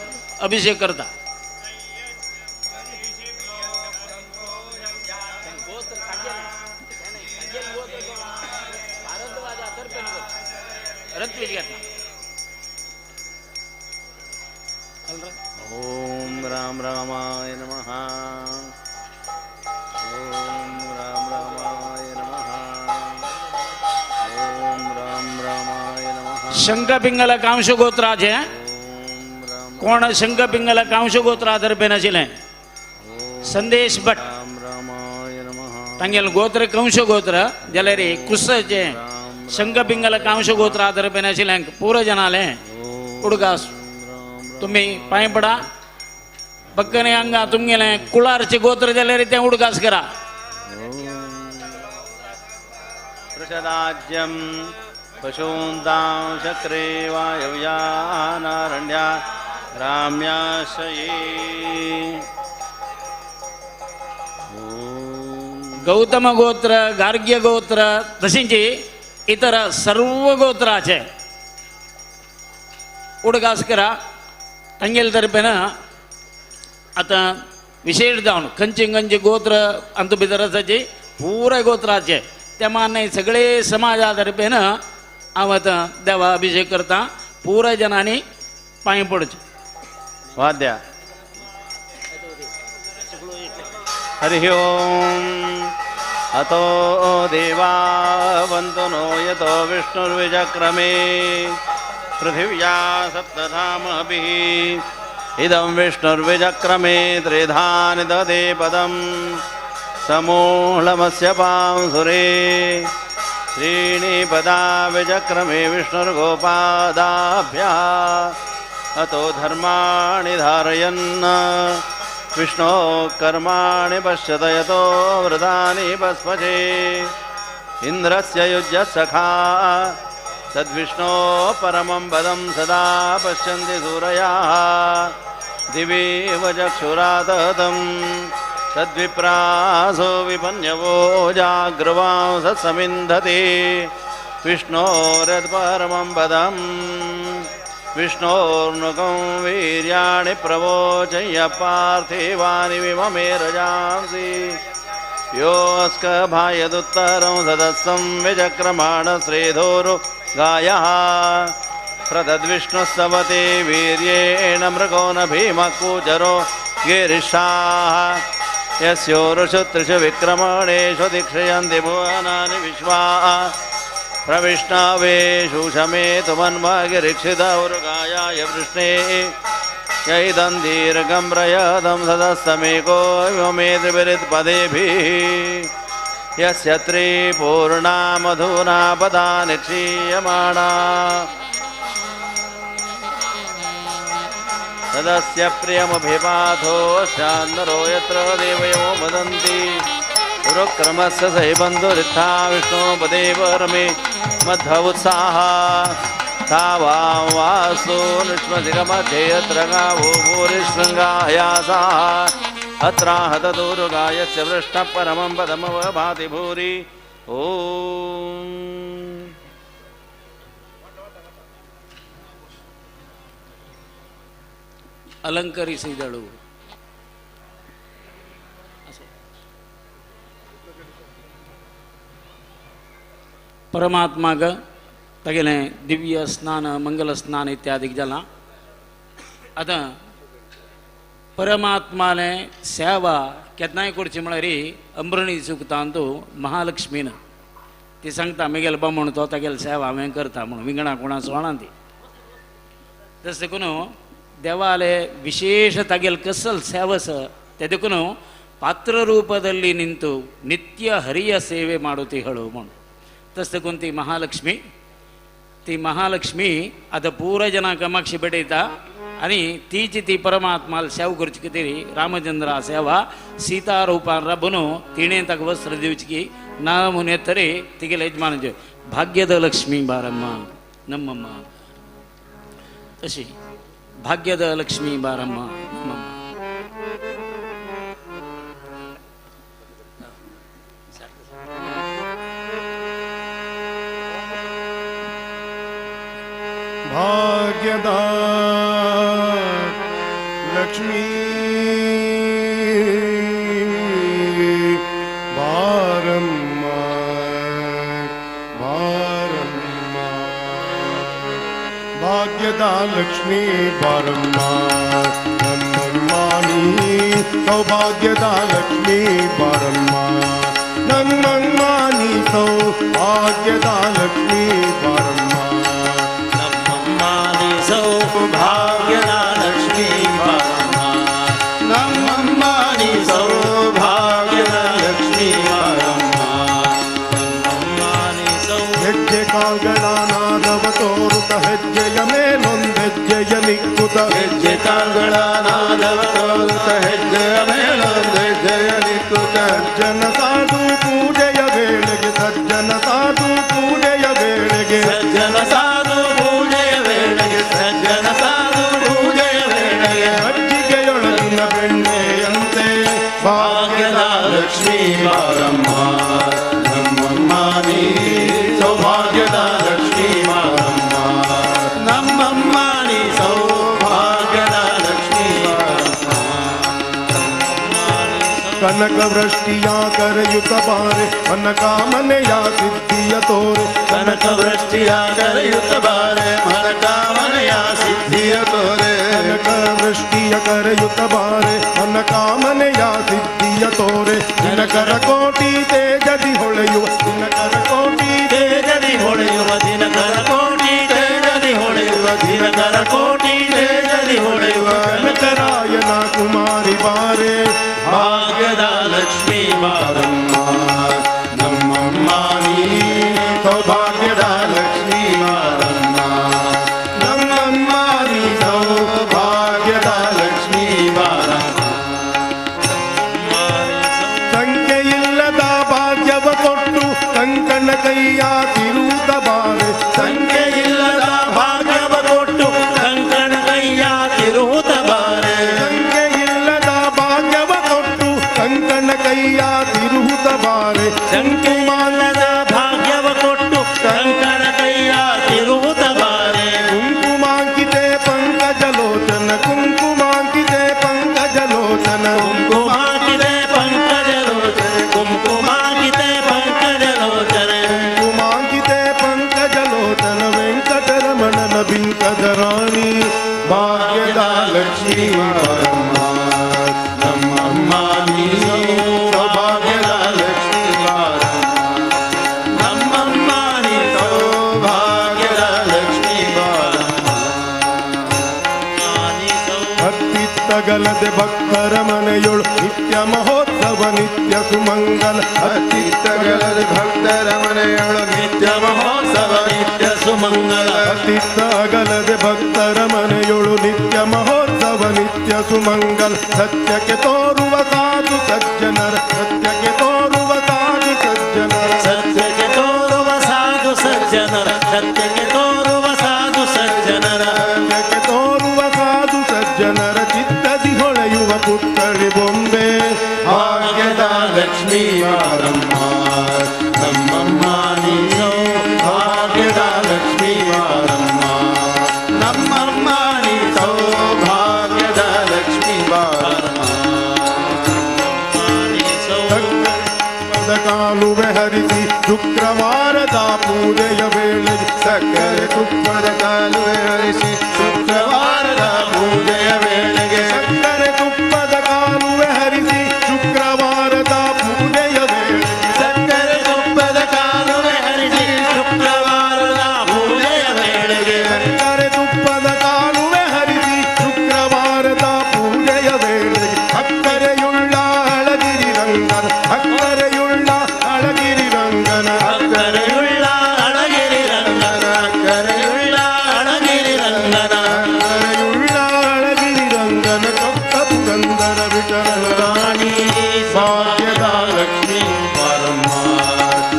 अभिषेक करता.
ओम राम रामाय नमः. ओम राम रामाय नमः. ओम राम रामाय नमः.
शंखपिंगल कांश गोत्राचे कोण शंखपिंगल कांश गोत्रातर्फेन आशिल्लें संदेश भट तांगेले गोत्र कंश गोत्र जाल्यार कुसचे शंखपिंगल कांश गोत्रातर्फेन आशिल्लें पुरो जनालें उडगास तुमी पांय पडा. बक्कने हांगा तुमगेलें कुळारचे गोत्र जाल्यार तें उडगास करा.
पृषदाज्यं पशून्तां शक्रे वायव्यानारण्या राम्याशये.
गौतम गोत्र गार्ग्य गोत्र तशींच इतर सर्व गोत्राचे उडगास करा. तांगेले तर्फेन आतां विशेष जावन खंयचे खंयचे गोत्र आमचे भितर आसाचे पुराय गोत्राचे त्या मानाय सगळे समाजा तर्फेन हांव आतां देवा अभिषेक करता. पुराय जनांनी पांय पडचें.
वाद्या हरि ओम. अतो देवा वन्तु नो यतो विष्णुर्विचक्रमे पृथिव्या सप्तधामभिः इदं विष्णुर्विचक्रमे त्रिधानि ददे पदं समूलमस्य पांसुरे त्रीणि पदा विचक्रमे विष्णुर्गोपादाभ्यः अतो धर्माणि धारयन् विष्णो कर्माणि पश्यत यतो व्रतानि पस्पशे इन्द्रस्य युज्य सखा तद्विष्णो परमं पदं सदा पश्यन्ति सूरयाः दिवेव चक्षुराततं तद्विप्रासो विपन्यवो जाग्रवांससमिन्धते विष्णोरत्परमं पदं विष्णोर्नुकं वीर्याणि प्रवोचय्य पार्थिवानि विममे रजांसि योऽस्कभायदुत्तरं सदस्सं विचक्रमाण श्रीधोरु गायः प्रतद्विष्णुस्तवते वीर्येण मृगो न भीमकूजरो गिरिशाः यस्योरुषु त्रिषु विक्रमणेषु दीक्षयन्ति भुवनानि विश्वा प्रविष्णवेषु शमेतुमन्मगिरीक्षितौरुगायाय वृष्णे यैदं दीर्घं प्रयदं सदस्समेको व्योमे त्रिविरित्पदेभिः यस्य त्रिपूर्णा मधुना पदानि क्षीयमाणा तदस्य प्रियमभिपाथो शान्दरो यत्र देवयो वदन्ति पुरक्रमस्य सहि बन्धुरित्था विष्णोपदे परमे मध्व उत्साह तावां वासु निष्मसिगमध्ये यत्र गावो भूरिशृङ्गायासाः अत्राहतदुर्गायस्य वृष्णः परमं पदमवभाति भूरि. ॐ
ಅಲಂಕರಿಸಿದಳು. परमात्माक तागेलें दिव्य स्नान मंगल स्नान इत्यादी जालां. आतां परमात्मालें सेवा केन्नाय करची म्हळ्यार अमृणी सुक्तांतू महालक्ष्मीन ती सांगता मेगेलो बामण तो तागेली सेवा हांवें करता म्हणून विंगणा कोणा सोळा ती. तशें देखून देवाले ವಿಶೇಷ ತಾಗೆಲ್ ಕಸಲ್ ಸೇವಸ ते देखून ಪಾತ್ರರೂಪದಲ್ಲಿ ನಿಂತು ನಿತ್ಯ ಹರಿಯ ಸೇವೆ ಮಾಡುತ್ತೀಹಳು म्हणून. तशें देखून ती महालक्ष्मी ती महालक्ष्मी आतां पुराय जनांक कामाक्षी भेटयता आनी तीची ती परमात्मा सेवा करची खातीर रामचंद्रा सेवा सीता रूपान राबून तिणें ताका वस्त्र दिवची की ना म्हणून येतरी तिगेले यजमान भाग्यद लक्ष्मी बारम्मा नम्मम्मा तशी भाग्यद लक्ष्मी बारम्मा नम्मम्मा.
ಭಾಗ್ಯದ ಲಕ್ಷ್ಮೀ ಬಾರಮ್ಮ ಬಾರಮ್ಮ ಭಾಗ್ಯದ ಲಕ್ಷ್ಮೀ ಬಾರಮ್ಮ ನಮ್ಮಮ್ಮ ನೀ ಸೌಭಾಗ್ಯದ ಲಕ್ಷ್ಮೀ ಬಾರಮ್ಮ ನಮ್ಮಮ್ಮ ನೀ ಸೌಭಾಗ್ಯದ ಲಕ್ಷ್ಮೀ ಬಾರಮ್ಮ
ನಮ್ಮಮ್ಮ ನೀ ಸೌಭಾಗ್ಯದ ಲಕ್ಷ್ಮೀ ಬಾರಮ್ಮ ನಮ್ಮಮ್ಮ ನೀ ಸೌಭಾಗ್ಯದ ಲಕ್ಷ್ಮೀ ಬಾರಮ್ಮ ನಮ್ಮಮ್ಮ ನೀ ಸೌ
ಹೆಜ್ಜೆ ಕಾಲ್ಗಳ ನಾದವ ತೋರುತ ಹೆಜ್ಜೆಯ ಮೇಲೊಂದೆಜ್ಜೆಯ ನಿಕ್ಕುತ
ಹೆಜ್ಜೆ ಕಾಲ್ಗಳ ನಾದವ ತೋರುತ ಹೆಜ್ಜೆಯ ಮೇಲೊಂದೆಜ್ಜೆಯ ನಿಕ್ಕುತ
ಸಜ್ಜನ ಸಾಧು ಪೂಜೆಯ ವೇಳೆಗೆ ಸಜ್ಜನ ಸಾಧು ಪೂಜೆಯ ವೇಳೆಗೆ
ಸಜ್ಜನ ಸಾಧು ಪೂಜೆಯ ವೇಳೆಗೆ ಸಜ್ಜನ ಸಾಧು ಪೂಜೆಯ ವೇಳೆಗೆ
ಮಜ್ಜಿಗೆಯೊಳಗಿನ ಬೆಣ್ಣೆಯಂತೆ
ಭಾಗ್ಯದ ಲಕ್ಷ್ಮೀ ಬಾರಮ್ಮ ನಮ್ಮಮ್ಮ ನೀ ಸೌಭಾಗ್ಯದ ಲಕ್ಷ್ಮೀ ಬಾರಮ್ಮ
ನಮ್ಮಮ್ಮ ನೀ ಸೌಭಾಗ್ಯದ ಲಕ್ಷ್ಮೀ ಬಾರಮ್ಮ
ಕನಕವೃಷ್ಟಿಯ ಕರೆಯುತ್ತ ಬಾರೆ ಮನ ಕಾಮನೆಯ ಸಿದ್ಧಿಯ ತೋರೆ
ಕನಕವೃಷ್ಟಿಯ ಕರೆಯುತ್ತ ಬಾರೆ ಮನ ಕಾಮನೆಯ ಸಿದ್ಧಿಯ ತೋರೆ
ಕನಕವೃಷ್ಟಿಯ ಕರೆಯುತ್ತ ಬಾರೆ ಮನ ಕಾಮನೆಯ ಸಿದ್ಧಿಯ ತೋರೆ ದಿನಕರ ಕೋಟಿ ತೇಜದಿ ಹೊಳೆಯುವ ದಿನಕರ ಕೋಟಿ
ತೇಜದಿ ಹೊಳೆಯುವ ದಿನಕರ ಕೋಟಿ ತೇಜದಿ ಹೊಳೆಯುವ ದಿನಕರ ಕೋಟಿ ತೇಜದಿ ಹೊಳೆಯುವ
ಕನಕರಾಯನ ಕುಮಾರಿ ಬಾರೆ
ಭಾಗ್ಯದ ಲಕ್ಷ್ಮೀ ಬಾರಮ್ಮ
ನಮ್ಮಮ್ಮ ನೀ ಸೌಭಾಗ್ಯದ ಲಕ್ಷ್ಮೀ ಬಾರಮ್ಮ ನಮ್ಮಮ್ಮ ನೀ ಸೌಭಾಗ್ಯದ ಲಕ್ಷ್ಮೀ ಬಾರಮ್ಮ
ಸಂಖ್ಯೆಯಿಲ್ಲದ ಭಾಗ್ಯವ ಕೊಟ್ಟು ಕಂಕಣ ಕೈಯ ತಿರುತ ಬಾರೆ
ಸಂಖ್ಯೆಯಿಲ್ಲದ ಭಾಗ್ಯವ ಕೊಟ್ಟು ಕಂಕಣ ಕೈಯ ತಿರುತ ಬಾರೆ
ಸಂಖ್ಯೆಯಿಲ್ಲದ ಭಾಗ್ಯವ ಕೊಟ್ಟು ಕಂಕಣ ಕೈಯ ತಿರುತ ಬಾರೆ
ಸಂಖ್ಯೆಯಿಲ್ಲದ ಭಾಗ್ಯವ ಕೊಟ್ಟು ಕಂಕಣ ಕೈಯ ತಿರುತ ಬಾರೆ
ಕುಂಕುಮಾಂಕಿತೆ ಪಂಕಜಲೋಚನ ಕುಂಕುಮಾಂಕಿತೆ ಪಂಕಜಲೋಚನ
ಕುಂಕುಮಾಂಕಿತೆ ಪಂಕಜಲೋಚನ ಕುಂಕುಮಾಂಕಿತೆ ಪಂಕಜಲೋಚನ
ಕುಂಕುಮಾಂಕಿತೆ ಪಂಕಜಲೋಚನ ವೆಂಕಟರಮಣನ ಬಿಂಕದ ರಾಣಿ
ಭಾಗ್ಯದ ಲಕ್ಷ್ಮೀ ಬಾರಮ್ಮ ನಮ್ಮಮ್ಮ ನೀ ಸೌಭಾಗ್ಯದ ಲಕ್ಷ್ಮೀ ಬಾರಮ್ಮ
ನಮ್ಮಮ್ಮ ನೀ
ಸೌಭಾಗ್ಯದ ಲಕ್ಷ್ಮೀ ಬಾರಮ್ಮ
ಅತ್ತಿತ್ತಗಲದೆ ಭಕ್ತರ ಮನೆಯೊಳು ನಿತ್ಯ ಮಹೋತ್ಸವ ನಿತ್ಯ ಸುಮಂಗಲ
ಅತ್ತಿತ್ತಗಲದೆ ಭಕ್ತರ ಮನೆಯೊಳು ನಿತ್ಯ ಮಹೋತ್ಸವ ನಿತ್ಯ ಸುಮಂಗಲ
ಅತ್ತಿತ್ತಗಲದೆ ಭಕ್ತರ ಮನೆಯೊಳು ನಿತ್ಯ ಮಹೋತ್ಸವ ನಿತ್ಯ ಸುಮಂಗಲ ಸತ್ಯಕ್ಕೆ ತೋರುವ ಸಾಧು ಸಜ್ಜನರ ಸತ್ಯಕ್ಕೆ ತೋರುವ ಸಾಧು ಸಜ್ಜನರ
ಸತ್ಯಕ್ಕೆ ತೋರುವ ಸಾಧು ಸಜ್ಜನರ ಸತ್ಯಕ್ಕೆ ತೋರುವ ಸಾಧು ಸಜ್ಜನರ
ಸತ್ಯಕ್ಕೆ ತೋರುವ ಸಾಧು ಸಜ್ಜನರ ಚಿತ್ತದಿ ಹೊಳೆಯುವ ಪುತ್ತಳಿ ಬೊಂಬೆ
ಭಾಗ್ಯದ ಲಕ್ಷ್ಮೀ ಬಾರಮ್ಮ ನಮ್ಮಮ್ಮ ನೀ ಸೌಭಾಗ್ಯದ ಲಕ್ಷ್ಮೀ ಬಾರಮ್ಮ ನಮ್ಮಮ್ಮ ನೀ ಸೌಭಾಗ್ಯದ ಲಕ್ಷ್ಮೀ ಬಾರಮ್ಮ
ಕಾಲುವೆ ಹರಿಸಿ ಶುಕ್ರವಾರದ ಪೂಜೆಯ ವೇಳೆಗೆ
ಸಕ್ಕರೆ ತುಪ್ಪದ ಕಾಲುವೆ ಹರಿಸಿ ಶುಕ್ರವಾರದ ಪೂಜೆಯ ವೇಳೆಗೆ
ಸಕ್ಕರೆ ತುಪ್ಪದ ಕಾಲುವೆ ಹರಿಸಿ ಶುಕ್ರವಾರದ ಪೂಜೆಯ ವೇಳೆಗೆ
ಸಕ್ಕರೆ ತುಪ್ಪದ ಕಾಲುವೆ ಹರಿಸಿ ಶುಕ್ರವಾರದ ಪೂಜೆಯ ವೇಳೆಗೆ
ಸಕ್ಕರೆ ತುಪ್ಪದ ಕಾಲುವೆ ಹರಿಸಿ ಶುಕ್ರವಾರದ ಪೂಜೆಯ ವೇಳೆಗೆ ಅಕ್ಕರೆಯುಳ್ಳ ಅಳಗಿರಿ ರಂಗನ ಅಕ್ಕರೆಯುಳ್ಳ ಅಳಗಿರಿ ರಂಗನ
ಅಕ್ಕರೆಯುಳ್ಳ ಅಳಗಿರಿ ರಂಗನ ಅಕ್ಕರೆಯುಳ್ಳ ಅಳಗಿರಿ ರಂಗನ
ಅಕ್ಕರೆಯುಳ್ಳ ಅಳಗಿರಿ ರಂಗನ ಕೊಕ್ಕ ಪುರಂದರ ವಿಠಲ
ರಾಣಿ
ಭಾಗ್ಯದ ಲಕ್ಷ್ಮೀ ಬಾರಮ್ಮ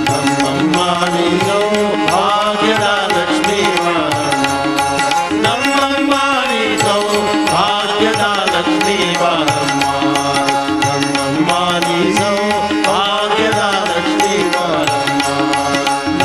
ನಮ್ಮಮ್ಮ ನೀ ಸೌಭಾಗ್ಯದ ಲಕ್ಷ್ಮೀ ಬಾರಮ್ಮ
ನಮ್ಮಮ್ಮ ನೀ ಸೌಭಾಗ್ಯದ ಲಕ್ಷ್ಮೀ ಬಾರಮ್ಮ
ನಮ್ಮಮ್ಮ ನೀ ಸೌಭಾಗ್ಯದ ಲಕ್ಷ್ಮೀ ಬಾರಮ್ಮ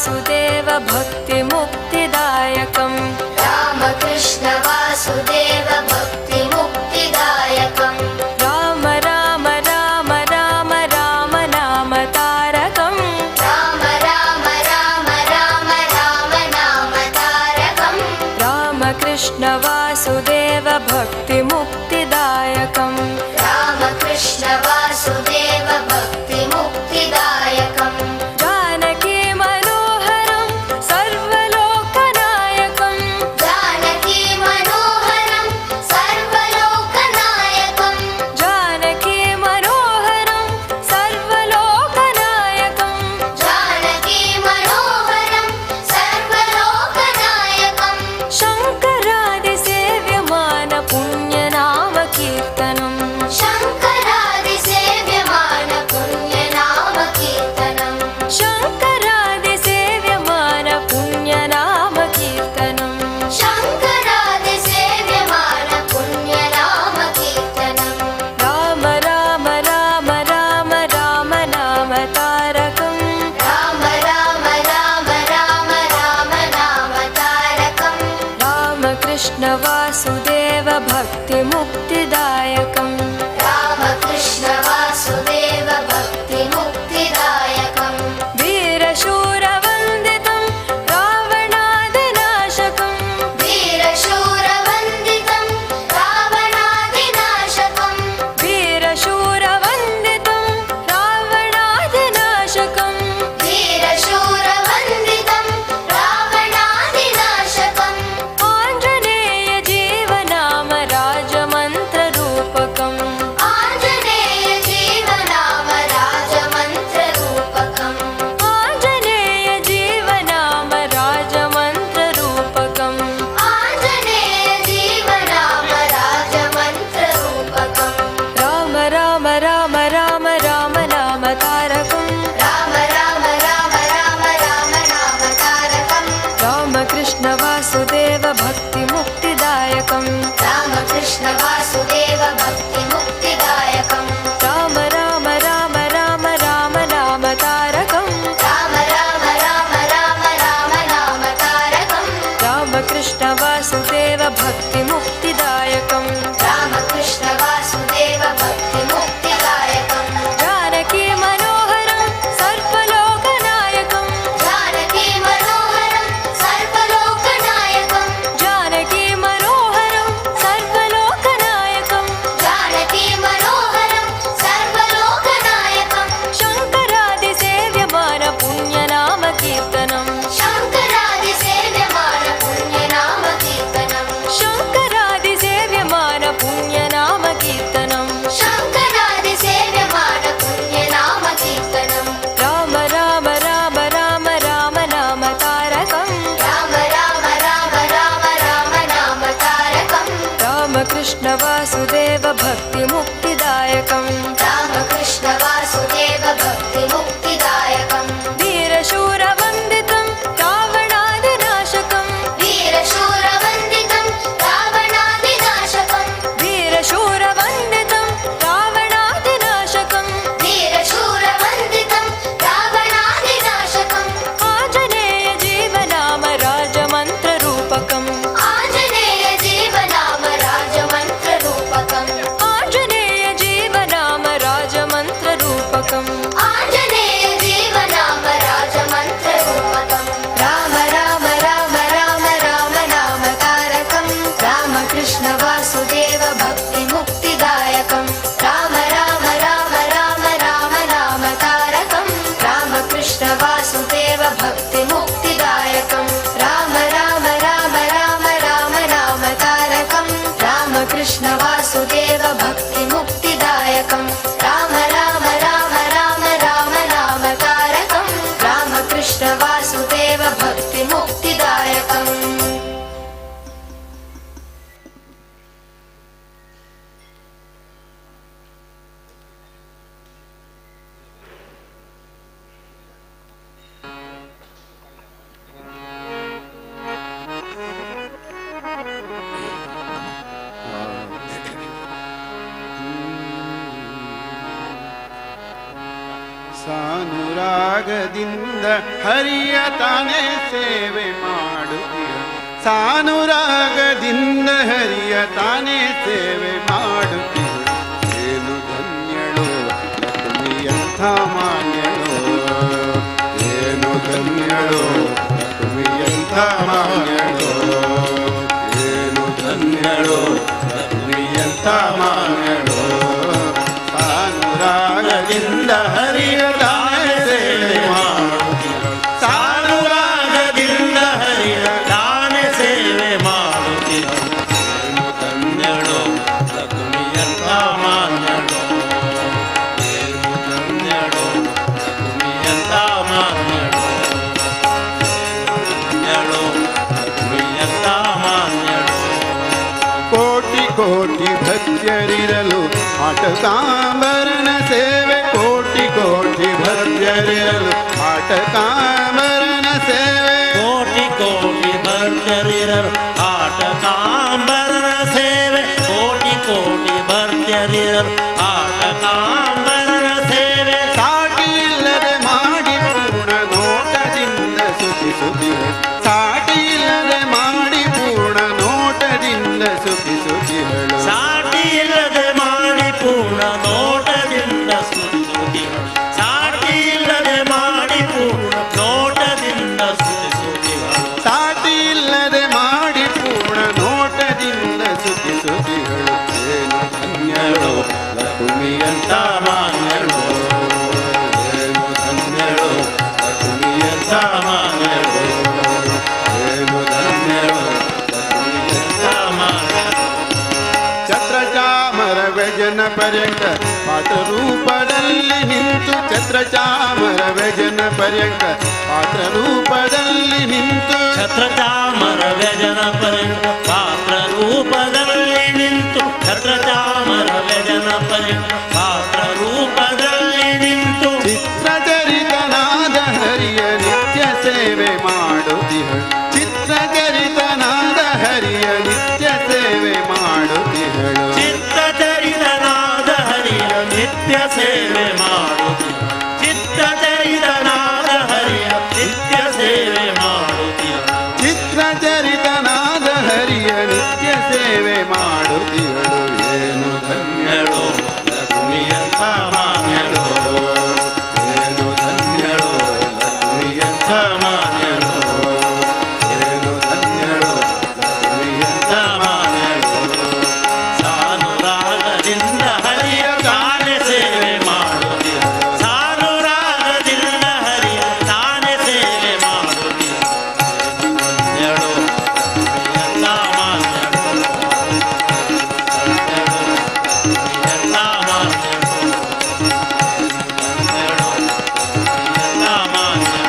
वासुदेव भक्तिमुक्तिदायकम्।
रामकृष्ण वासुदेव भक्तिमुक्तिदायकम्।
राम राम राम राम राम नाम तारकम्।
राम राम राम राम राम नाम तारकम्।
रामकृष्ण वासुदेव भक्तिमुक्तिदायकम्।
रामकृष्ण वासुदेव भक्तिमुक्तिदायकम्।
जानकी मनोहरं सर्वलोकनायकम्।
जानकी मनोहरं सर्वलोकनायकम्।
जानकी मनोहरं सर्वलोकनायकम्।
जानकी मनोहरं सर्वलोकनायकम्।
शङ्करादिसेव्यमान पुण्यनाम कीर्तनम्।
शङ्करादिसेव्यमान पुण्यनाम कीर्तनम्।
शङ्करादिसेव्यमान पुण्यनाम कीर्तनम्।
शङ्करादिसेव्यमान पुण्यनाम कीर्तनम्।
राम राम राम राम राम नाम तारकम्।
राम राम राम राम राम नाम तारकम्।
रामकृष्ण वासुदेव भक्तिमुक्तिदायकम्।
रामकृष्ण वासुदेव भक्तिमुक्तिदायकम्।
वीरशूरवन्दितं रावणादिनाशकम्।
वीरशूरवन्दितं रावणादिनाशकम्।
वीरशूरवन्दितं रावणादिनाशकम्।
ಸಾನುರಾಗದಿಂದ ಹರಿಯ ತಾನೇ ಸೇವೆ ಮಾಡುತ್ತಿಹ, ಸಾನುರಾಗದಿಂದ ಹರಿಯ ತಾನೇ ಸೇವೆ ಮಾಡುತ್ತಿಹ. ಏನು ಧನ್ಯಳು ಲಕ್ಷ್ಮಿಯಂಥ ಮಾನ್ಯಳು, ಏನು ಧನ್ಯಳು ಲಕ್ಷ್ಮಿಯಂಥ ಮಾನ್ಯಳು, ಏನು ಧನ್ಯಳು ಲಕ್ಷ್ಮಿಯಂಥ ಮಾನ್ಯಳು. ಸಾನುರಾಗದಿಂದ ಹರಿಯ ತಾನೇ ಸೇವೆ ಮಾಡುತ್ತಿಹ, ಸಾನುರಾಗದಿಂದ ಹರಿಯ
ತಾನೇ ಸೇವೆ ಮಾಡುತ್ತಿಹ. ಏನು ಧನ್ಯಳು ಲಕ್ಷ್ಮಿಯಂಥ ಮಾನ್ಯಳು, ಏನು ಧನ್ಯಳು ಲಕ್ಷ್ಮಿಯಂಥ ಮಾನ್ಯಳು, ಧನ್ಯಳು ಲಕ್ಷ್ಮಿಯಂಥ ಮಾನ್ಯಳು.
ಕೋಟಿ ಕೋಟಿ ಭಕ್ತರಿರಲು ಆಟಕಾಂಬರನ ಸೇವೆ, ಕೋಟಿ ಕೋಟಿ ಭಕ್ತರಿರಲು ಆಟಕಾಂಬರನ ಸೇವೆ,
ಕೋಟಿ ಕೋಟಿ ಭಕ್ತರಿರಲು ಆಟಕಾಂಬರನ ಸೇವೆ, ಕೋಟಿ ಕೋಟಿ ಭಕ್ತರಿರಲು ಆಟಕಾಂಬರನ ಸೇವೆ.
ಸಾಟಿ ಇಲ್ಲದೆ ಮಾಡಿ ಪೂರ್ಣ ನೋಟದಿಂದ ಸುಖಿಸುತ್ತಿಹ, ಸಾಟಿ ಇಲ್ಲದೆ ಮಾಡಿ ಪೂರ್ಣ ನೋಟದಿಂದ ಸುಖಿಸುತ್ತಿಹಳು,
ಸಾಟಿ ಇಲ್ಲದೆ ಮಾಡಿ ಪೂರ್ಣ ನೋಟದಿಂದ ಸ್ತುತಿಸುತ್ತಿಹಳು, ಸಾಟಿ ಇಲ್ಲದೆ ಮಾಡಿ ಪೂರ್ಣ ನೋಟದಿಂದ ಸ್ತುತಿಸುತ್ತಿಹಳು,
ಸಾಟಿ ಇಲ್ಲದೆ ಮಾಡಿ ಪೂರ್ಣ ನೋಟದಿಂದ ಸುಖಿಸುತ್ತಿಹಳು. ಏನು ಧನ್ಯಳು ಲಕ್ಷ್ಮಿಯಂಥ ಮಾನ್ಯಳು, ಏನು ಧನ್ಯಳು ಲಕ್ಷ್ಮಿಯಂಥ ಮಾನ್ಯಳು, ಏನು ಧನ್ಯಳು ಲಕ್ಷ್ಮಿಯಂಥ ಮಾನ್ಯಳು. ಛತ್ರಚಾಮರ ವ್ಯಜನ ಪರ್ಯಂಕ ಪಾತ್ರ ರೂಪದಲ್ಲಿ ನಿಂತು, ಛತ್ರಚಾಮರ ವ್ಯಜನ ಪರ್ಯಂಕ ಪಾತ್ರ ರೂಪದಲ್ಲಿ ನಿಂತು,
ಛತ್ರಚಾಮರ ವ್ಯಜನ ಪರ್ಯಂಕ ಪಾತ್ರ ರೂಪದಲ್ಲಿ ನಿಂತು, ಛತ್ರಚಾಮರ ವ್ಯಜನ ಪರ್ಯಂಕ ಪಾತ್ರ ರೂಪದಲ್ಲಿ ನಿಂತು.
ಚಿತ್ರಚರಿತನಾದ ಹರಿಯ ನಿತ್ಯ ಸೇವೆ ಮಾಡುತ್ತಿಹಳು, ಚಿತ್ರಚರಿತನಾದ ಹರಿಯ ನಿತ್ಯ ಸೇವೆ ಮಾಡುತ್ತಿಹಳು,
ಚಿತ್ತಚರಿತನಾದ ಹರಿಯ ನಿತ್ಯ ಸೇವೆ ಮಾಡುತ್ತಿಹಳು, ಚಿತ್ತಚರಿತನಾದ ಹರಿಯ ನಿತ್ಯ ಸೇವೆ ಮಾಡುತ್ತಿಹಳು,
ಚಿತ್ರಚರಿತನಾದ ಹರಿಯ ನಿತ್ಯ ಸೇವೆ ಮಾಡುತ್ತಿಹಳು. ಏನು ಧನ್ಯಳು ಲಕ್ಷ್ಮಿಯಂಥ ಮಾನ್ಯಳು, ಏನು ಧನ್ಯಳು ಲಕ್ಷ್ಮಿಯಂಥ ಮಾನ್ಯಳು, ಏನು ಧನ್ಯಳು ಲಕ್ಷ್ಮಿಯಂಥ ಮಾನ್ಯಳು.
ಸಾನುರಾಗದಿಂದ ಹರಿಯ ತಾನೇ ಸೇವೆ ಮಾಡುತ್ತಿಹಳು, ಸಾನುರಾಗದಿಂದ ಹರಿಯ ತಾನೇ ಸೇವೆ ಮಾಡುತ್ತಿಹಳು. ಧನ್ಯಳು ಲಕ್ಷ್ಮಿಯಂಥ ಮಾನ್ಯಳು, ಧನ್ಯಳು ಲಕ್ಷ್ಮಿಯಂಥ ಮಾನ್ಯಳು, ಧನ್ಯಳು ಲಕ್ಷ್ಮಿಯಂಥ ಮಾನ್ಯಳು.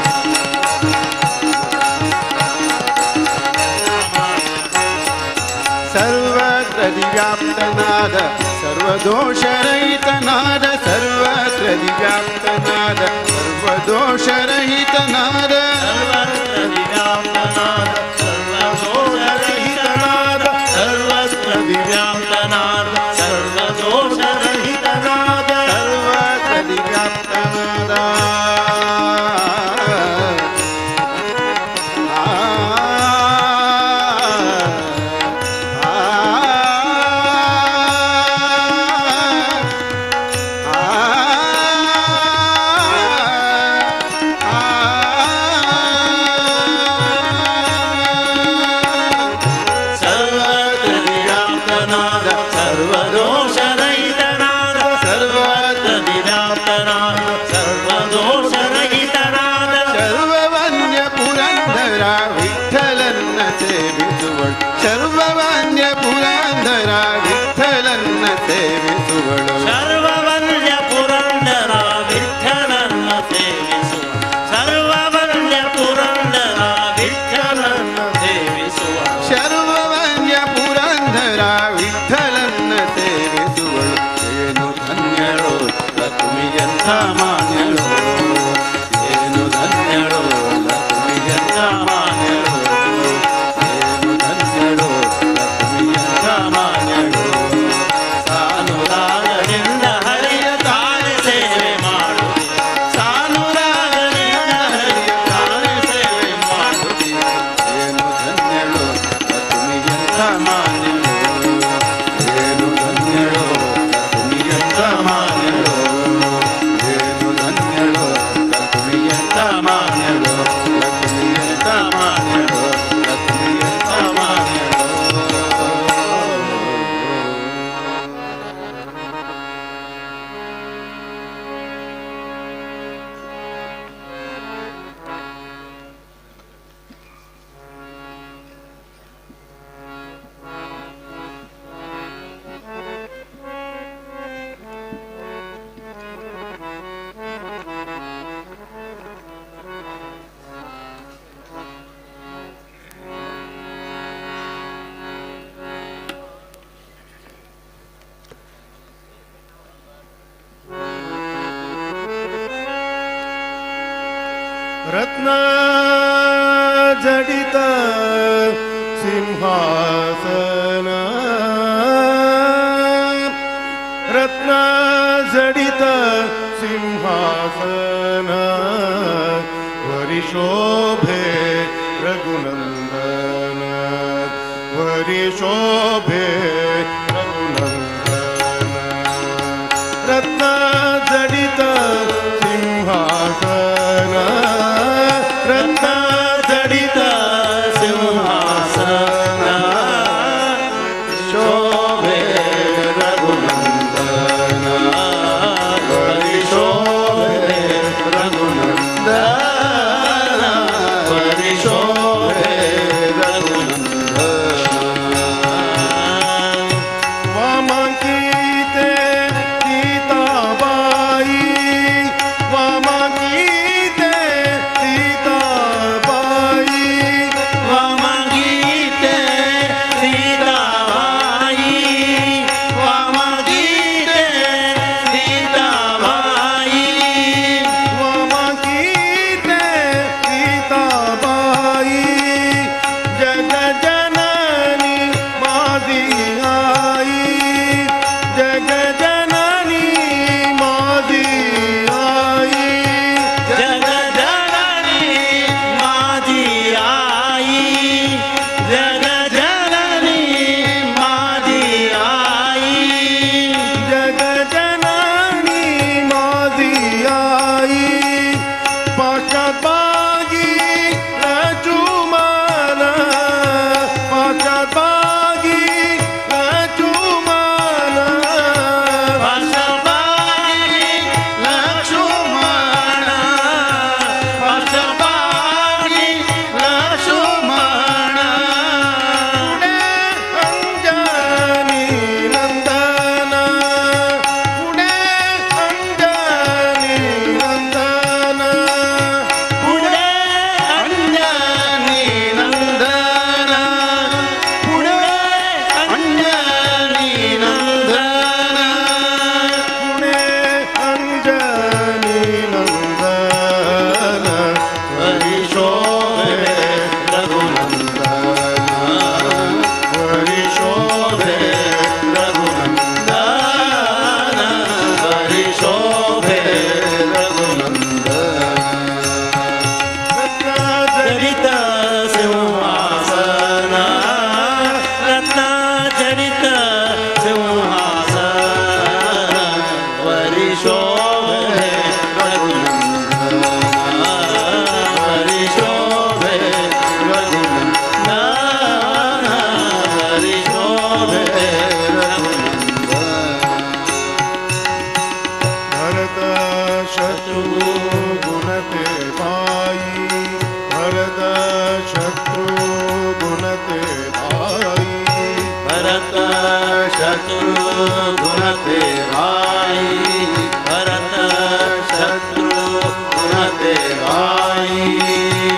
ಸರ್ವತ್ರ ದಿವ್ಯಾಪ್ತನಾದ ಸರ್ವದೋಷರಹಿತನಾದ, ಸರ್ವತ್ರ ದಿವ್ಯಾಪ್ತನಾದ ಸರ್ವದೋಷರಹಿತನಾದ,
ಸರ್ವತ್ರ ದಿವ್ಯಾಪ್ತನಾದ ಸರ್ವದೋಷರಹಿತನಾದ, ಸರ್ವತ್ರ ದಿವ್ಯಾಪ್ತನಾದ ಸರ್ವದೋಷರಹಿತನಾದ,
ಸರ್ವತ್ರ ದಿವ್ಯಾಪ್ತನಾದ. ಆ
रत्न जडित सिंहासन रत्न जडित सिंहासन वरिशोभे रघुनंदन वरिशोभे रघुनंदन रत्न जडित सिंहासन रत्न जडित सिंहासन शोभे रघुनंदन वरिशोभे रघुनंदन वरिशोभे रघुनंदन वामांकिते सीताबाई वामांकिते सीताबाई
वामांकिते सीताबाई वामांकिते सीताबाई
वामांकिते सीताबाई जग जननी माझी आई जग जननी माझी आई
जग जननी माझी आई जग जननी माझी आई
जग जननी माझी आई पाशाबागी लचुमान पाशाबागी लचुमान
पाशाबागी लक्ष्मण पाशाबागी लक्ष्मण
अंजनी नंदन पुणे अंजनी नंदन
पुणे अंजनी नंदन पुणे अंजनी नंदन
पुणे अंजनी नंदन
वरिशोभे रघुनंदन वरिशोभे रघुनंदन वरिशोभे रघुनंदन जडित सिंहासन रत्न जडित सिंहासन वरिशोभे रघुनंदन वरिशोभे रघुनंदन वरिशोभे रघुनंदन
भरत शत्रुघ्न ते भाई भरत शत्रुघ्न ते भाई
भरत शत्रुघ्न ते भाई भरत शत्रुघ्न ते भाई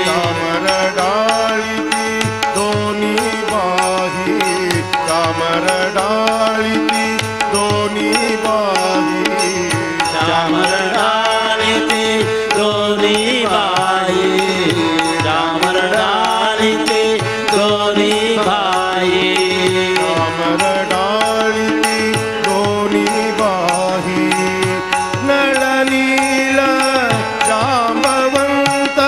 चामर डाळीती दोन्ही बाही चामर डाळीती दोन्ही बाही
चामर डाळीती दोन्ही भाई चामर डाळीती दोन्ही भाई
चामर डाळीती दोन्ही बाही नळनील जांबवंत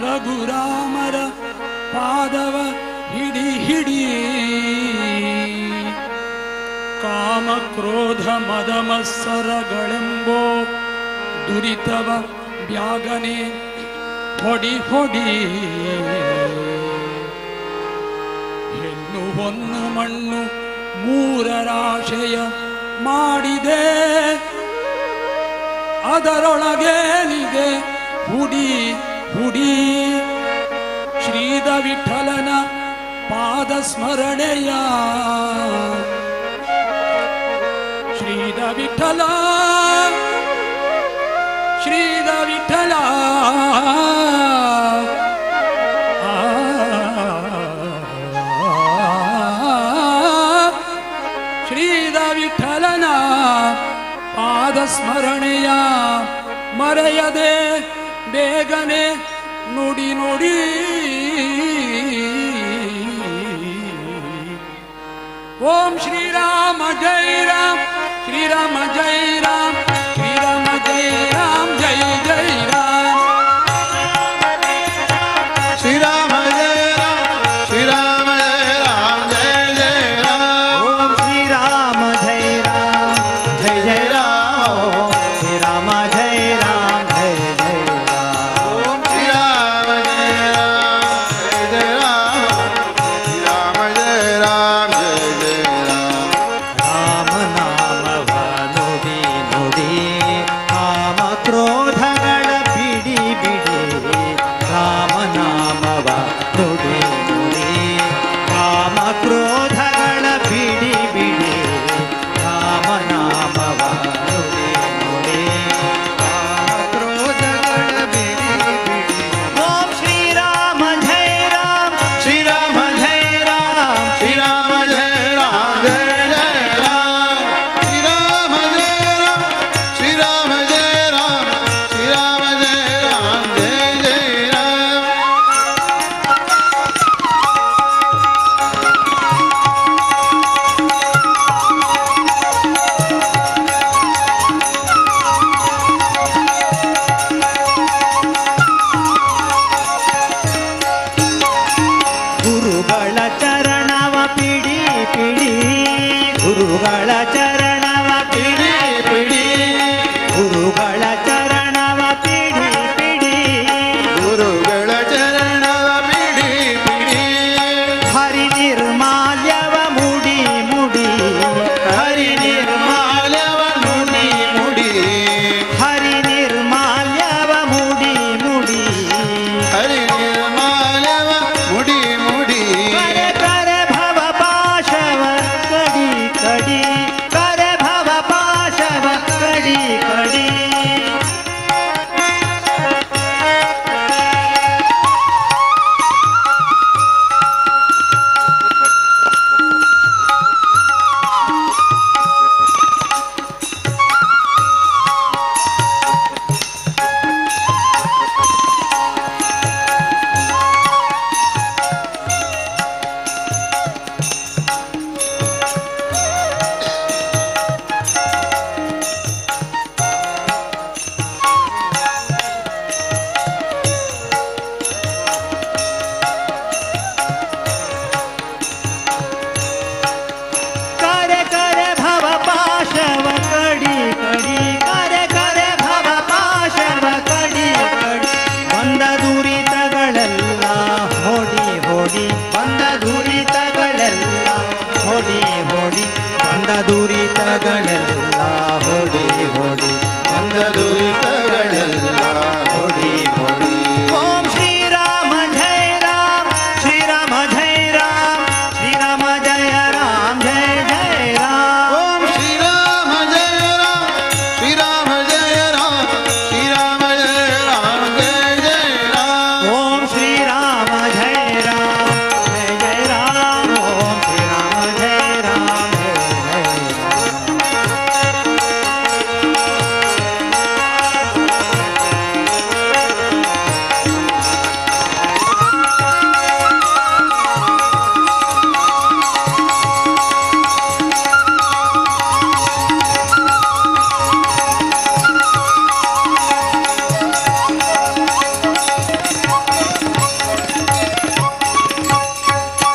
ರಘುರಾಮರ ಪಾದವ ಹಿಡಿ ಹಿಡಿ ಕಾಮ ಕ್ರೋಧ ಮದ ಮತ್ಸರಗಳೆಂಬೋ ದುರಿತವ ಬ್ಯಾಗನೆ ಹೊಡಿ ಹೊಡಿ ಹೆಣ್ಣು ಹೊನ್ನು ಮಣ್ಣು ಮೂರರಾಶಯ ಮಾಡಿದೆ ಅದರೊಳಗೇನಿದೆ ಹುಡಿ ಹುಡಿ ಶ್ರೀದ ವಿಠಲನ ಪಾದ ಸ್ಮರಣೆಯ ಶ್ರೀದ ವಿಠಲ ಶ್ರೀದ ವಿಠಲ ಶ್ರೀದ ವಿಠಲನ ಪಾದ ಸ್ಮರಣೆಯ ಮರೆಯದೆ ಬೇಗನೆ ನುಡಿ ನುಡಿ ಓಂ ಶ್ರೀರಾಮ ಜಯ ರಾಮ ಶ್ರೀರಾಮ ಜಯ ರಾಮ ಶ್ರೀರಾಮ ಜಯ ರಾಮ ಜಯ ಜಯ ರಾಮ
ಶ್ರೀರಾಮ ಜಯ ರಾಮ ಶ್ರೀರಾಮ ಜಯ ರಾಮ ಜಯ ಜಯ ರಾಮ
ಓಂ ಶ್ರೀರಾಮ ಜಯ ರಾಮ ಜಯ ಜಯ ರಾಮ ಶ್ರೀರಾಮ ಜಯ ರಾಮ ಜಯ ಜಯ ರಾಮ
ಓಂ ಶ್ರೀರಾಮ ಜಯ ರಾಮ ಜಯ ಜಯ ರಾಮ ಶ್ರೀರಾಮ ಜಯ ರಾಮ ಜಯ ಜಯ ರಾಮ
ರಾಮ ನಾಮವ ನುಡಿ ನುಡಿ.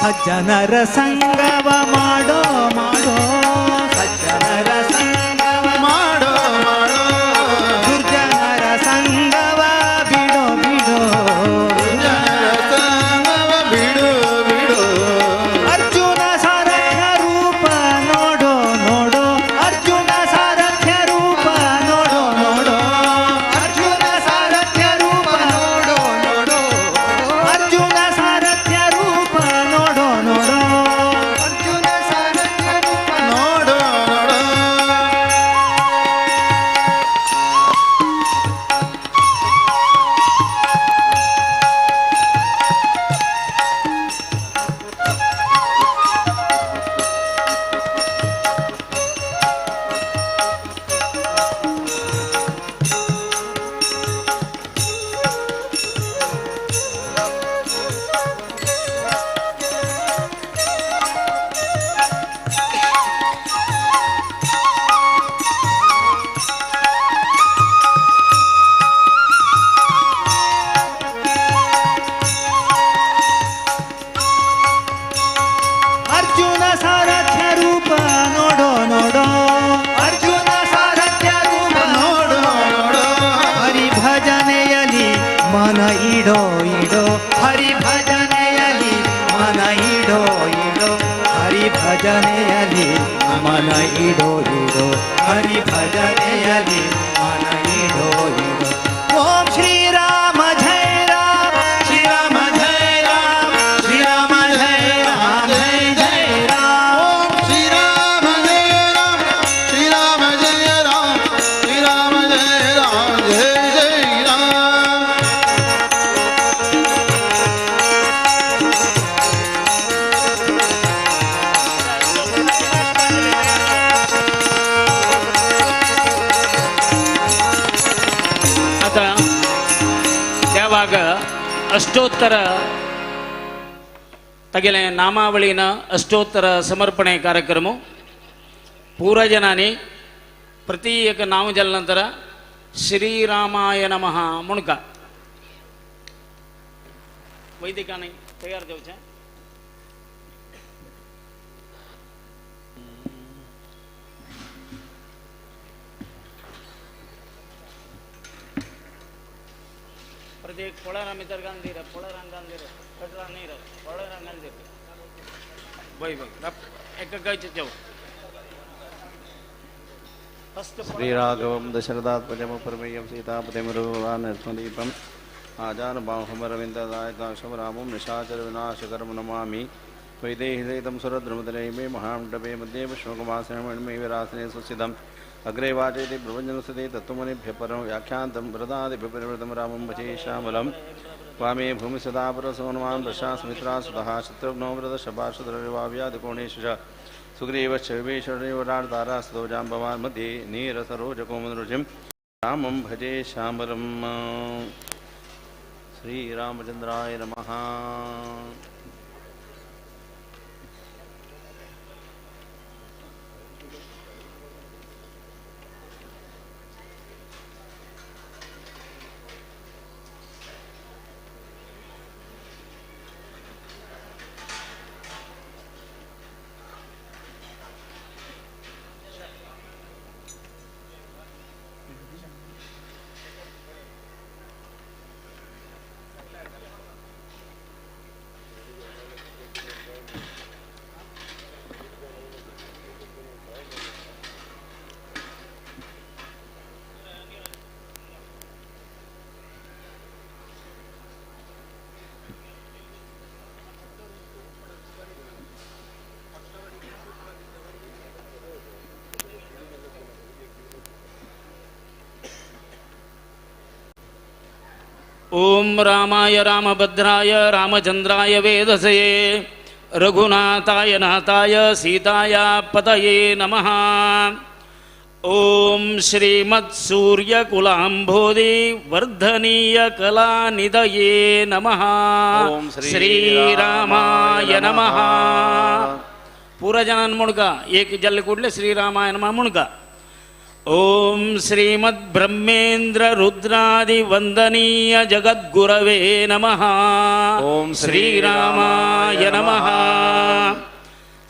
ಸಜ್ಜನರ ಸಂಗವ ಮಾಡೋ ಮಾಡೋ, ಸಜ್ಜನರ ಸಂಗವ
ಮಾಡೋ ಮಾಡೋ,
ದುರ್ಜನರ ಸಂಗವ ಬಿಡೋ ಬಿಡೋ,
ದುರ್ಜನರ ಸಂಗವ ಬಿಡು ಬಿಡು.
ಅರ್ಜುನ ಸಾರಥ್ಯ ರೂಪ ನೋಡೋ ನೋಡೋ, ಅರ್ಜುನ ಸಾರಥ್ಯ ರೂಪ ನೋಡೋ ನೋಡೋ, ಅರ್ಜುನ ಸಾರಥ್ಯ ರೂಪ ನೋಡೋ ನೋಡೋ, ಅರ್ಜುನ ಸಾರಥ್ಯ ರೂಪ ನೋಡೋ ನೋಡೋ,
ಅರ್ಜುನ ಸಾರಥ್ಯ ರೂಪ ನೋಡೋ ನೋಡೋ.
ಅರ್ಜುನ ಸಾರಥ್ಯ ರೂಪ ನೋಡೋ ನೋಡೋ, ಅರ್ಜುನ ಸಾರಥ್ಯ ರೂಪ
ನೋಡೋ ನೋಡೋ,
ಹರಿ ಭಜನೆಯಲಿ ಮನ ಇಡೋ ಇಡೋ, ಹರಿ ಭಜನೆಯಲಿ ಮನ ಇಡೋ ಇಡೋ, ಹರಿ ಭಜನೆಯಲಿ ಮನ ಇಡೋ ಇಡೋ, ಹರಿ ಭಜನೆಯಲಿ ಮನ ಇಡೋ ಇಡೋ. ಓಂ ಶ್ರೀರಾಮ ಜಯ ರಾಮ,
ಶ್ರೀರಾಮ ಜಯ ರಾಮ, ಶ್ರೀರಾಮ ಜಯ ರಾಮ ಜಯ ಜಯ ರಾಮ. ಓಂ ಶ್ರೀರಾಮ ಜಯ ರಾಮ, ಶ್ರೀರಾಮ ಜಯ ರಾಮ, ಶ್ರೀರಾಮ ಜಯ ರಾಮ ಜಯ ಜಯ ರಾಮ.
आता ಯಾವಾಗ ಅಷ್ಟೋತ್ತರ ತಗೆಲೆ ನಾಮಾವಳಿನ ಅಷ್ಟೋತ್ತರ ಸಮರ್ಪಣೆ ಕಾರ್ಯಕ್ರಮ ಪೂರ ಜನಾನಿ ಪ್ರತಿ ಏಕ ನಾಮ ಜಲ ನಂತರ ಶ್ರೀರಾಮಾಯ ನಮಃ ಮುಣಕ वैदिकाने तयार जावचे. प्रत्येक पोळारा भितर घालून पोळारांक घालून कटरां न्ही पोळारांक घालून बय बय एकाचे जेव फर्स्ट.
श्रीराघवं दशरथात्मजमप्रमेयं सीतापतिमरुवानर्त्मदीपम् आजानुबाहुमरविन्ददायकाशं रामं निशाचरविनाशकरं नमामि. वैदेहिसहितं सुरद्रुमतनये महामण्डपे मध्ये विष्णुकुमासनमण्मे विरासने सुस्थितम् अग्रे वाचयति प्रवञ्जनसुते तत्त्वमुनिभ्यः परं व्याख्यान्तं वृदादिभिपरिवृतं रामं भजे श्यामलं. वामे भूमिसदा परसोन्मां प्रशासमित्रासुतः शत्रुघ्नो वृतशभाषुद्रविवाव्यादिकोणेषु च सुग्रीवश्च विभीषणयुवराट्तारास्ततो जाम्बवान् मध्ये नीरसरोजकोमरुचिं रामं भजे श्यामलम्. श्रीरामचन्द्राय नमः.
ओम रामाय रामभद्राय रामचंद्राय वेदसे रघुनाथाय नाथाय सीताया पतये नमः. ओम श्रीमत्सूर्यकुलाम्भोधि वर्धनीय कलानिधये नमः.
ओम
श्रीरामाय नमः. पूरा जनान मुणका एक जल कुडले श्रीरामाय नमः मुणका. ಓಂ ಶ್ರೀಮದ್ ಬ್ರಹ್ಮೇಂದ್ರ ರುದ್ರಾದಿ ವಂದನೀಯ ಜಗದ್ಗುರವೇ ನಮಃ. ಓಂ ಶ್ರೀರಾಮಾಯ ನಮಃ.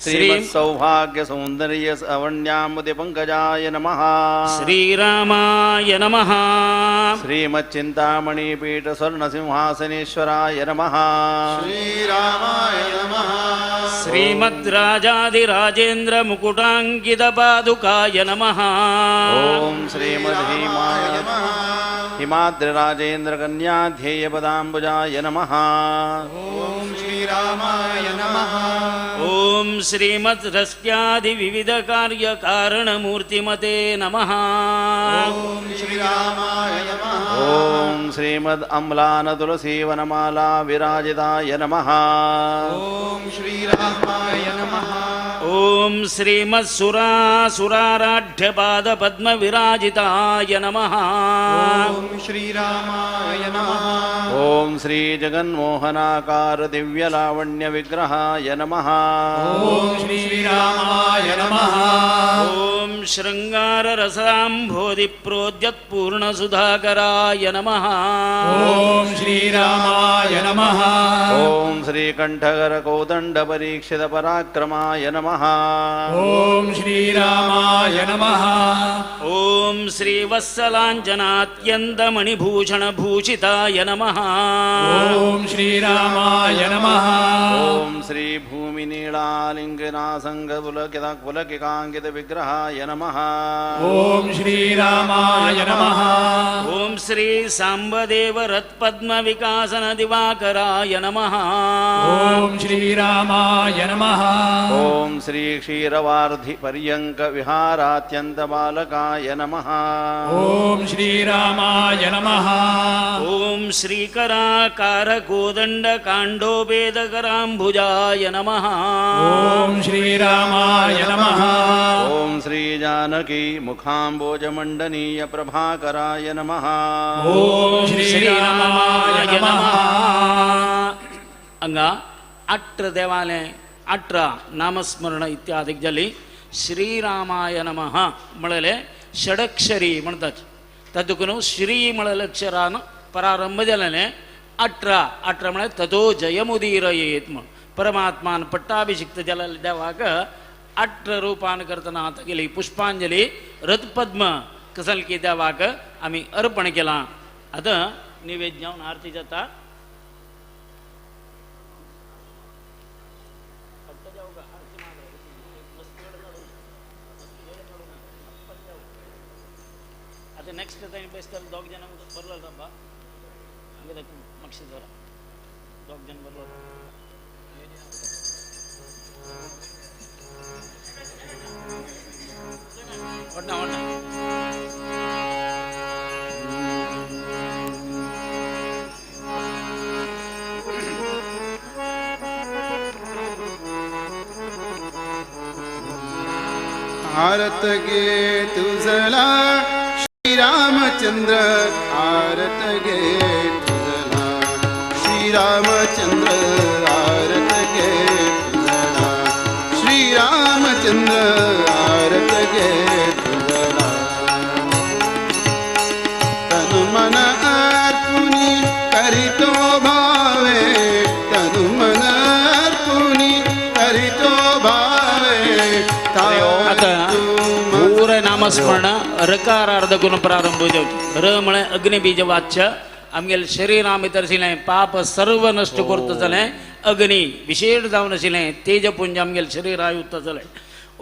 ಶ್ರೀಮತ್ ಸೌಭಾಗ್ಯ ಸೌಂದರ್ಯ ಅವಣ್ಯಾಮುದಿ ಪಂಕಜಾಯ ನಮಃ.
ಶ್ರೀರಾಮಾಯ ನಮಃ.
ಶ್ರೀಮತ್ ಚಿಂತಾಮಣಿ ಪೀಠ ಸ್ವರ್ಣ ಸಿಂಹಾಸನೇಶ್ವರಾಯ ನಮಃ.
ಶ್ರೀರಾಮಾಯ ನಮಃ.
ಶ್ರೀಮದ್ ರಾಜಾಧಿರಾಜೇಂದ್ರ ಮುಕುಟಾಂಕಿತ ಪಾದುಕಾಯ ನಮಃ.
ಓಂ ಶ್ರೀಮದ್ ಹಿಮಾದ್ರಿ ರಾಜೇಂದ್ರ ಕನ್ಯಾಧ್ಯೇಯ ಪದಾಂಬುಜಾಯ ನಮಃ.
ಓಂ ಶ್ರೀರಾಮಾಯ ನಮಃ.
ಓಂ ಶ್ರೀಮದ್ ರಸ್ಯಾದಿ ವಿವಿಧ ಕಾರ್ಯ ಕಾರಣಮೂರ್ತಿಮತೆ ನಮಃ.
ಓಂ ಶ್ರೀರಾಮಾಯ ನಮಃ.
ಓಂ ಶ್ರೀಮದ್ ಅಮ್ಲಾನ ತುಳಸಿ ವನಮಾಲಾ ವಿರಾಜಿತಾಯ ನಮಃ.
ಓಂ ಶ್ರೀರಾಮಾಯ ನಮಃ.
ಓಂ ಶ್ರೀಮತ್ ಸುರಾಸುರಾರಾಢ್ಯ ಪಾದ ಪದ್ಮ ವಿರಾಜಿತಾಯ ನಮಃ.
ಓಂ ಶ್ರೀರಾಮಾಯ ನಮಃ.
ಓಂ ಶ್ರೀ ಜಗನ್ಮೋಹನಾಕಾರ ದಿವ್ಯ ಲಾವಣ್ಯ ವಿಗ್ರಹಾಯ ನಮಃ.
ಓಂ ಶ್ರೀರಾಮಾಯ ನಮಃ.
ಓಂ ಶೃಂಗಾರ ರಸಾಂಭೋಧಿ ಪ್ರೋದ್ಯತ್ ಪೂರ್ಣ ಸುಧಾಕರಾಯ ನಮಃ.
ಓಂ ಶ್ರೀರಾಮಾಯ ನಮಃ.
ಓಂ ಶ್ರೀಕಂಠಗರ ಕೋದಂಡ ಪರೀಕ್ಷಿತ ಪರಾಕ್ರಮಾಯ ನಮಃ.
ಓಂ ಶ್ರೀರಾಮಾಯ ನಮಃ.
ಓಂ ಶ್ರೀವತ್ಸಲಾಂಜನಾತ್ಯಂತ ಮಣಿಭೂಷಣ ಭೂಷಿತಾಯ ನಮಃ.
ಓಂ ಶ್ರೀರಾಮಾಯ ನಮಃ.
ಓಂ ಶ್ರೀ ಭೂಮಿ ನೀಳಾಲಿಂಗನಾಸಂಗ ಪುಲಕಿತ ಪುಲಕಿಕಾಂಕಿತ ವಿಗ್ರಹಾಯ ನಮಃ.
ಓಂ ಶ್ರೀರಾಮಾಯ ನಮಃ.
ಓಂ ಶ್ರೀ ಸಾಂಬದೇವ ರತ್ಪದ್ಮ ವಿಕಾಸನ ದಿವಾಕರಾಯ ನಮಃ.
ಓಂ ಶ್ರೀರಾಮಾಯ ನಮಃ.
ಓಂ ಶ್ರೀ ಕ್ಷೀರವಾರ್ಧಿ ಪರ್ಯಂಕ ವಿಹಾರಾತ್ಯಂತ ಬಾಲಕಾಯ ನಮಃ.
ಓಂ ಶ್ರೀರಾಮಾಯ ನಮಃ.
ಓಂ ಶ್ರೀಕರಾಕಾರ ಕೋದಂಡ ಕಾಂಡೋಪೇದಕರಾಂಬುಜಾಯ ನಮಃ.
ಓಂ ಶ್ರೀರಾಮಾಯ ನಮಃ.
ಓಂ ಶ್ರೀ ಜಾನಕಿ ಮುಖಾಂಬೋಜಮಂಡನೀಯ ಪ್ರಭಾಕರಾಯ ನಮಃ.
ಓಂ ಶ್ರೀರಾಮಾಯ ನಮಃ.
ಅಂಗ ಅಟ್ರ ದೇವಾಲಯ ಅಟ್ರ ನಾಮಸ್ಮರಣ ಇತ್ಯಾದಿ ಜಲಿ ಶ್ರೀರಾಮಾಯ ನಮಃ ಮೊಳಲೆ ಷಡಕ್ಷರಿ म्हणतात. तद्दुकून श्री म्हळ्यार प्रारंभ जालें अठरा अठरा म्हळ्यार ततो जयमुदीरयेत म्हूण परमात्मान पट्टाभिषिक्त जाल्या देवाक अठरा रूपान करतना तागेली पुष्पांजली रथपद्म कसलकी देवाक आमी अर्पण केलां. आतां निवेद्य जावन आरती जाता. आतां नेक्स्ट टायम बेसताले दोग जाण बरलो थांबा हांगा मातशें जरा दोग जाण बरलो. वडना वडना
आरत गे तुझला श्रीरामचंद्र, आरत गे तुझला श्रीरामचंद्र, आरत गे तुझला श्रीरामचंद्र, आरत गे तुझला. तनु मन अर्पुनी करितो भावे, तनु मन अर्पुनी करितो भावे.
पूर नामस्मरण रकारार्ध गुण प्रारंभ जावचो. र म्हळ्यार अग्निबीज वाच्य आमगेले शरीरा भितर आशिल्लें पाप सर्व नश्ट करता जालें अग्नी विशेष जावन आशिल्लें तेजपुंज आमगेले शरीरा उत्ता जालें.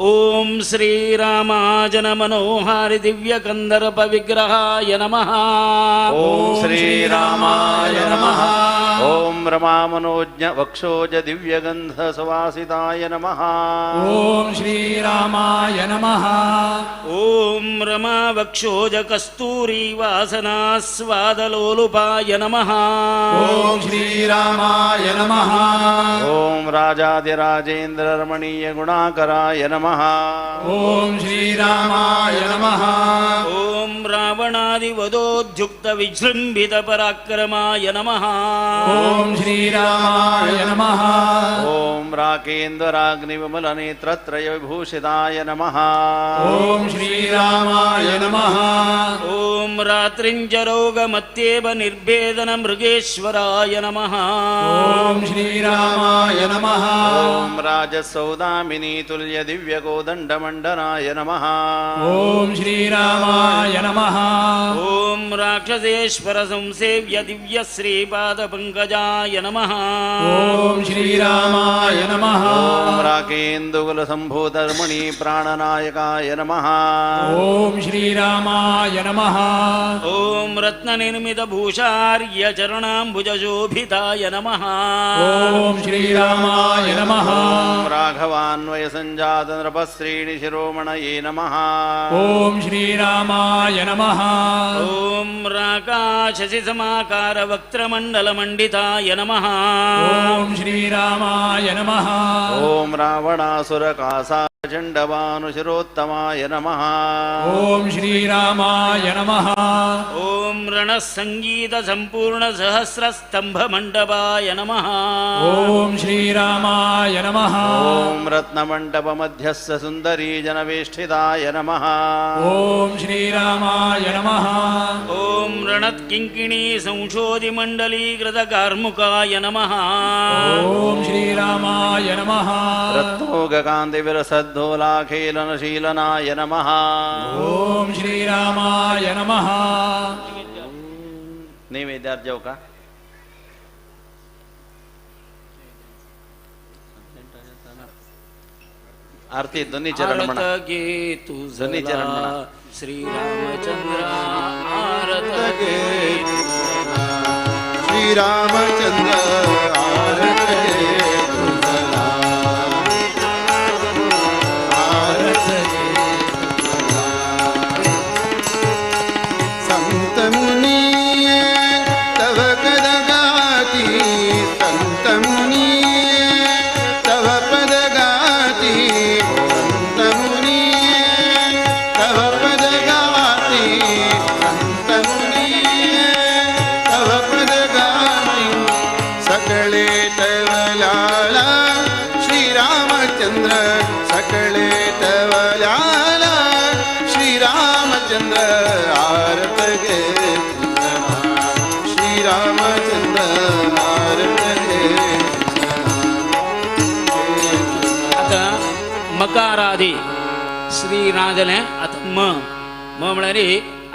ओम श्रीरामाजन मनोहारि दिव्य कंदर्प विग्रहाय नमः.
ओम श्रीरामाय नमः. ओम रमा मनोज्ञ वक्षोज दिव्यगंध सुवासिताय नमः.
ओम श्रीरामाय नमः.
ओम रमा वक्षोज कस्तूरी वासनास्वादलोलुपाय नमः.
ओम श्रीरामाय नमः.
ओम राजाधिराजेन्द्र रमणीय गुणाकराय नमः.
ओम श्रीरामाय नमः.
ओम रावणादिवदोद्युक्त विजृंभित पराक्रमाय नमः.
ओम श्रीरामाय नमः.
ओम राकेन्द्वराग्नि विमलनेत्रत्रय विभूषिताय नमः।
ॐ श्रीरामाय नमः।
ॐ रात्रिञ्जरोगमत्येव निर्भेदन मृगेश्वराय नमः।
ॐ श्रीरामाय नमः।
ॐ राजसौदामिनी तुल्य दिव्यगोदण्डमण्डनाय नमः।
ॐ श्रीरामाय नमः।
ॐ राक्षसेश्वर संसेव्य दिव्य श्रीपादपङ्कजाय नमः।
ॐ श्रीरामाय नमः।
ॐ राकेन्दुकुलसम्भूतर्मणि प्राणनायकाय नमः।
ॐ श्रीरामाय नमः।
ॐ रत्ननिर्मितभूषार्य चरणाम्बुजशोभिताय नमः।
ॐ श्रीरामाय नमः।
ॐ राघवान्वय सञ्जात नृपश्रेणि शिरोमणये नमः।
ॐ श्रीरामाय नमः।
ॐ राकाशसि समाकार वक्त्रमण्डलमण्डिताय नमः।
ॐ श्रीरामाय नमः।
ॐ रावणासुरकासाचण्डभानुशिरोत्तमाय नमः।
ॐ श्रीरामाय नमः।
ॐ रणसङ्गीत सम्पूर्ण सहस्रस्तम्भमण्डपाय नमः।
ॐ श्रीरामाय नमः।
ॐ रत्नमण्डपमध्यस्थ सुन्दरी जनवेष्टिताय नमः।
ॐ श्रीरामाय नमः।
ॐ रणत्किङ्किणी संशोधिमण्डलीकृतकार्मुकाय नमः।
ॐ श्रीरामाय नमः।
रत्नोगकान्तिविरसद्धोलाखेलनशीलनाय नमः।
ॐ श्रीरामाय नमः।
नैवेद्यार्थ जाऊ का? आरती दोन्ही चरण म्हणा। दोन्ही चरण म्हणा।
श्रीरामचंद्र आरत गे
श्रीरामचंद्र आरत गे तुझला आरत गे तुझला। संत मुनिये तव पद गाती, संत मुनिये तव पद गाती, संत मुनिये तव पद गाती, संत मुनिये तव पद गाती। सकळे तव लाला श्रीरामचंद्र, सकळे तव लाला श्रीरामचंद्र आरत गे तुझला श्रीरामचंद्र आरत गे तुझला।
आतां मकारादी श्री ना जालें आतां म म म्हळ्यार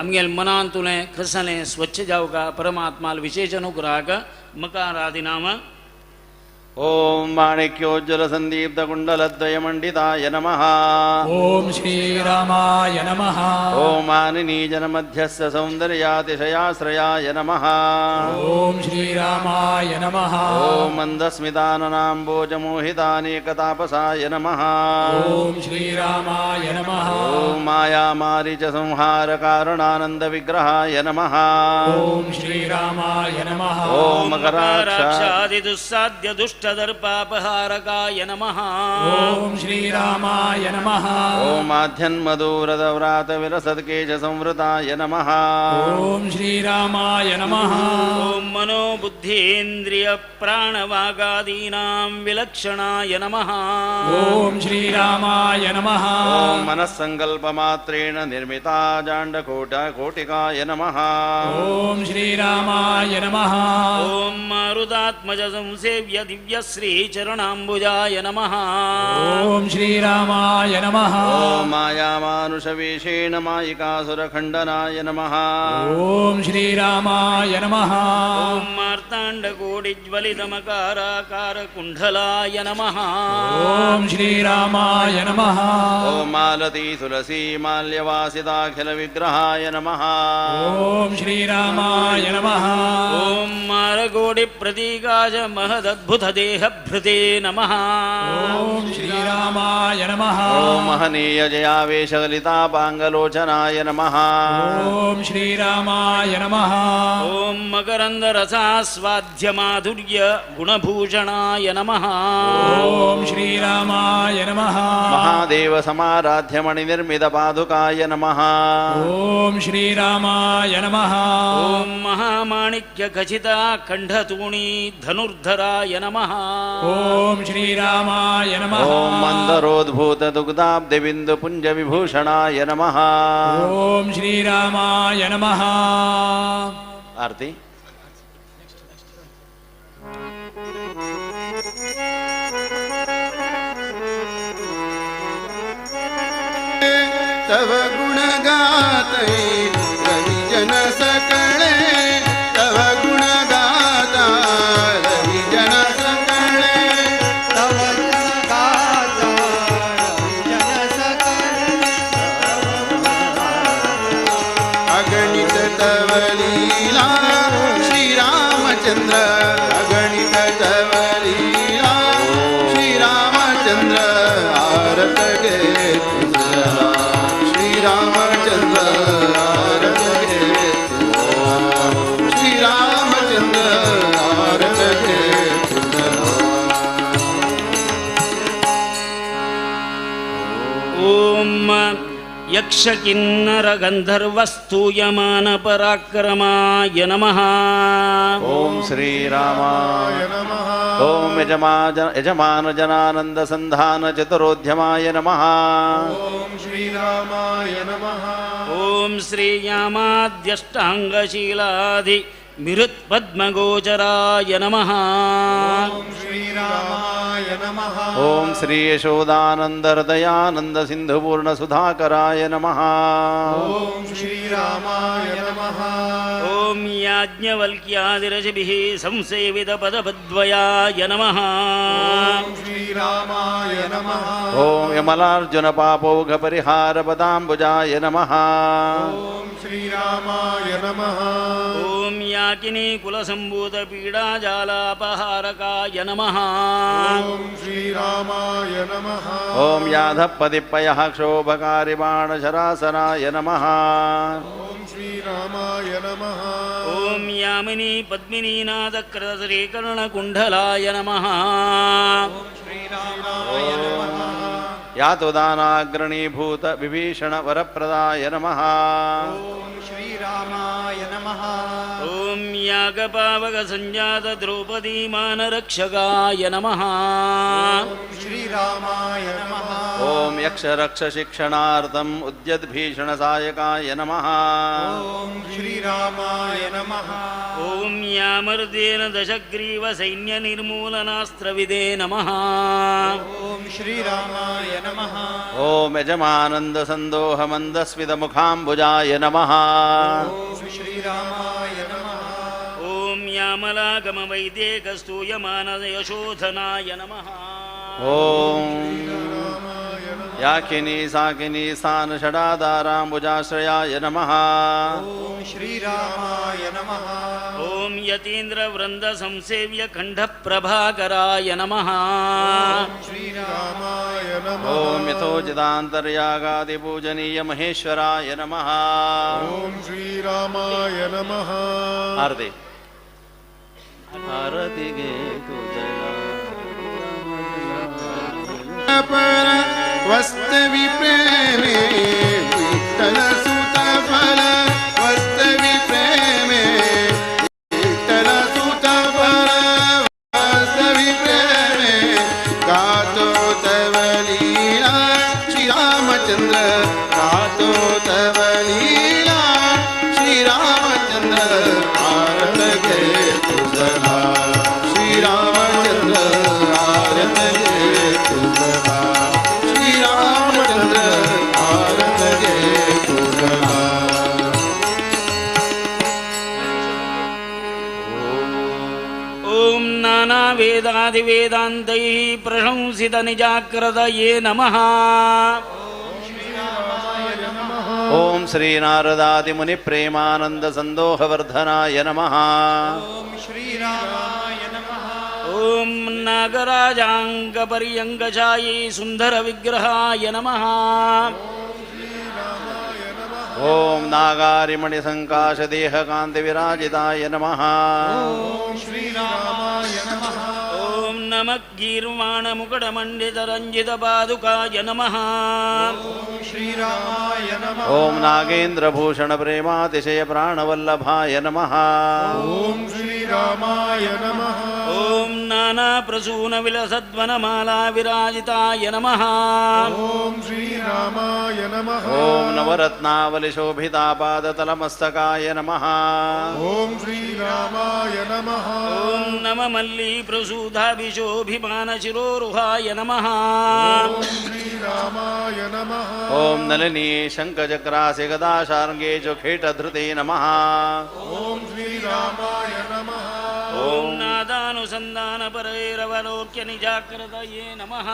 आमगेले मनांतुलें खसलें स्वच्छ जावका परमात्मा विशेष अनुग्रहाक मकारादी नाम।
ॐ माणिक्योज्ज्वल संदीप्त कुण्डलद्वयमण्डिताय नमः।
ॐ श्रीरामाय नमः।
ॐ मानिनी जनमध्यस्य सौन्दर्यातिशयाश्रयाय नमः।
ॐ श्रीरामाय नमः।
ॐ मन्दस्मिताननाम्बोजमोहितानेकतापसाय नमः।
ॐ श्रीरामाय नमः।
ॐ मायामारीच संहार कारणानन्दविग्रहाय नमः।
ॐ श्रीरामाय नमः।
ॐ मकराक्षादि
दुस्साध्य दुष्ट दर्पापहारकाय नमः।
ॐ श्रीरामाय नमः।
ॐ आध्यन्मधुव्रतव्रात विलसत्केश संवृताय नमः।
ॐ श्रीरामाय नमः।
ॐ मनोबुद्धीन्द्रिय प्राणवागादीनां विलक्षणाय नमः।
ॐ श्रीरामाय नमः।
ॐ मनस्सङ्कल्पमात्रेण निर्मिता जाण्डकोटा कोटिकाय नमः।
ॐ श्रीरामाय नमः।
ॐ मारुतात्मज संसेव्य दिव्य श्रीचरणाम्बुजाय नमः।
ॐ श्रीरामाय नमः।
ॐ मायामानुषवेषेण मायिकासुरखण्डनाय नमः।
ॐ श्रीरामाय नमः।
ॐ मार्ताण्डकोटिज्वलितमकाराकारकुण्डलाय नमः।
ॐ श्रीरामाय नमः।
ॐ मालती तुलसी माल्यवासिताखिलविग्रहाय नमः।
ॐ श्रीरामाय नमः।
ॐ मारकोटिप्रतीकाश महदद्भुतदेहभृते नमः।
ॐ श्रीरामाय नमः।
ॐ महनीय जयावेशलितापाङ्गलोचनाय नमः।
ॐ श्रीरामाय नमः।
ॐ मकरन्दरसास्वाद्यमाधुर्य गुणभूषणाय नमः।
ॐ श्रीरामाय नमः।
महादेव समाराध्यमणिनिर्मितपादुकाय नमः।
ॐ श्रीरामाय नमः।
ॐ महामाणिक्यखचिता कण्ठतूणी धनुर्धराय नमः। नमः।
ॐ श्रीरामाय नमः।
ॐ मन्दरोद्भूत दुग्धाब्धिबिन्दु पुञ्ज विभूषणाय नमः।
ॐ श्रीरामाय नमः।
आरती।
तव गुण गाते रवि जन सकले, तव गुण गाता रवि जन सकले,
तव गुण गाता रवि जन सकले।
अगणित तव लीला श्री रामचंद्र, अगणित तव लीला श्री रामचंद्र, आरत गे श्री रामचंद्र, आरत गे श्री रामचंद्र, आरत गे।
ॐ यक्षकिन्नर गन्धर्वस्तूयमान पराक्रमाय नमः।
ॐ श्रीरामाय नमः। ॐ यजमान जनानंद संधान चतुरोद्यमाय नमः।
ॐ श्रीरामाय नमः।
ॐ श्रीयामाद्यष्टाङ्गशीलाधि मिरुत्पद्मगोचराय नमः।
ॐ श्रीरामाय नमः।
ॐ श्री यशोदानंद हृदयानंद सिंधुपूर्ण सुधाकराय नमः।
ॐ श्रीरामाय नमः।
ॐ याज्ञवल्क्यादिरशिभिः संसेवित पदपद्वयाय नमः।
ॐ श्रीरामाय नमः।
ॐ यमलार्जुन पापौघ परिहार पदाम्बुजाय नमः।
ॐ श्रीरामाय नमः।
ॐ याकिनी कुलसंभूत पीडाजालापहारकाय नमः।
ॐ श्रीरामाय नमः।
ॐ याधपदिपयः क्षोभकारिबाणशरासनाय नमः।
ॐ श्रीरामाय नमः।
ॐ यामिनी पद्मिनीनादकृतश्रीकर्णकुण्डलाय नमः।
ॐ श्रीरामाय नमः।
यातुदानाग्रणीभूत विभीषण वरप्रदाय नमः।
ॐ श्रीरामाय नमः।
ॐ यागपावक संजात द्रौपदीमानरक्षकाय नमः।
ॐ श्रीरामाय नमः।
ॐ यक्षरक्ष शिक्षणार्थम् उद्यद्भीषणसायकाय नमः।
ॐ श्रीरामाय नमः।
ॐ यामर्देन दशग्रीव सैन्य निर्मूलनास्त्रविदे नमः।
ॐ श्रीरामाय नमः।
ॐ यजमानंद संदोह मंदस्मित मुखाम्बुजाय नमः।
ॐ श्रीरामाय नमः।
ॐ यामलागम वैदेकस्तूयमान यशोधनाय नमः।
ॐ याकिनी साकिनी स्थान षडाधाराम्बुजाश्रयाय नमः।
ॐ श्रीरामाय नमः।
ॐ यतीन्द्र वृंद संसेव्य खंड प्रभाकराय नमः।
ॐ श्रीरामाय नमः।
ॐ यथोचितान्तर्यागादि पूजनीय महेश्वराय नमः।
ॐ श्रीरामाय नमः।
आरती। आरती गे तुझला
पर वस्तवि प्रेमे विठ्ठल सुत फल, वस्तवि प्रेमे विठ्ठल सुत फल, वस्तवि प्रेमे गातो तव लीला श्री रामचंद्र, गातो तव लीला श्री रामचंद्र, आरत गे तुझला श्री रामचंद्र, आरत गे तुझला श्री रामचंद्र, आरत गे तुझला।
ॐ नानावेदादिवेदान्तैः प्रशंसित निजाक्रतये नमः।
ॐ श्री नारदादि मुनि प्रेमानंद संदोहवर्धनाय नमः।
ॐ श्रीरामाय नमः।
ॐ नागराजाङ्गपर्यङ्गशायी सुन्दर विग्रहाय नमः।
ॐ नागारिमणि संकाश देह कान्ति विराजिताय नमः।
ॐ श्रीरामाय नमः।
ॐ नमः गीर्वाणमुकुटमण्डितरञ्जितपादुकाय नमः।
ॐ श्रीरामाय नमः।
ॐ नागेन्द्रभूषण प्रेमातिशय प्राणवल्लभाय नमः।
ॐ श्रीरामाय नमः।
ॐ नानाप्रसून विलसद्वनमाला विराजिताय नमः.
ॐ श्रीरामाय नमः.
ॐ नवरत्नावलिशोभितापादतलमस्तकाय नमः.
ॐ श्रीरामाय नमः.
ॐ नवमल्ली प्रसूधाभिशोभिमानशिरोरुहाय नमः.
ॐ श्रीरामाय नमः.
ॐ नलिनी शङ्खचक्रासि गदाशार्ङ्गे चोखेटधृते नमः.
ॐ श्रीरामाय नमः.
ॐ नादानुसन्धानपरैरवलोक्य निजाकृतये नमः.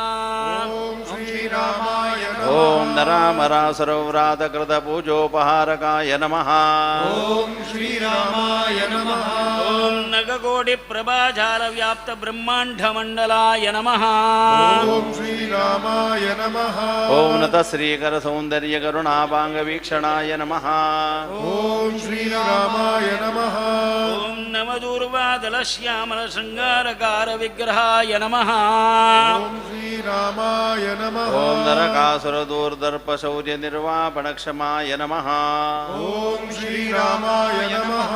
ॐ श्रीरामाय नमः.
ॐ नरामरासुरव्रातकृतपूजोपहारकाय नमः.
ॐ श्रीरामाय नमः.
ॐ नगकोटिप्रभाजालव्याप्तब्रह्माण्डमण्डलाय नमः.
ॐ श्रीरामाय नमः.
ॐ नतश्रीकरसौन्दर्यकरुणापाङ्गवीक्षणाय नमः.
ॐ श्रीरामाय नमः.
ॐ नवदूर्वादलश्यामलशृङ्गारकारविग्रहाय नमः.
ॐ श्रीरामाय नमः.
ॐ नरकासुरदुर्दर्पशौर्यनिर्वापणक्षमाय नमः.
ॐ श्रीरामाय नमः.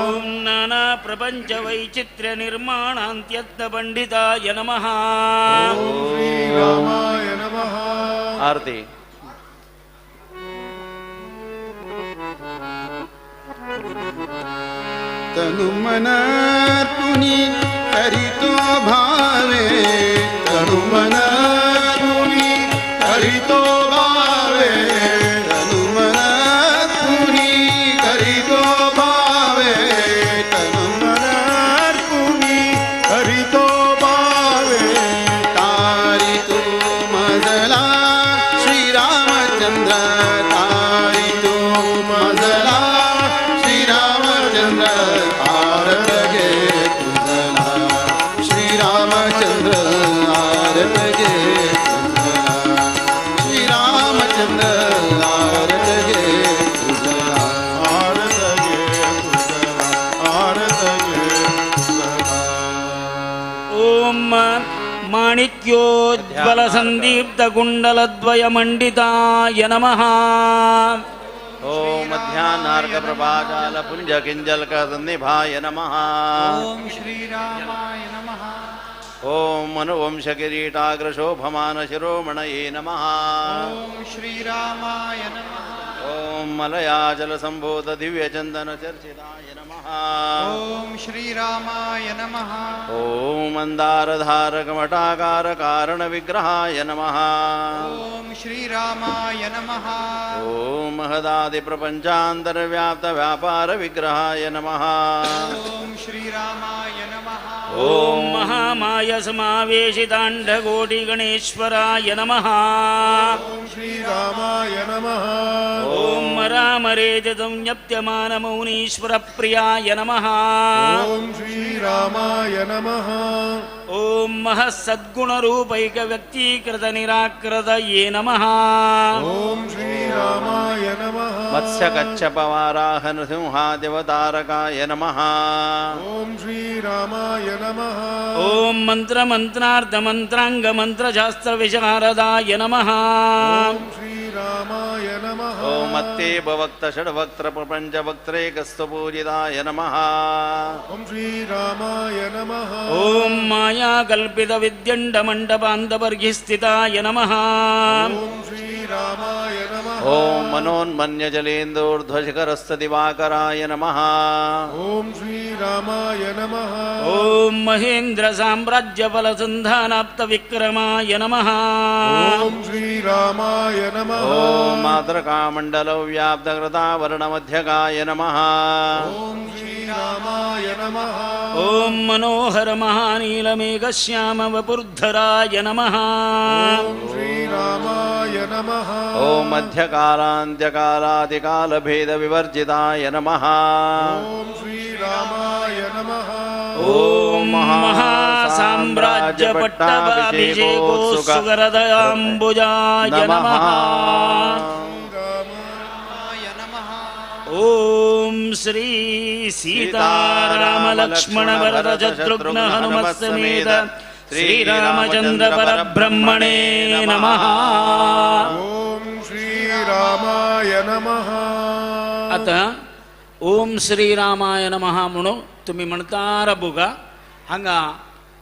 ॐ नानाप्रपञ्चवैचित्र्यनिर्माणान्त्यर्थपण्डिताय नमः.
ॐ श्रीरामाय नमः.
आरती.
तनु मन पुनि करितो भावे, तनु मन पुनि करितो भावे, तनु मन पुनि करितो भावे, तनु मन पुनि करितो भावे. तारी तू मजला श्री रामचंद्र, तारी तू मजला श्री रामचंद्र, आरत गे तुझला श्री रामचंद्र, आरत गे तुझला श्री रामचंद्र, आरत गे तुझला,
आरत गे तुझला, आरत गे तुझला.
ॐ माणिक्योज्ज्वलसन्दीप्तकुण्डलद्वयमण्डिताय नमः.
ॐ मध्याह्नार्कप्रभाजालपुञ्जकिञ्जल्कसन्निभाय नमः.
ॐ श्रीरामाय नमः.
ॐ मनुवंशकिरीटाग्रशोभमानशिरोमणये नमः.
ॐ श्रीरामाय नमः.
ॐ मलयाचलसम्भूतदिव्यचन्दनचर्चिताय नमः.
ॐ श्रीरामाय नमः.
ॐ मन्दारधारकमटाकारकारणविग्रहाय नमः.
ॐ श्रीरामाय नमः.
ॐ महदादिप्रपञ्चान्तर्व्याप्तव्यापारविग्रहाय नमः.
ॐ श्रीरामाय नमः.
ॐ महामाय समावेशिताण्डकोटिगणेश्वराय नमः.
ॐ श्रीरामाय नमः.
ॐ रामरेति संज्ञप्यमानमौनीश्वरप्रियाय नमः.
ॐ श्रीरामाय नमः.
ॐ महत्सद्गुणरूपैकव्यक्तीकृतनिराकृतये नमः.
ॐ श्रीरामाय नमः.
मत्स्यकच्छपवाराहनृसिंहादिवतारकाय नमः.
ॐ श्रीरामाय नमः.
ॐ मन्त्रमन्त्रार्थमन्त्राङ्गमन्त्रशास्त्रविशारदाय नमः.
ॐ श्रीरामाय नमः.
ॐ अत्तेवक्तषड्वक्त्रप्रपञ्चवक्त्रैकस्वपूजिताय नमः.
ॐ श्रीरामाय नमः.
ॐ मायाकल्पितविद्यण्डमण्डपान्तबर्हिस्थिताय नमः.
ॐ श्रीरामाय नमः.
ॐ मनोन्मन्यजलेन्दूर्ध्वशिखरस्तदिवाकराय नमः.
ॐ श्रीरामाय नमः.
ॐ महेन्द्रसाम्राज्यफलसन्धानाप्तविक्रमाय नमः.
ॐ श्रीरामाय नमः.
ॐ मातृकामण्डलव्याप्तकृतावरणमध्यगाय नमः.
ॐ श्रीरामाय नमः.
ॐ मनोहरमहानीलमेघश्यामवपुर्धराय नमः.
ॐ श्रीरामाय नमः.
ॐ मध्यकालान्त्यकालादिकालभेदविवर्जिताय नमः.
ॐ श्रीरामाय नमः.
ॐ महासाम्राज्यपट्टाभिषेकोत्सुकरदयाम्बुजाय नमः. ॐ श्री सीतारामलक्ष्मणभरतशत्रुघ्न हनुमत्समेत श्रीरामचन्द्र परब्रह्मणे नमः.
ॐ श्रीरामाय नमः.
आता ओम श्रीरामाय नमः म्हणून तुम्ही म्हणता बुगा हांगा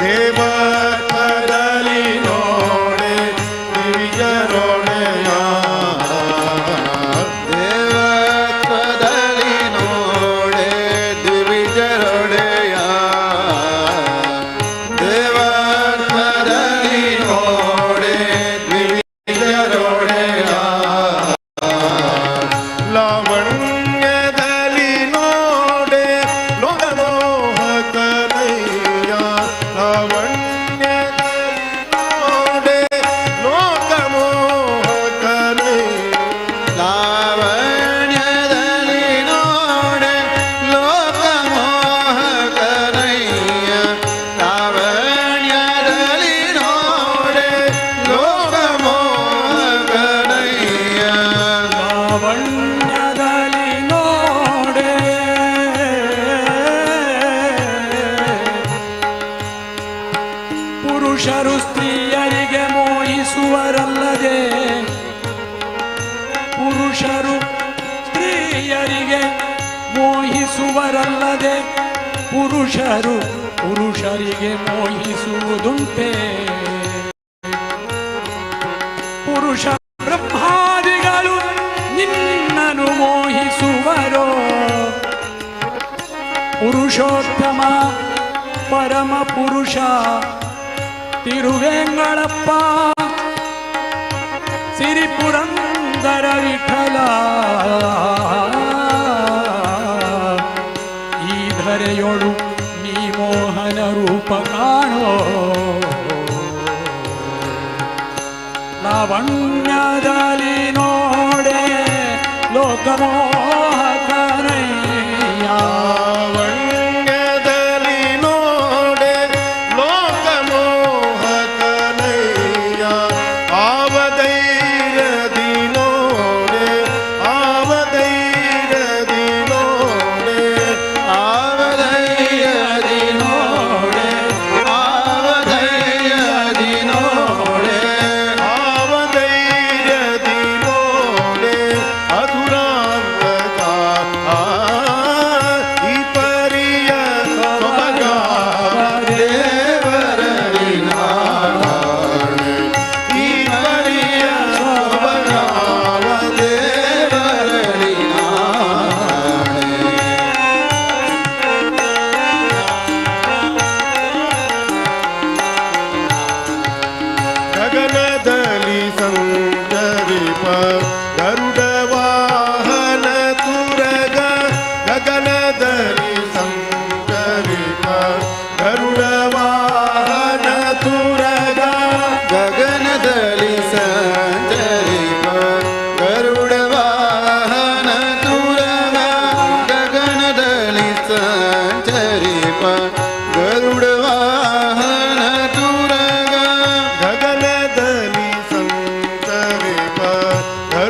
ದೇವತ್ವದಲ್ಲಿ ನೋಡೆ ದಿವಿಜರೊಡೆಯ
ದೇವತ್ವದಲ್ಲಿ ನೋಡೆ ದ್ವಿಜರೊಡೆಯ ದೇವತ್ವದಲ್ಲಿ ನೋಡೆ ದ್ವಿಜರೊಡೆಯ
ಲಾವಣ್ಯದಲ್ಲಿ ನೋಡೆ ಲೋಕಮೋಹಕನಯ್ಯ ಲಾವಣ್ಯದಲ್ಲಿ ನೋಡೆ ಲೋಕಮೋಹಕನಯ್ಯ
ಲಾವಣ್ಯದಲ್ಲಿ ನೋಡೆ ಲೋಕಮೋಹಕನಯ್ಯ ಲಾವಣ್ಯದಲ್ಲಿ ನೋಡೆ ಲೋಕಮೋಹಕನಯ್ಯ
ಲಾವಣ್ಯದಲ್ಲಿ ನೋಡೆ ಪುರುಷರು ಸ್ತ್ರೀಯರಿಗೆ ಮೋಹಿಸುವರಲ್ಲದೆ ಪುರುಷರು ಸ್ತ್ರೀಯರಿಗೆ ಮೋಹಿಸುವರಲ್ಲದೆ ಪುರುಷರು ಪುರುಷರಿಗೆ ಮೋಹಿಸುವುದುಂಟೆ. ಪುರುಷ ಬ್ರಹ್ಮಾದಿಗಳು ನಿನ್ನನು ಮೋಹಿಸುವರೋ. ಪುರುಷೋತ್ತಮ ಪರಮ ಪುರುಷ ತಿರುವೆಂಗಳಪ್ಪ ಸಿರಿಪುರಂದರ ವಿಠಲ ಈ ಧರೆಯೊಳು ನೀ ಮೋಹನ ರೂಪ ಕಾಣೋ. ಲಾವಣ್ಯದಲ್ಲಿ ನೋಡೆ ಲೋಕಮೋಹಕನಯ್ಯ
ಲಾವಣ್ಯದಲ್ಲಿ ನೋಡೆ ಲೋಕಮೋಹಕನಯ್ಯ ಆವಧೈರ್ಯದಿ ನೋಡೆ ಆವಧೈರ್ಯದಿ ನೋಡೆ
ಆವಧೈರ್ಯದಿ ನೋಡೆ ಆವಧೈರ್ಯದಿ ನೋಡೆ
ಆವಧೈರ್ಯದಿ ನೋಡೆ ಅಧುರಾಂತಕ ಈ ಪರಿಯ ಸೊಬಗಾವ ದೇವರಲಿ ನಾರಾಯಣ ಈ ಪರಿಯ ಸೊಬಗಾವ
ದೇವರಲಿ ನಾರಾಯಣ.
ಗಗನದಲ್ಲಿ ಸಂಚರಿಪ ಗರುಡ ವಾಹನ ತುರಗ ಗಗನದಲ್ಲಿ ಸಂಚರಿಪ ಗರುಡ ವಾಹನ ತುರಗ
ಗಗನದಲ್ಲಿ ಸಂಚರಿಪ ಗರುಡ ವಾಹನ ತುರಗ ಗಗನದಲ್ಲಿ ಸಂಚರಿಪ ಗರುಡ ವಾಹನ ತುರಗ
ಗಗನದಲ್ಲಿ ಸಂಚರಿಪ ಗರುಡ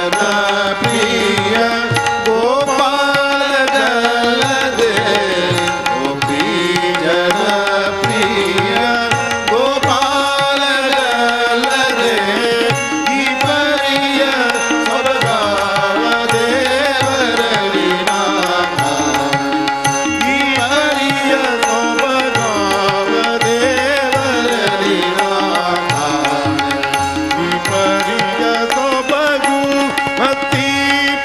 प्रिय गोपाल जलदे गोपी जन प्रिय गोपाल जलदे परिय सोबगाव देवरली नाथा परिय सोबगाव देवरली नाथा परिय सोबगु भक्ति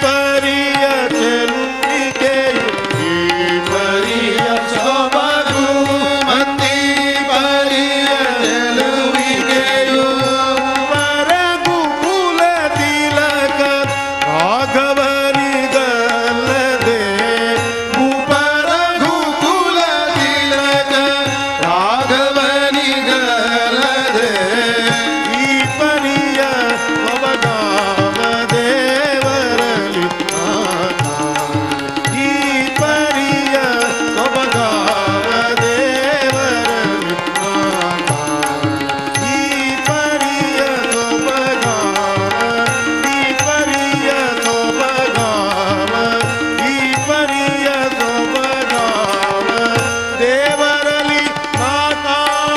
परिय चलुके परिय सोबगु भक्ति परिय चलुके परगुकुल तिलक राघवनि गलदे परगुकुल तिलक राघवनि गलदे परिय सोबगाव देवरली नाथा परिय सोबगाव देवरली नाथा परिय सोबगाव परिय सोबगाव परिय सोबगाव देवरली नाकाणे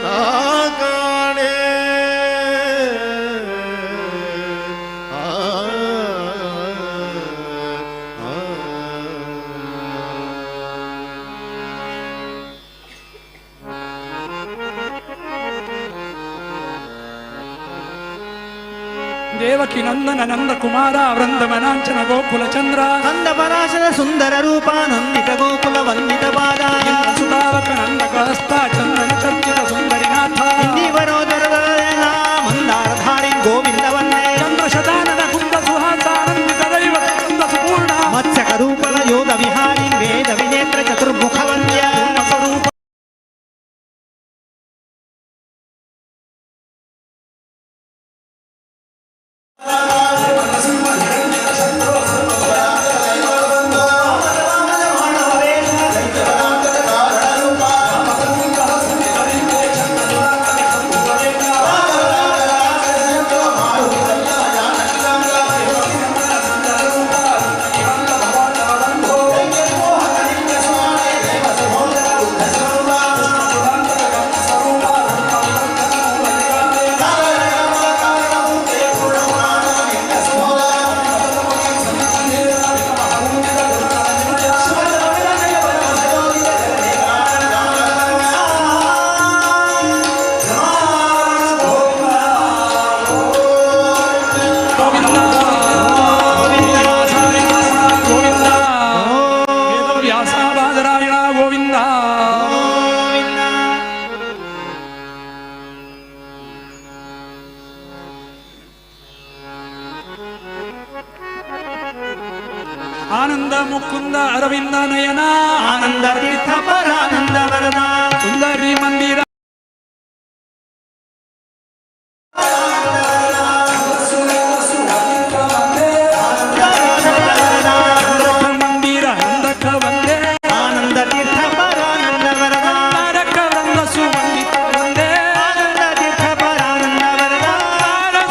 नाकाणे
ದೇವಕಿ ನಂದನ ನಂದ ಕುಮಾರ ವೃಂದವನಾಂಚನ ಗೋಕುಲ ಚಂದ್ರ
ನಂದ ಪರಾಶರ ಸುಂದರ ರೂಪ ನಂದಿತ ಗೋಕುಲ ವಂದಿತ ಪಾದ
ಸುಧಾವಕ ನಂದ ಕಹಸ್ತ ಚಂದನ ಚರ್ಚಿತ ಸುಂದರಿನಾಥ
ಇಂದಿವರೋದರ ಮಂದಾರಧಾರಿ ಗೋವಿಂದ ವಂದೇ
ಚಂದ್ರ ಶತಾನನ ಕುಂದ ಸುಹಾಸ ಆನಂದಿತ ದೈವ ಕುಂದ ಸುಪೂರ್ಣ
ಮತ್ಸ್ಯಕ ರೂಪದ ಯೋಗ ವಿಹಾರಿ ವೇದ ವಿನೇತ್ರ ಚತುರ್ಮುಖ ವಂದ್ಯ
ಸ್ವರೂಪ ಗೋವಿಂದ ವೇದವ್ಯಾಸ ಬಾದರಾಯಣ ಗೋವಿಂದ. ಆನಂದ ಮುಕುಂದ ಅರವಿಂದ ನಯನ
ಆನಂದ ತೀರ್ಥ ಪರಾನಂದ ವರದ
ಸುಂದರಿ ಮಂದಿರ ಮಂದಿರ ನಂದಕ ವಂದೇ
ಆನಂದ ತೀರ್ಥ ಪರಾನಂದ ವರದ
ತಾರಕ ವೃಂದ ಸುವಂದಿತ ವಂದೇ
ಆನಂದ ತೀರ್ಥ ಪರಾನಂದ ವರದ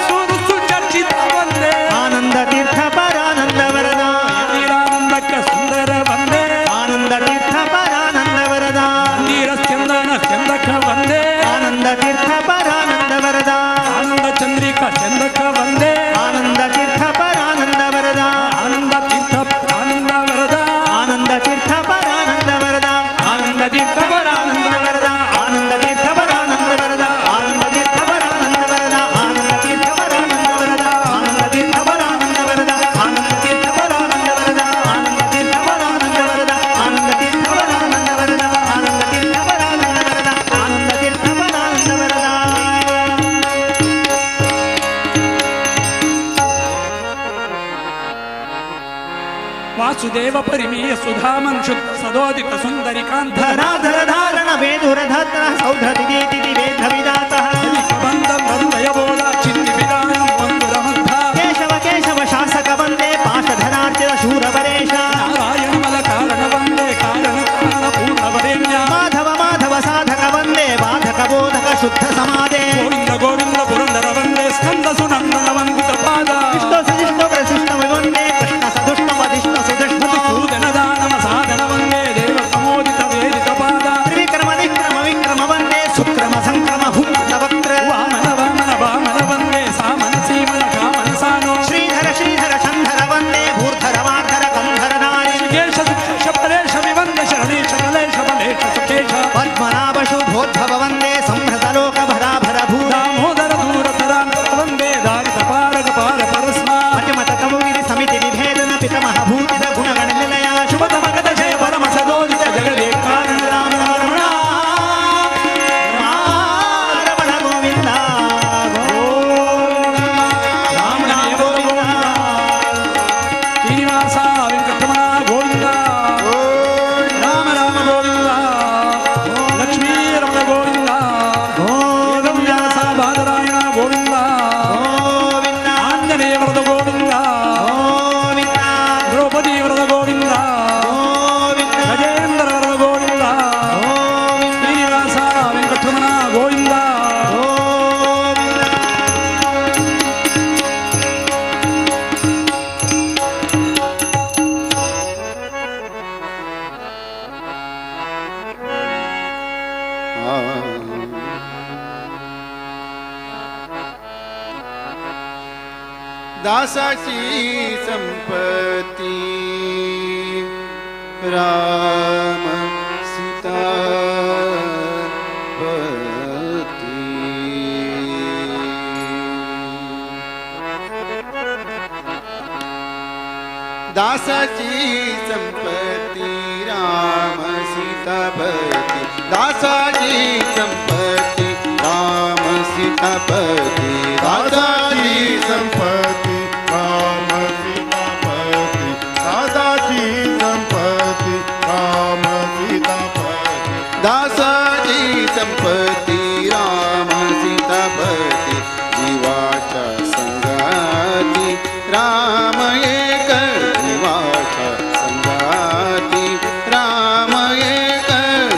ಸುರು ಸುಚರ್ಚಿತ ವಂದೇ
ಆನಂದ ತೀರ್ಥ ಪರಾನಂದ ವರದ
ಮಂದಿರಾನಂದಕ ಸುಂದರ ವಂದೇ
ಆನಂದ ತೀರ್ಥ ಪರಾನಂದ ವರದ
ಮಂದಿರ ಚಂದನ ಚಂದಕ ವಂದೇ
ಆನಂದ ತೀರ್ಥ ಪರಾನಂದ ವರದ
ಆನಂದ ಚಂದ್ರಿಕಾ ಚಂದಕ ವಂದೇ
ಆನಂದ ತೀರ್ಥ ಪರಾನಂದ ವರದ
ಆನಂದ ತೀರ್ಥ ಆನಂದ ವರದ
ಆನಂದ ತೀರ್ಥ ಪರಾನಂದ ವರದ ಆನಂದ ತೀರ್ಥ ಪರಾನಂದ ವರದ ಆನಂದ ತೀರ್ಥ ಪರಾನಂದ ವರದ ಆನಂದ ತೀರ್ಥ ಪರಾನಂದ ವರದ ಆನಂದ ತೀರ್ಥ ಪರಾನಂದ ವರದ ಆನಂದ ತೀರ್ಥ ಪರಾನಂದ ವರದ ಆನಂದ ತೀರ್ಥ ಪರಾನಂದ ವರದ ಆನಂದ ತೀರ್ಥ ಪರಾನಂದ ವರದ ಆನಂದ ತೀರ್ಥ ಪರಾನಂದ ವರದ ಆನಂದ ತೀರ್ಥ ಪರಾನಂದ ವರದ ಆನಂದ ತೀರ್ಥ ಪರಾನಂದ ವರದ.
ವಾಸುದೇವ ಪರಿಮೇಯ ಸುಧಾಮನ್ ಶುದ್ಧ ಸದೋದಿತ ಸುಂದರಿ ಕಾಂತ
ಧರಾಧರ ಧಾರಣ ವೇದುರಧಾತ್ರ ಸೌಧತಿದೇತಿ ವೇದ ವಿದಾತಃ
ಬಂದ ಬಂದಯ ಬೋಧ ಚಿಂತಿ ವಿಧಾನ ಬಂಧುರ
ಕೇಶವ ಕೇಶವ ಶಾಸಕ ವಂದೇ ಪಾಶಧರಾರ್ಚಿತ ಶೂರವರೇಶ
ನಾರಾಯಣ ಮಲ ಕಾರಣ ವಂದೇ ಕಾರಣ ಕಾರಣ ಪೂರ್ಣವರೇಣ್ಯ
ಮಾಧವ ಮಾಧವ ಸಾಧಕ ವಂದೇ ಬಾಧಕ ಬೋಧಕ ಶುದ್ಧ ಸಮಾಧೇ
ಗೋವಿಂದ ಗೋವಿಂದ ಪುರಂದರ ವಂದೇ ಸ್ಕಂದ ಸುನಂದನ ವಂದೇ.
दासाची संपत्ती राम सीता पती। दासाची संपत्ती राम सीतापती दासाची संपत्ती राम सीतापती दासाची संपत्ती
राम सीतापती दासाची संपत्ती राम सीतापती
दासाची संपत्ती राम सीतापती जीवाच्या संगाती राम एक जीवाच्या संगाती राम एक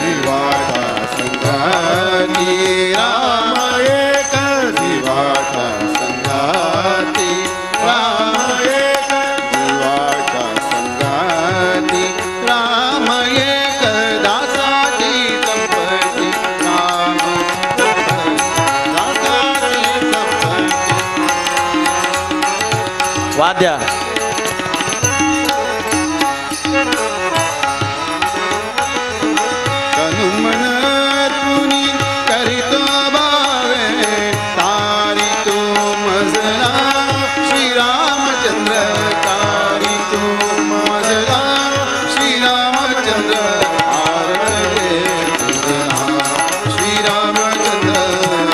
जीवाच्या संगाती राम एक जीवाच्या संगाती राम एक जीवाच्या संगाती राम एक दासाची संपत्ती राम दासाची संपत्ती।
वाद्य
तनुमन तुनी करितो भावे तारी तू मजला श्री रामचंद्र तारी तू मजला श्री रामचंद्र आरत गे तुझला श्री रामचंद्र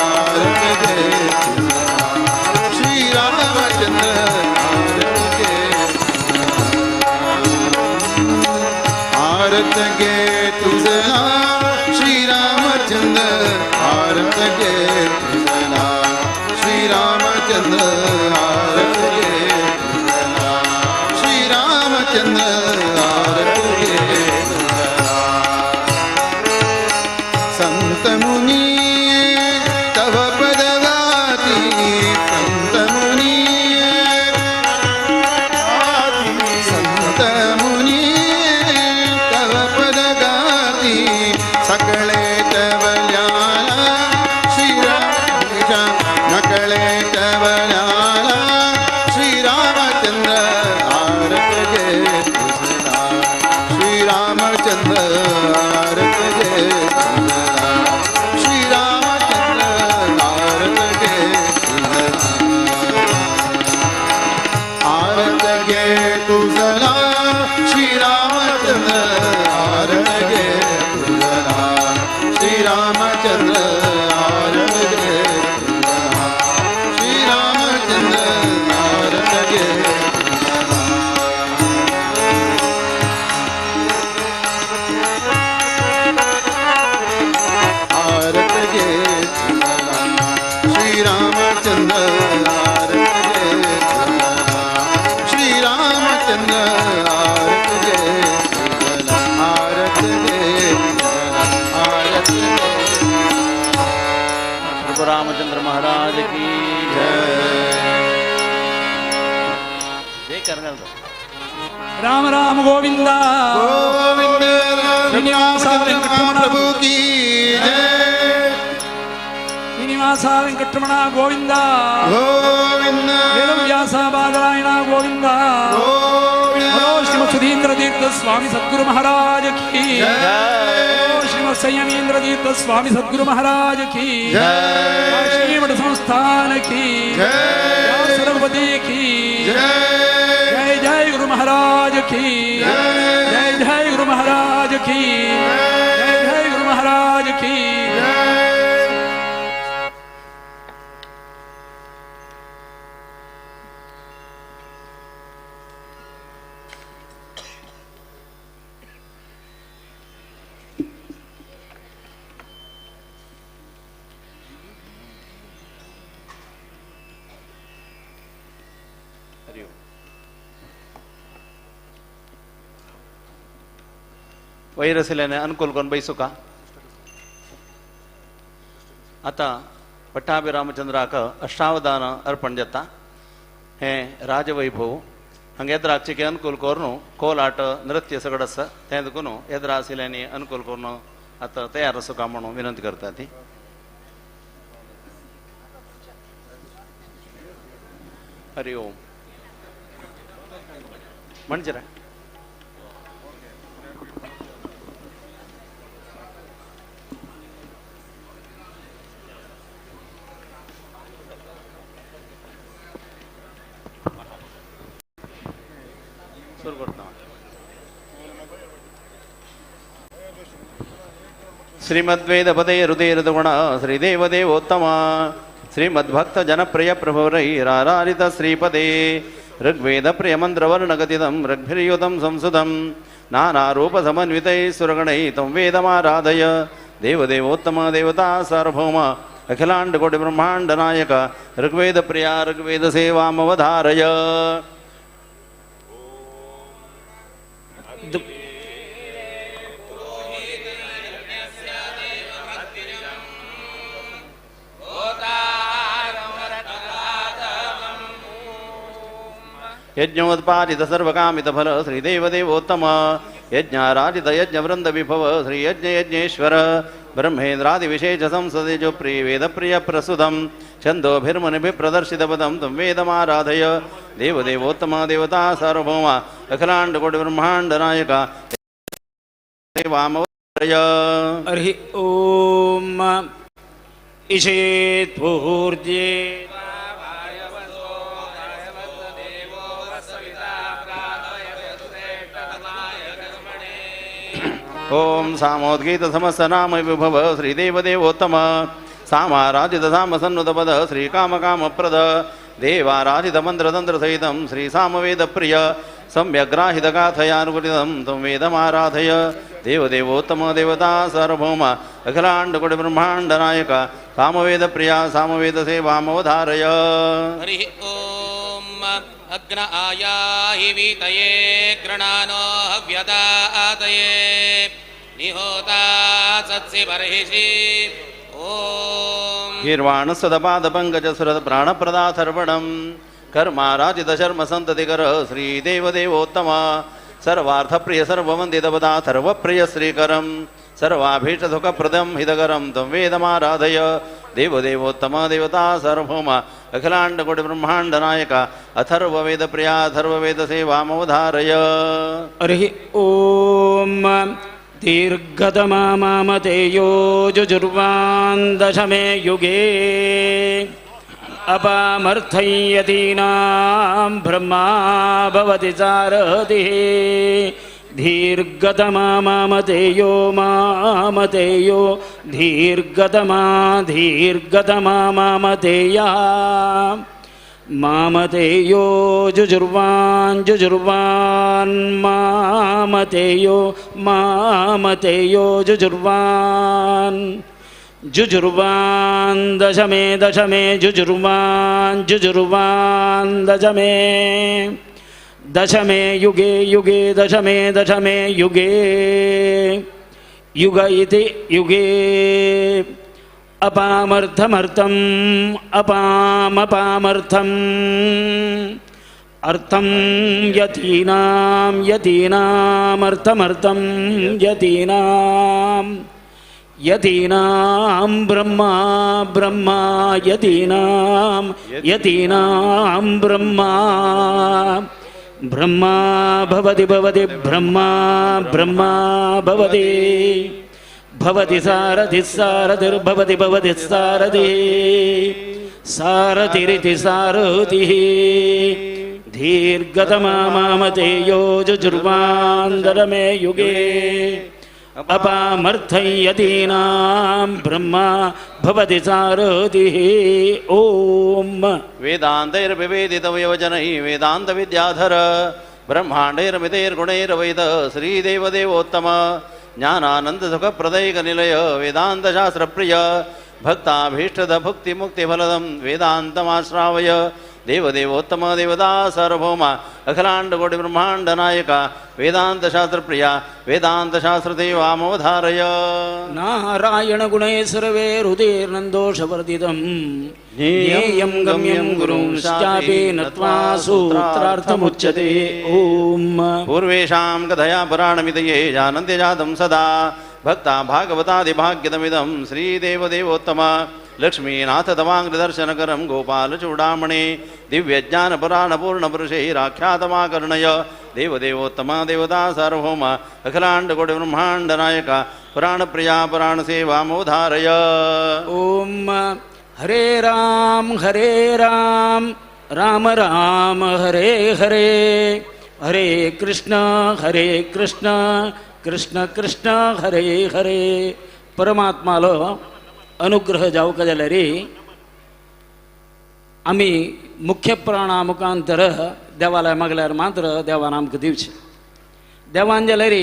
आरत गे तुझला श्री रामचंद्र आरत गे आरत गे तुझला श्री रामचंद्र आरत गे तुझला श्री रामचंद्र आरत गे तुझला श्री रामचंद्र आरत गे तुझला। संत मुनी तव पद गाती संत मुनी संत मुनी तव पद गाती सकळे तव ल्याला श्री राम नकळे तव ल्याला श्री रामचंद्र आरत गे तुझला श्री रामचंद्र आरत गे तुझला श्री रामचंद्र आरत गे तुझला आरत गे तुझला श्री रामचंद्र आरत गे तुझला श्री रामचंद्र आरत गे तुझला श्री रामचंद्र आरत गे तुझला। आरत गे तुझला श्री रामचंद्र आरत गे तुझला श्री रामचंद्र आरत गे तुझला आरत गे तुझला आरत गे।
प्रभु रामचंद्र महाराज की जय। जय करंगल।
राम राम गोविंदा
गोविंद
श्रीनिवास वेंकटरमण
प्रभु की जय।
श्रीनिवास वेंकटरमण गोविंदा
गोविंद
वेदव्यास बादरायण गोविंदा
गोविंद
बोलो श्रीमत् सुधींद्र तीर्थ स्वामी सद्गुरु महाराज की
जय।
बोलो श्रीमत् संयमींद्र तीर्थ स्वामी सद्गुरु महाराज की
जय।
श्रीमठ संस्थान की
जय।
सरस्वती की
जय।
जय जय गुरु महाराज की जय जय गुरु महाराज की जय जय गुरु महाराज की
जय।
वैरसिल्याने अनुकूल करून बैसू का। आता पट्टाभि रामचंद्राक अष्टावधान अर्पण जाता हें राजवैभव हांगा येद्राक चिके अनुकूल करून कोलाट नृत्य सगळं आसा तें देखून येद्रा आशिल्ल्यांनी अनुकूल करून आतां तयार आसूं का म्हणून विनंती करता ती। हरि ओम। म्हणचे श्रीमद्वेदपदे हृदय श्रीदेवदेवोत्तम श्रीमद्भक्त जनप्रिय प्रभुरैरारारित श्रीपदे ऋग्वेद प्रियमन्त्रवर्णगतिदं ऋग्भिर्युतं संसुतं नानारूपसमन्वितैः सुरगणैः तं वेदमाराधय देवदेवोत्तम देवता सार्वभौम अखिलाण्डकोटिब्रह्माण्ड नायक ऋग्वेद प्रिया ऋग्वेद सेवामवधारय. यज्ञोत्पादित सर्वकामित फल श्रीदेवदेवोत्तम यज्ञाराधित यज्ञवृंद विभव श्रीयज्ञ यज्ञेश्वर ब्रह्मेन्द्रादिविशेष संसदेजो प्रिय वेद प्रिय प्रसुतम छंदोभिर्मुनिभिः प्रदर्शित पदम तं वेदमाराधय देवदेवोत्तम देवता सार्वभौम अखिलांड कोटि ब्रह्मांड नायक सेवामवधारय.
हरि ओम इषेत पूर्जे
ओम सामोद्गीत समस्त नाम विभव श्रीदेवदेवोत्तम सामाराधित साम सन्नुतपद श्रीकाम काम प्रद देवाराधित मंत्रतंत्र सहितं श्री सामवेद प्रिय सम्यग्राहित गाथयानुकृतं तं वेदमाराधय देवदेवोत्तम देवता सार्वभौम अखिलांड कोटि ब्रह्मांड नायक सामवेद प्रिया सामवेद सेवामवधारय.
हरि ओम अग्न आयाहि वीतये गृणानो हव्यदा आतये निहोता सत्सि बर्हिषि. ओम
गीर्वाण सदपाद पंकज सुरत प्राणप्रदाथर्वणं कर्माराजित शर्म संततिकर श्रीदेवदेवोत्तम सर्वार्थ प्रिय सर्ववंदित पदा सर्वप्रिय श्रीकरं सर्वाभीष्ट सुखप्रदं हितकरं तं वेदमाराधय देवदेवोत्तम देवता सार्वभौम अखिलांड कोटि ब्रह्मांड नायक अथर्ववेद प्रिया अथर्ववेद सेवामवधारय.
हरि ओम दीर्घतमा मामतेयो जुजुर्वान् दशमे युगे अपामर्थं यतीनां ब्रह्मा भवति सारथिः. दीर्घतमा मामतेयो मामतेयो दीर्घतमा दीर्घतमा मामतेयः मामतेयो जुजुर्वान् जुजुर्वान् मामतेयो मामतेयो जुजुर्वान् जुजुर्वान् दशमे दशमे जुजुर्वान् जुजुर्वान् दशमे दशमे युगे युगे दशमे दशमे युगे युग इति युगे अपामर्थमर्थम् अपामपामर्थम् अर्थं यतीनां यतीनामर्थमर्थं यतीनां यतीनां ब्रह्मा ब्रह्मा यतीनां यतीनां ब्रह्मा ब्रह्मा भवति भवति ब्रह्मा ब्रह्मा भवति भवति सारथिः सारथिर्भवति भवति सारथिः सारथिरिति सारथिः. दीर्घतमा मामतेयो जुजुर्वान्दरमे युगे अपामर्थं यतीनां ब्रह्मा भवति सारथिः. ओम
वेदान्तैर्विवेदितवयोजनैः वेदान्त विद्याधर ब्रह्माण्डैर्मितैर्गुणैर्वैद श्रीदेवदेवोत्तम ज्ञानानंद सुख प्रदैक निलय वेदांत शास्त्र प्रिय भक्ताभीष्टद भुक्ति मुक्ति फलदं वेदांतमाश्रावय देवदेवोत्तम देवता सार्वभौम अखिलांड कोटि ब्रह्मांड नायक वेदांत शास्त्र प्रिया वेदांत शास्त्र देवामवधारय.
नारायण गुणे सर्वे हृदयनन्दोषवर्धितं ज्ञेयं गम्यं गुरुंश्चापि नत्वा सूत्रार्थमुच्यते. ओम
पूर्वेषां कथया पुराणमितये जानन्ति जातं सदा भक्ता भागवतादिभाग्यदमिदं श्रीदेवदेवोत्तम लक्ष्मीनाथ तवाङ्घ्रिदर्शनकरं गोपालचूडामणि दिव्यज्ञानपुराणपूर्णपुरुषैराख्यातमाकर्णय देवदेवोत्तम देवता सार्वभौम अखिलाण्डकोटिब्रह्माण्डनायक पुराणप्रिया पुराणसेवामोधारय.
ओम हरे राम राम राम हरे हरे, हरे कृष्ण कृष्ण कृष्ण हरे हरे. परमात्मालो अनुग्रह जावंक जाल्यार आमी मुख्य प्राणा मुखांतर देवालय मागल्यार मात्र देवान आमकां दिवचें. देवान जाल्यार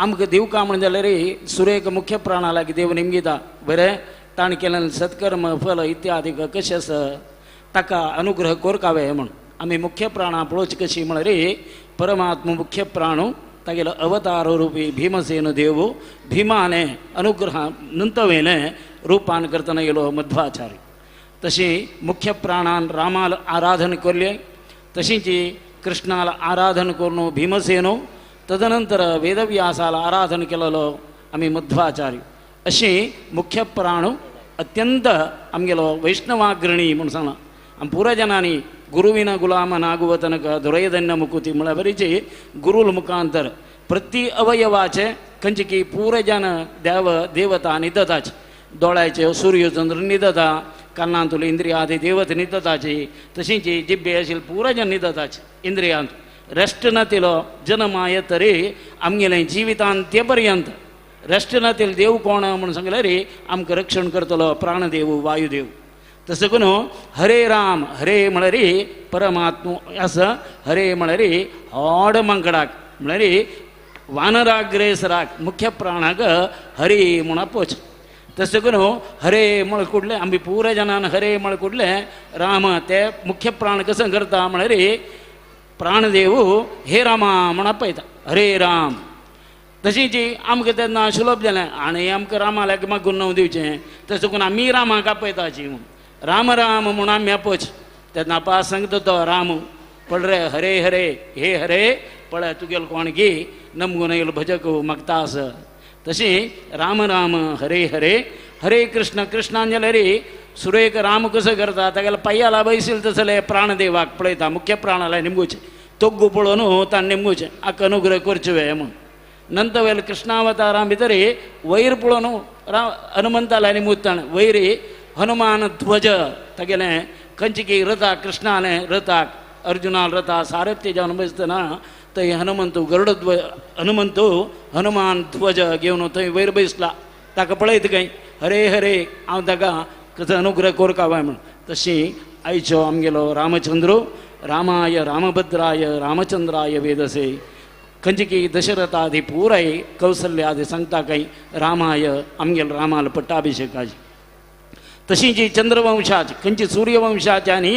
आमकां दिवका म्हण जाल्यार सुरेक मुख्य प्राणा लागीं देव निमगिता बरें ताणें केलें सत्कर्म फल इत्यादी कशें आसा ताका अनुग्रह कोरकावे म्हूण आमी मुख्य प्राणा पळोवची कशी म्हळ्यार परमात्मा मुख्य प्राणू तागेलो अवतार रुपी भीमसेन देव भीमाने अनुग्रह नंतवेने रूपान करतना येलो मध्वाचार्य. तशी मुख्य प्राणान रामाल आराधन केल्लें तशीच कृष्णाल आराधन करून भीमसेनो तदनंतर वेदव्यासाल आराधन केलेलो आमी मध्वाचार्य. अशी मुख्य प्राणू अत्यंत आमगेलो वैष्णवाग्रणी म्हूण सांगलां. आम पुरा जनांनी गुरुविन गुलाम नागुव तनक दೊರೆಯದನ್ನ मुकुती म्हळ्यार बरीची गुरुल मुखांतर प्रति अवयवाचे खंयचे पुरा जन देव देवता निदताच. दोळ्याचे सूर्य चंद्र निदता, कानांतुले इंद्रियादी देवत निदताची, तशीच जिब्बे आशिल्ले पुरा जन निदताच इंद्रियांत. रेस्ट नातिलो जन्माय तरी आमगेलें जिवितांत ते पर्यंत रेस्ट नातील देव कोण म्हूण सांगल्यार आमकां रक्षण करतलो प्राणदेव वायुदेव. तसो करून हरे राम हरे म्हळ्यार परमात्मा आसा, हरे म्हळ्यार होड मंकडाक म्हळ्यार वानराग्रेसराक मुख्य प्राणाक हरी म्हूण आपोवचें. तशें करून हरे म्हळ कुडले आमी पुरा जनान हरे म्हळ कुडले राम ते मुख्य प्राण कसं करता म्हळ्यार प्राणदेव हे रामा म्हूण आपयता हरे राम. तशीच आमकां तेन्ना सुलभ जालें आनी आमकां रामा लागीं मागून नांव दिवचें तशें करून आमी रामाक आपयताची म्हूण राम राम म्हूण आमी आपोवचें. तेन्ना आपा सांगता तो राम पळ रे हरे हरे हे हरे पळय तुगेलो कोण गी नमगुण येयलो भजक मागता आस. तशी राम राम हरे हरे हरे कृष्ण कृष्णान जाल्यार सुरेक राम कसो करता तागेल्या पांयाला बैसील तसले प्राणदेवाक पळयता मुख्य प्राणाला निमगुचें तोग्गू पळोवन ताणें निमगुचें आक अनुग्रह करचे वे म्हूण. नंतर वेल कृष्णावतारा भितर वैर पळोवन राम हनुमंताला निमुत्ताण वैरी हनुमान ध्वज तागेलें खंयचे रथा कृष्णालें रथाक अर्जुनाल रथा सारथ्य जावन बसतना थंय हनुमंतू गरुड ध्वज हनुमंतू हनुमान ध्वज घेवन थंय वयर बसला ताका पळयत खंय हरे हरे हांव ताका कसो अनुग्रह कोरका काय म्हूण. तशी आयचो आमगेलो रामचंद्र रामाय रामभद्राय रामचंद्राय वेदसे खंयचे की दशरथादी पुराय कौसल्यादी सांगता खंय रामाय आमगेलो रामाल पट्टाभिषेकाची. तशीच चंद्रवंशाची खंयची सूर्यवंशाची आनी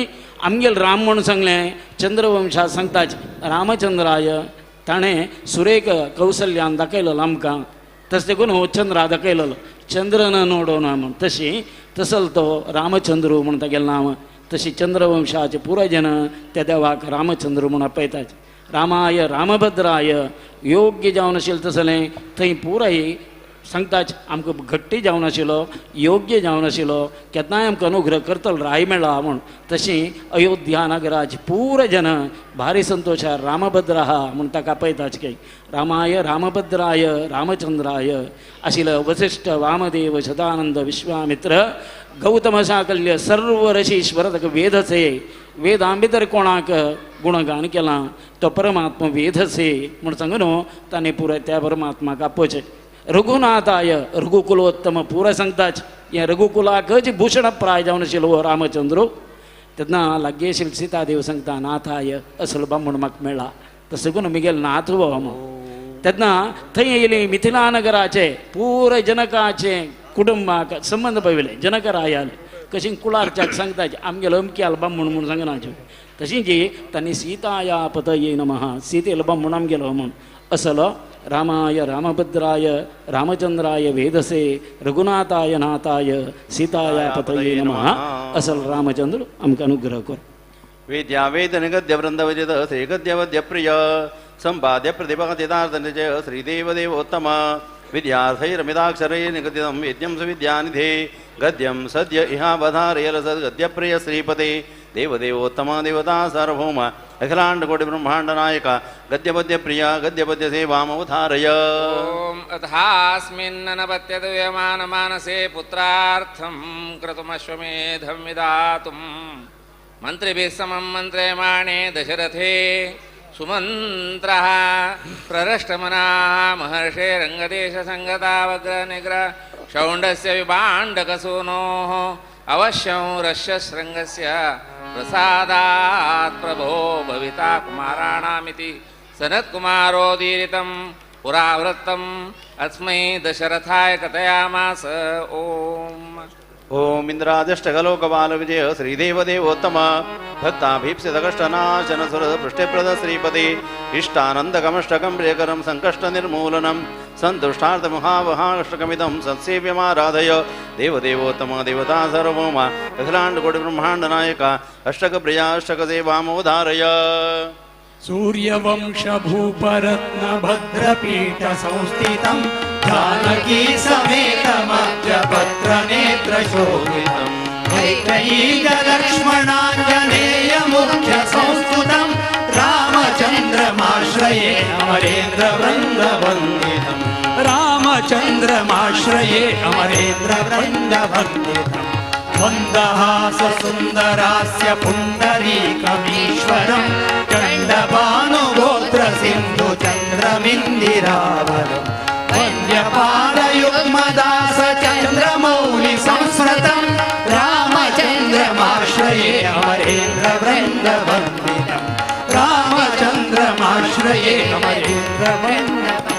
आमगेल राम म्हूण सांगलें चंद्रवंशा सांगताच रामचंद्राय ताणें सुरेक कौसल्यान दाखयलो आमकां तशें देखून हो चंद्रा दाखयलो चंद्रन नोडोना म्हूण तशी तसल तो रामचंद्र म्हूण तागेलें नांव. तशी चंद्रवंशाचे पुराय जन त्या देवाक रामचंद्र म्हूण आपयतात. रामाय रामभद्राय योग्य जावन आशिल्लें तसलें थंय पुराय सांगताच आमकां घट्टी जावन आशिल्लो योग्य जावन आशिल्लो केन्नाय आमकां अनुग्रह करतलो राय मेळ्ळा म्हूण. तशी अयोध्या नगराची पुराय जन भारी संतोषार रामभद्र आहा म्हूण ताका आपयताच की रामाय रामभद्राय रामचंद्राय आशिल्लो वसिष्ठ वामदेव सदानंद विश्वामित्र गौतम शाकल्य सर्व ऋषीश्वर ताका वेदसे वेदां भितर कोणाक गुणगान केलां तो परमात्मा वेदसे म्हूण सांगून ताणें पुराय त्या परमात्माक आपोवचें. रघुनाथाय रघुकुलोत्तम पुराय सांगताच हें रघुकुलाकच भूषणप्राय जावन आशिल्लो हो रामचंद्र. तेन्ना लागीं आशिल्लो सीतादेव सांगता नाथाय असलो बामण म्हाका मेळ्ळा तसो करून मिगेल नाथ हो म्हूण. तेन्ना थंय येयली मिथिला नगराचे पुराय जनकाचे कुटुंबाक संबंद पळयले जनकरायाले कशी कुळारच्याक सांगताच आमगेलो अमक्याल बामण म्हूण सांगनाच्यो. तशीच तांणी सीताया पतये नमः सीतेल बामण आमगेलो म्हूण असलो रामाय रामभद्राय रामचंद्राय वेदसे रघुनाथाय नाथाय सीताया पतये नमः असल रामचंद्र आमकां अनुग्रह कर.
वेद्या वेद निगद्य वृंदवजित श्रीगद्यवद्य प्रिय संपाद्य प्रतिभातितार्थनिजय श्रीदेवदेवोत्तम विद्यार्थैरमिताक्षरै निगदितं वेद्यं सुविद्यानिधे गद्यं सद्य इहावधारयलसद्गद्यप्रिय श्रीपते देवदेवोत्तम देवता सार्वभौम अखिलांडकोटि ब्रह्मांड नायक गद्यपद्य प्रिय गद्यपद्य सेवामवधारय।
ॐ अथास्मिन्ननपत्यदूयमानमानसे पुत्रार्थं क्रतुमश्वमेधं विधातुं मन्त्रिभिः समं मन्त्र्यमाणे दशरथे सुमन्त्रः प्ररष्टमना महर्षे रङ्गदेशसङ्गतावग्रनिग्रह शौण्डस्य विभाण्डकसूनोः अवश्यं रश्यशृङ्गस्य प्रसादात् प्रभो भविता कुमाराणामिति सनत्कुमारोदीरितं पुरावृत्तम् अस्मै दशरथाय कथयामास। ॐ
ओम इंद्रादिष्टगलोकबाल विजय श्रीदेवदेवोत्तम भक्ताभीप्सितकष्टनाशन सुरपृष्ठप्रद श्रीपति इष्टानन्दकमष्टकं प्रियकरं संकष्टनिर्मूलनं सन्तुष्टार्थमहावहाष्टकमिदं सत्सेव्यमाराधय देवदेवोत्तम देवता सार्वभौम अखिलाण्डकोटिब्रह्माण्ड नायक अष्टकप्रिया अष्टकसेवामवधारय।
सूर्यवंशभूपरत्नभद्रपीठसंस्थितं जानकी समेतमब्जपत्रनेत्रशोभितं कैकयीलक्ष्मणाञ्जनेयमुख्यसंस्तुतं रामचन्द्रमाश्रये अमरेन्द्रवृन्दवन्दितं रामचन्द्रमाश्रये अमरेन्द्रवृन्दवन्दितं मन्दहाससुन्दरास्य पुण्डरीकमीश्वरं चण्डभानुगोत्रसिन्धुचन्द्रमिन्दिरावरं वन्द्यपादयुग्मदासचन्द्रमौलिसंस्मृतं रामचन्द्रमाश्रये अमरेन्द्रवृन्दवन्दितं रामचन्द्रमाश्रये अमरेन्द्रवृन्दवन्दितं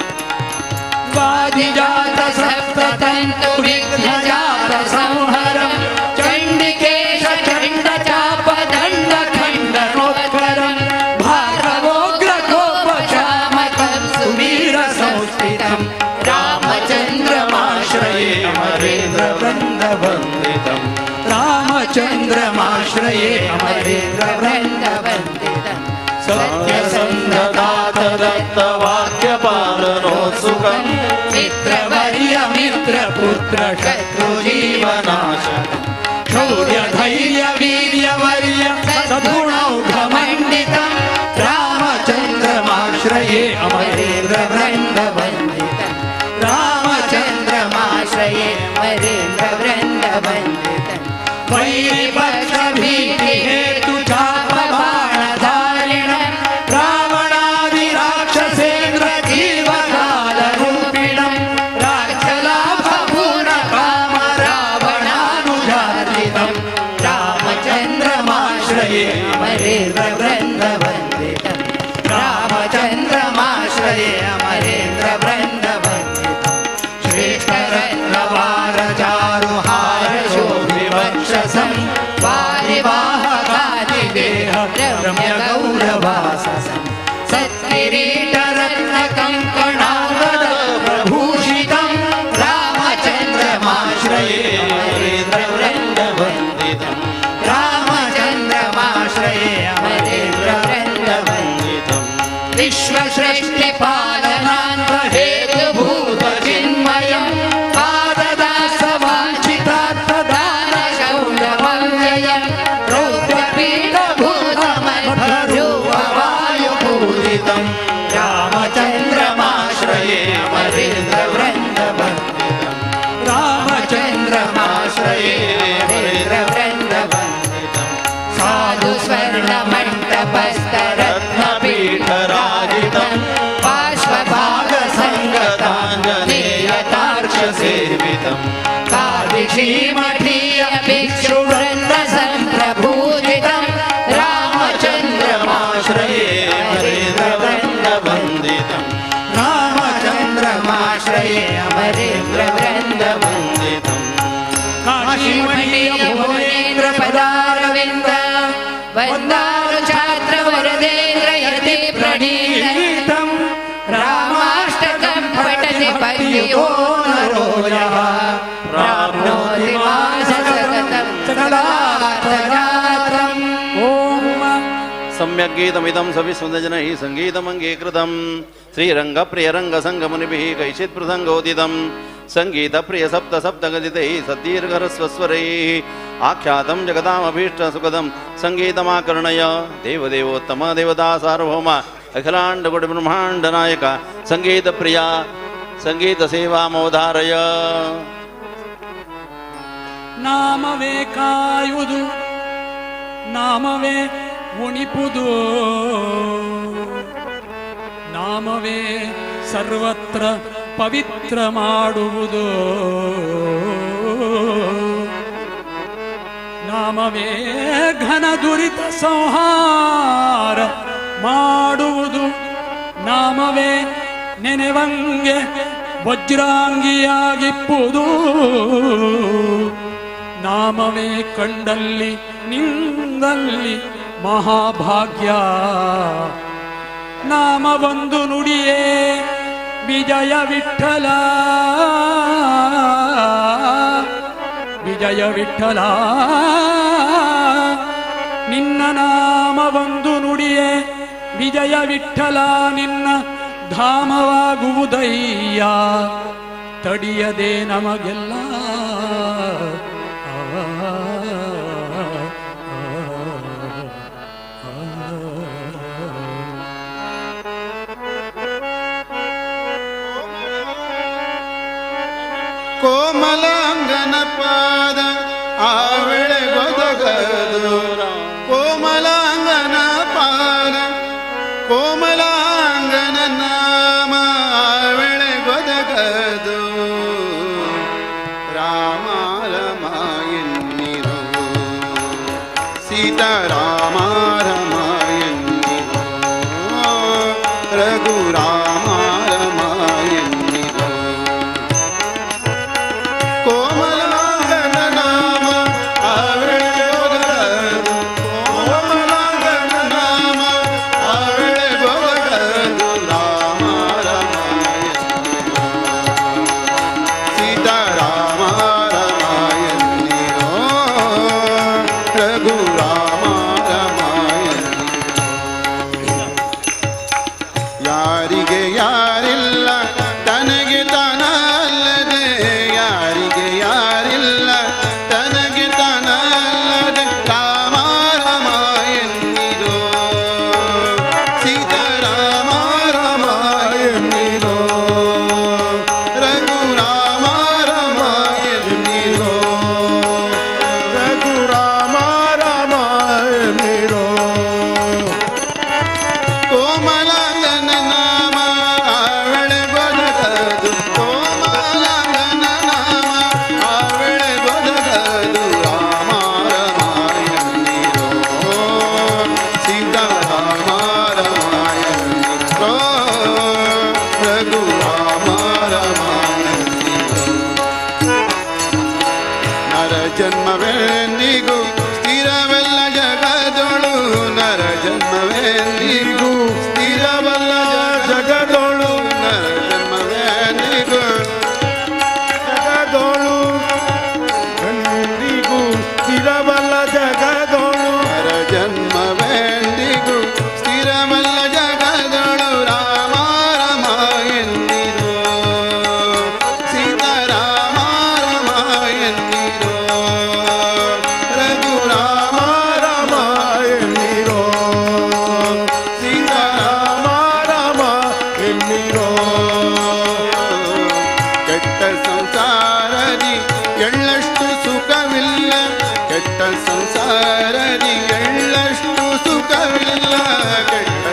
वादिजातसप्ततन्तुविघ्नजातसंहरं चण्डिकेश चण्डचापदण्डखण्डनोत्करं भार्गवोग्रकोपशामकं सुवीरसंस्थितं रामचन्द्रमाश्रये अमरेन्द्रवृन्दवन्दितं रामचन्द्रमाश्रये अमरेन्द्रवृन्दवन्दितं
सत्यसन्धदातदत्तवाक्यपालनोत्सुकं
मित्रवर्य मित्रपुत्र शत्रुजीवनाशनं शौर्यधैर्यवीर्यवर्य सद्गुणौघमण्डितं रामचन्द्रमाश्रये अमरेन्द्रवृन्दवन्दितं रामचन्द्रमाश्रये अमरेन्द्रवृन्दवन्दितं वैरिपक्षभीतिहेतुचापबाणधारिणं रावणादिराक्षसेन्द्रजीवकालरूपिणं राज्यलाभपूर्णकामरावणानुजातितं रामचन्द्रमाश्रये अमरेन्द्रवृन्दवन्दितं रामचन्द्रमाश्रये अमरेन्द्रवृन्दवन्दितं श्रेष्ठरत्नवारचारुहारशोभिवक्षसं वारिवाहकादिदेह रम्यगौरवाससं सत्किरीटरत्नकङ्कणाङ्गदप्रभूषितं रामचन्द्रमाश्रये अमरेन्द्रवृन्दवन्दितं रामचन्द्रमाश्रये अमरेन्द्रवृन्दवन्दितं विश्वसृष्टिपालनान्तहेतुभूतचिन्मयं पाददासवाञ्छितार्थदानशौलमव्ययं रौद्रपीठभूतमध्वरूपवायुपूजितं रामचन्द्रमाश्रये अमरेन्द्रवृन्दवन्दितं रामचन्द्रमाश्रये अमरेन्द्रवृन्दवन्दितं
साधु स्वर्णमण्डपस्तरत्नपीठराजितं
पार्श्वभागसङ्गताञ्जनेयतार्क्ष्यसेवितं
कादिशीमठीय भिक्षुवृन्दसम्प्रभूजितं रामचन्द्रमाश्रये
अमरेन्द्रवृन्दवन्दितं
रामचन्द्रमाश्रये
अमरेन्द्रवृन्दवन्दितं
काशीमठीय
भुवनेन्द्रपदारविन्द वन्दारुछात्रवरदेन्द्र यति प्रणीतं रामाष्टकं पठति भक्तियो नरो यः प्राप्नोति माससततं सकलार्थजातम्।
ॐ
सम्यक् सम्यग्गीतमिदं सविस्मृतजनैः सङ्गीतमङ्गीकृतं श्रीरङ्गप्रियरङ्गसङ्गमुनिभिः कैचित् पृथङ्गोदितं सङ्गीतप्रियसप्तसप्तगदितैः सद्दीर्घरस्वस्वरैः आख्यातं जगदामभीष्टसुखदं सङ्गीतमाकर्णय देवदेवोत्तम देवता सार्वभौम अखिलाण्डकोटिब्रह्माण्डनायक सङ्गीतप्रिया सङ्गीतसेवामवधारय.
ನಾಮವೇ ಕಾಯುವುದು, ನಾಮವೇ ಉಣಿಪುದು, ನಾಮವೇ ಸರ್ವತ್ರ ಪವಿತ್ರ ಮಾಡುವುದು, ನಾಮವೇ ಘನ ದುರಿತ ಸಂಹಾರ ಮಾಡುವುದು, ನಾಮವೇ ನೆನೆವಂಗೆ ವಜ್ರಾಂಗಿಯಾಗಿಪ್ಪುದು, ನಾಮವೇ ಕಂಡಲ್ಲಿ ನಿಂದಲ್ಲಿ ಮಹಾಭಾಗ್ಯ, ನಾಮವೊಂದು ನುಡಿಯೇ ವಿಜಯ ವಿಠಲ, ವಿಜಯ ವಿಠಲ, ನಿನ್ನ ನಾಮವೊಂದು ನುಡಿಯೇ ವಿಜಯ ವಿಠಲ, ನಿನ್ನ ಧಾಮವಾಗುವುದಯ್ಯ ತಡಿಯದೆ ನಮಗೆಲ್ಲ.
ಕೋಮಲಾಂಗನ ಪಾದ ಆವೆಳೆ ಗೊದಗದು, ಕೋಮಲಾಂಗನ ಪಾದ ಕೋಮಲಾಂಗನ ನಾಮ ಆವೆಳೆ ಗೊದಗದು, ರಾಮ ರಮ ಎನ್ನಿರು, ಸೀತಾರಾಮ ರಮ ಎನ್ನಿರು, ರಘುರಾಮ ರಮ ಎನ್ನಿರು. ಕೋಮಲಾಂಗನ ನಾಮ ಆವೆಳೆ ಗೊದಗದು, ಕೋಮಲಾಂಗನ ನಾಮ ಆವೆಳೆ ಗೊದಗದು, ರಾಮ ರಮ ಎನ್ನಿರು, ಸೀತಾರಾಮ ರಮ ಎನ್ನಿರು, ರಘುರಾಮ ರಮ ಎನ್ನಿರು. ಯಾರಿಗೆ ಯಾರಿಲ್ಲ ತನಗೆ ತಾನಲ್ಲದೆ, ಯಾರಿಗೆ ಯಾರಿಲ್ಲ ತನಗೆ ತಾನಲ್ಲದೆ, ರಾಮ ರಮ ಎನ್ನಿರೋ, ಸೀತಾರಾಮ ರಮ ಎನ್ನಿರೋ, ರಘುರಾಮ ರಮ ಎನ್ನಿರೋ, ರಘುರಾಮ ರಮ ಎನ್ನಿರೋ. ಕೋಮಲಾಂಗನ ನಾಮ ಆವೆಳೆ ಗೊದಗದು, ಕೋಮಲಾಂಗನ ನಾಮ ಆವೆಳೆ ಗೊದಗದು, ರಾಮ ರಮ ಎನ್ನಿರೋ, ಸೀತಾರಾಮ ರಮ ಎನ್ನಿರೋ, ರಘುರಾಮ ರಮ ಎನ್ನಿರೋ. ನರ ಜನ್ಮವೆಂದಿಗೂ ಸ್ಥಿರವಲ್ಲ ಜಗದೊಳು, ನರ ಜನ್ಮವೆಂದಿಗೂ ಸ್ಥಿರವಲ್ಲ ಜಗದೊಳು, ನರ ಜನ್ಮವೆಂದಿಗೂ ಜಗದೊಳು, ಎಂದಿಗೂ ಸ್ಥಿರವಲ್ಲ ಜಗದೊಳು, ನರ ಜನ್ಮವೆಂದಿಗೂ ಸ್ಥಿರವಲ್ಲ ಜಗದೊಳು, ರಾಮ ರಮ ಎನ್ನಿರೋ, ಸೀತಾರಾಮ ರಮ ಎನ್ನಿರೋ, ರಘುರಾಮ ರಮ ಎನ್ನಿರೋ, ಸೀತಾರಾಮ ರಮ ಎನ್ನಿರೋ. ಕೆಟ್ಟ ಸಂಸಾರದಿ ಎಳ್ಳಷ್ಟು ಸುಖವಿಲ್ಲ, ಕೆಟ್ಟ ಸಂಸಾರದಿ ಎಳ್ಳಷ್ಟು ಸುಖವಿಲ್ಲ, ಕೆಟ್ಟ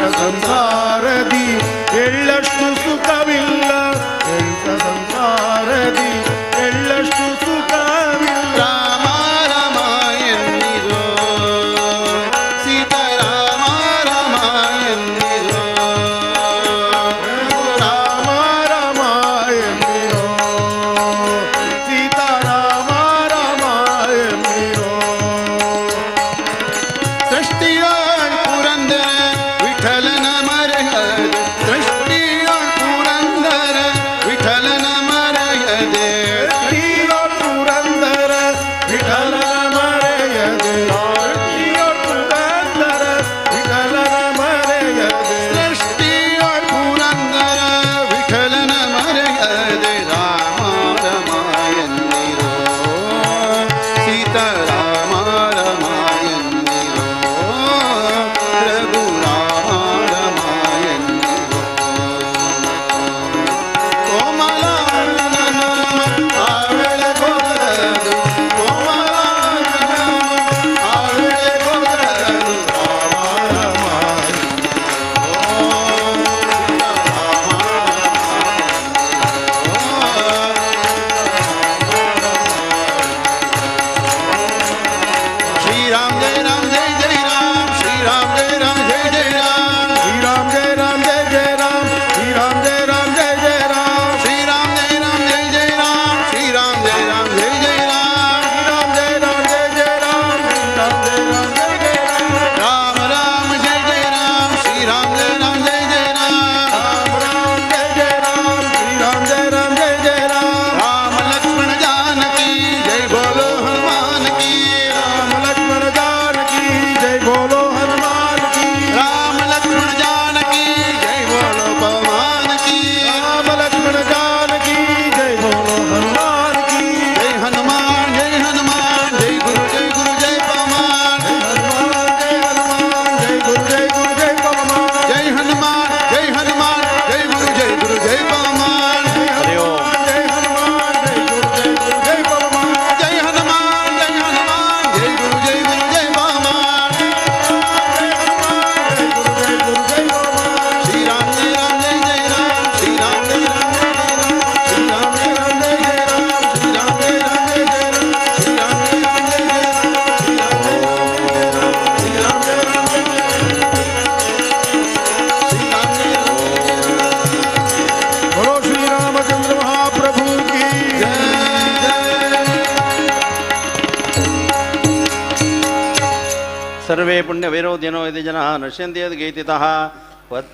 सर्वे पुण्यविरोधिनो यदि जनाः नश्यन्ति यद्गीतितः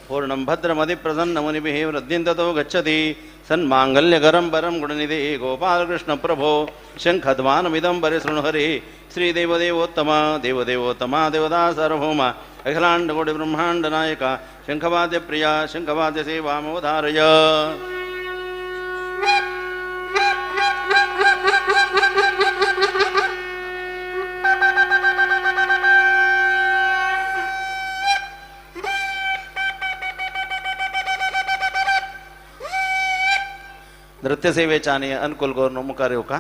पूर्णं भद्रमधिप्रसन्नमुनिभिः वृद्धिं ततो गच्छति सन्माङ्गल्यकरं परं गुणनिधि गोपालकृष्णप्रभो शङ्खध्वानमिदं परिशृणु हरिः श्रीदेवदेवोत्तम देवदेवोत्तम देवता सार्वभौम अखिलाण्डकोटिब्रह्माण्डनायक शङ्खवाद्यप्रिया शङ्खवाद्यसेवामवधारय. नृत्यसेवेच्या आनी अनुकूल करून मुखार येवका.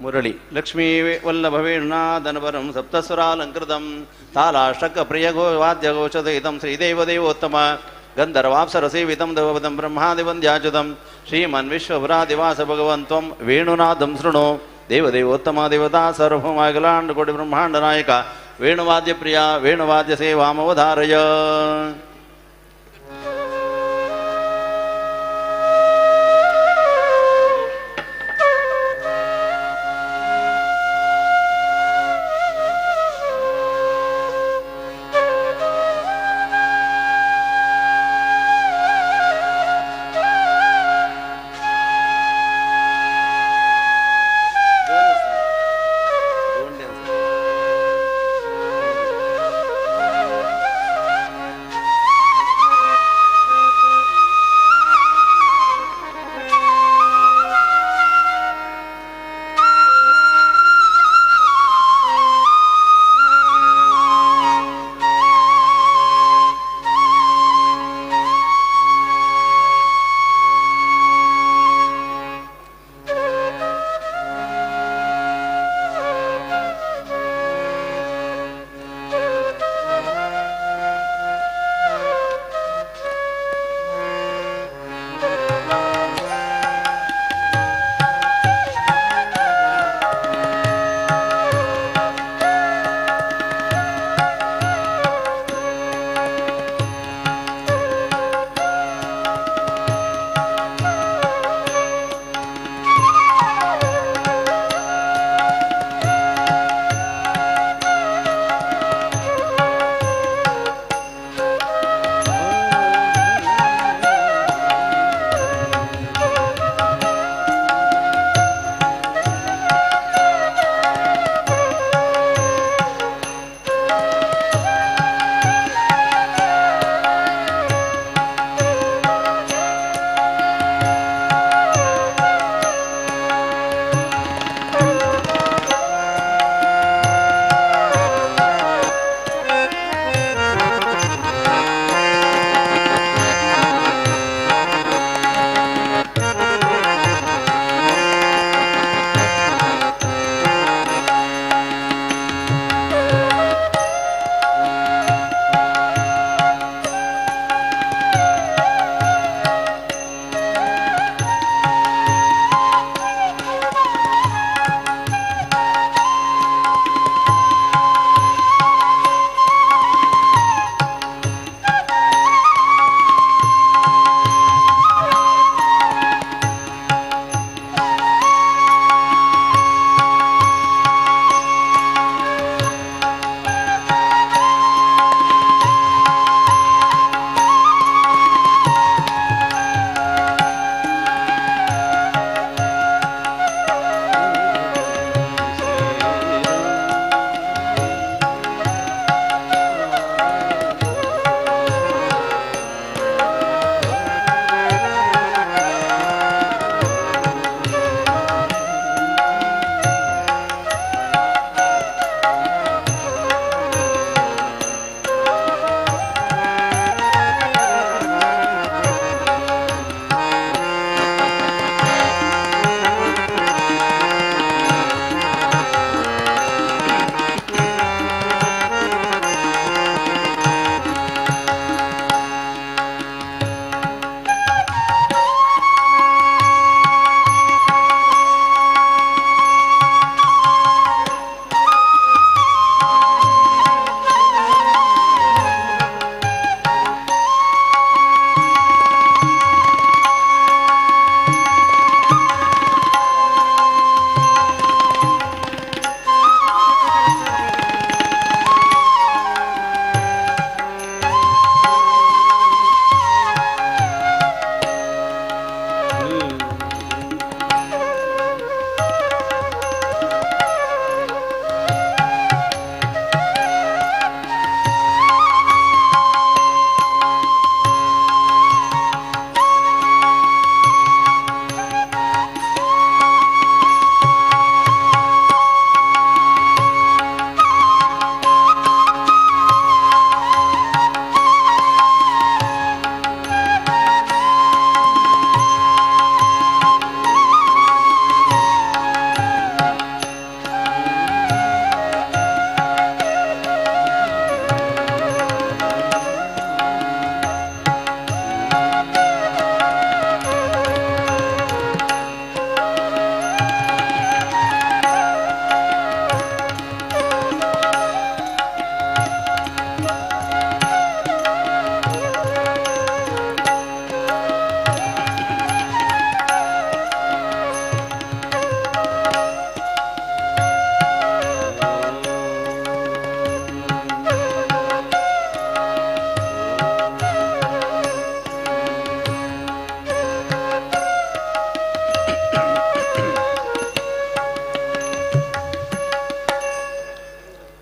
मुरळी लक्ष्मी वल्लभवेणुनादनवरं सप्तस्वरालङ्कृतं तालाष्टकप्रियघोवाद्यघोषदयितं श्रीदेवदेवोत्तम गन्धर्वाप्सरसेवितं देवपदं ब्रह्मादिवन्द्याच्युतं श्रीमन् विश्वभुरादिवास भगवन् त्वं वेणुनादं शृणु देवदेवोत्तम देवता सार्वभौमाखिलाण्डकोटिब्रह्माण्डनायक वेणुवाद्यप्रिया वेणुवाद्यसेवामवधारय.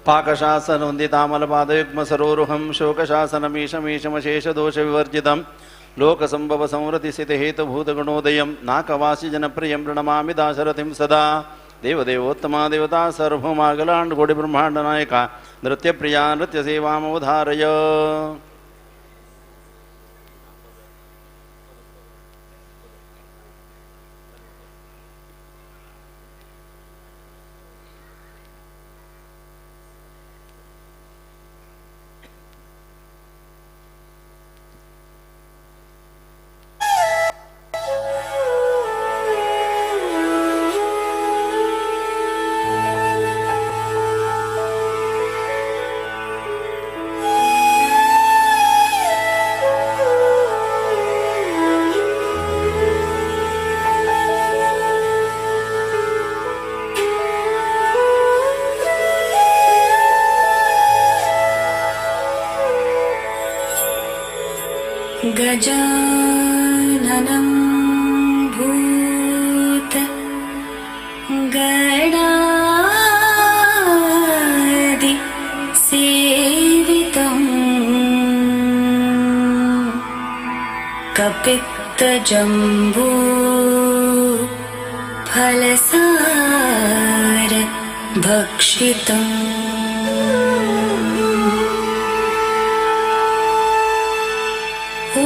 पाकशासनवन्दितामलपादयुग्मसरोरुहं शोकशासनमीशमीशमशेषदोषविवर्जितं लोकसम्भवसंवृतिस्थितिहेतुभूतगुणोदयं नाकवासिजनप्रियं प्रणमामि दाशरथिं सदा। देवदेवोत्तमा देवता सार्वभौमाखिलाण्डकोटिब्रह्माण्डनायका नृत्यप्रिया नृत्यसेवामवधारय।
गजाननं भूत गणादि सेवितं कपित्तजम्बू फलसार भक्षितम्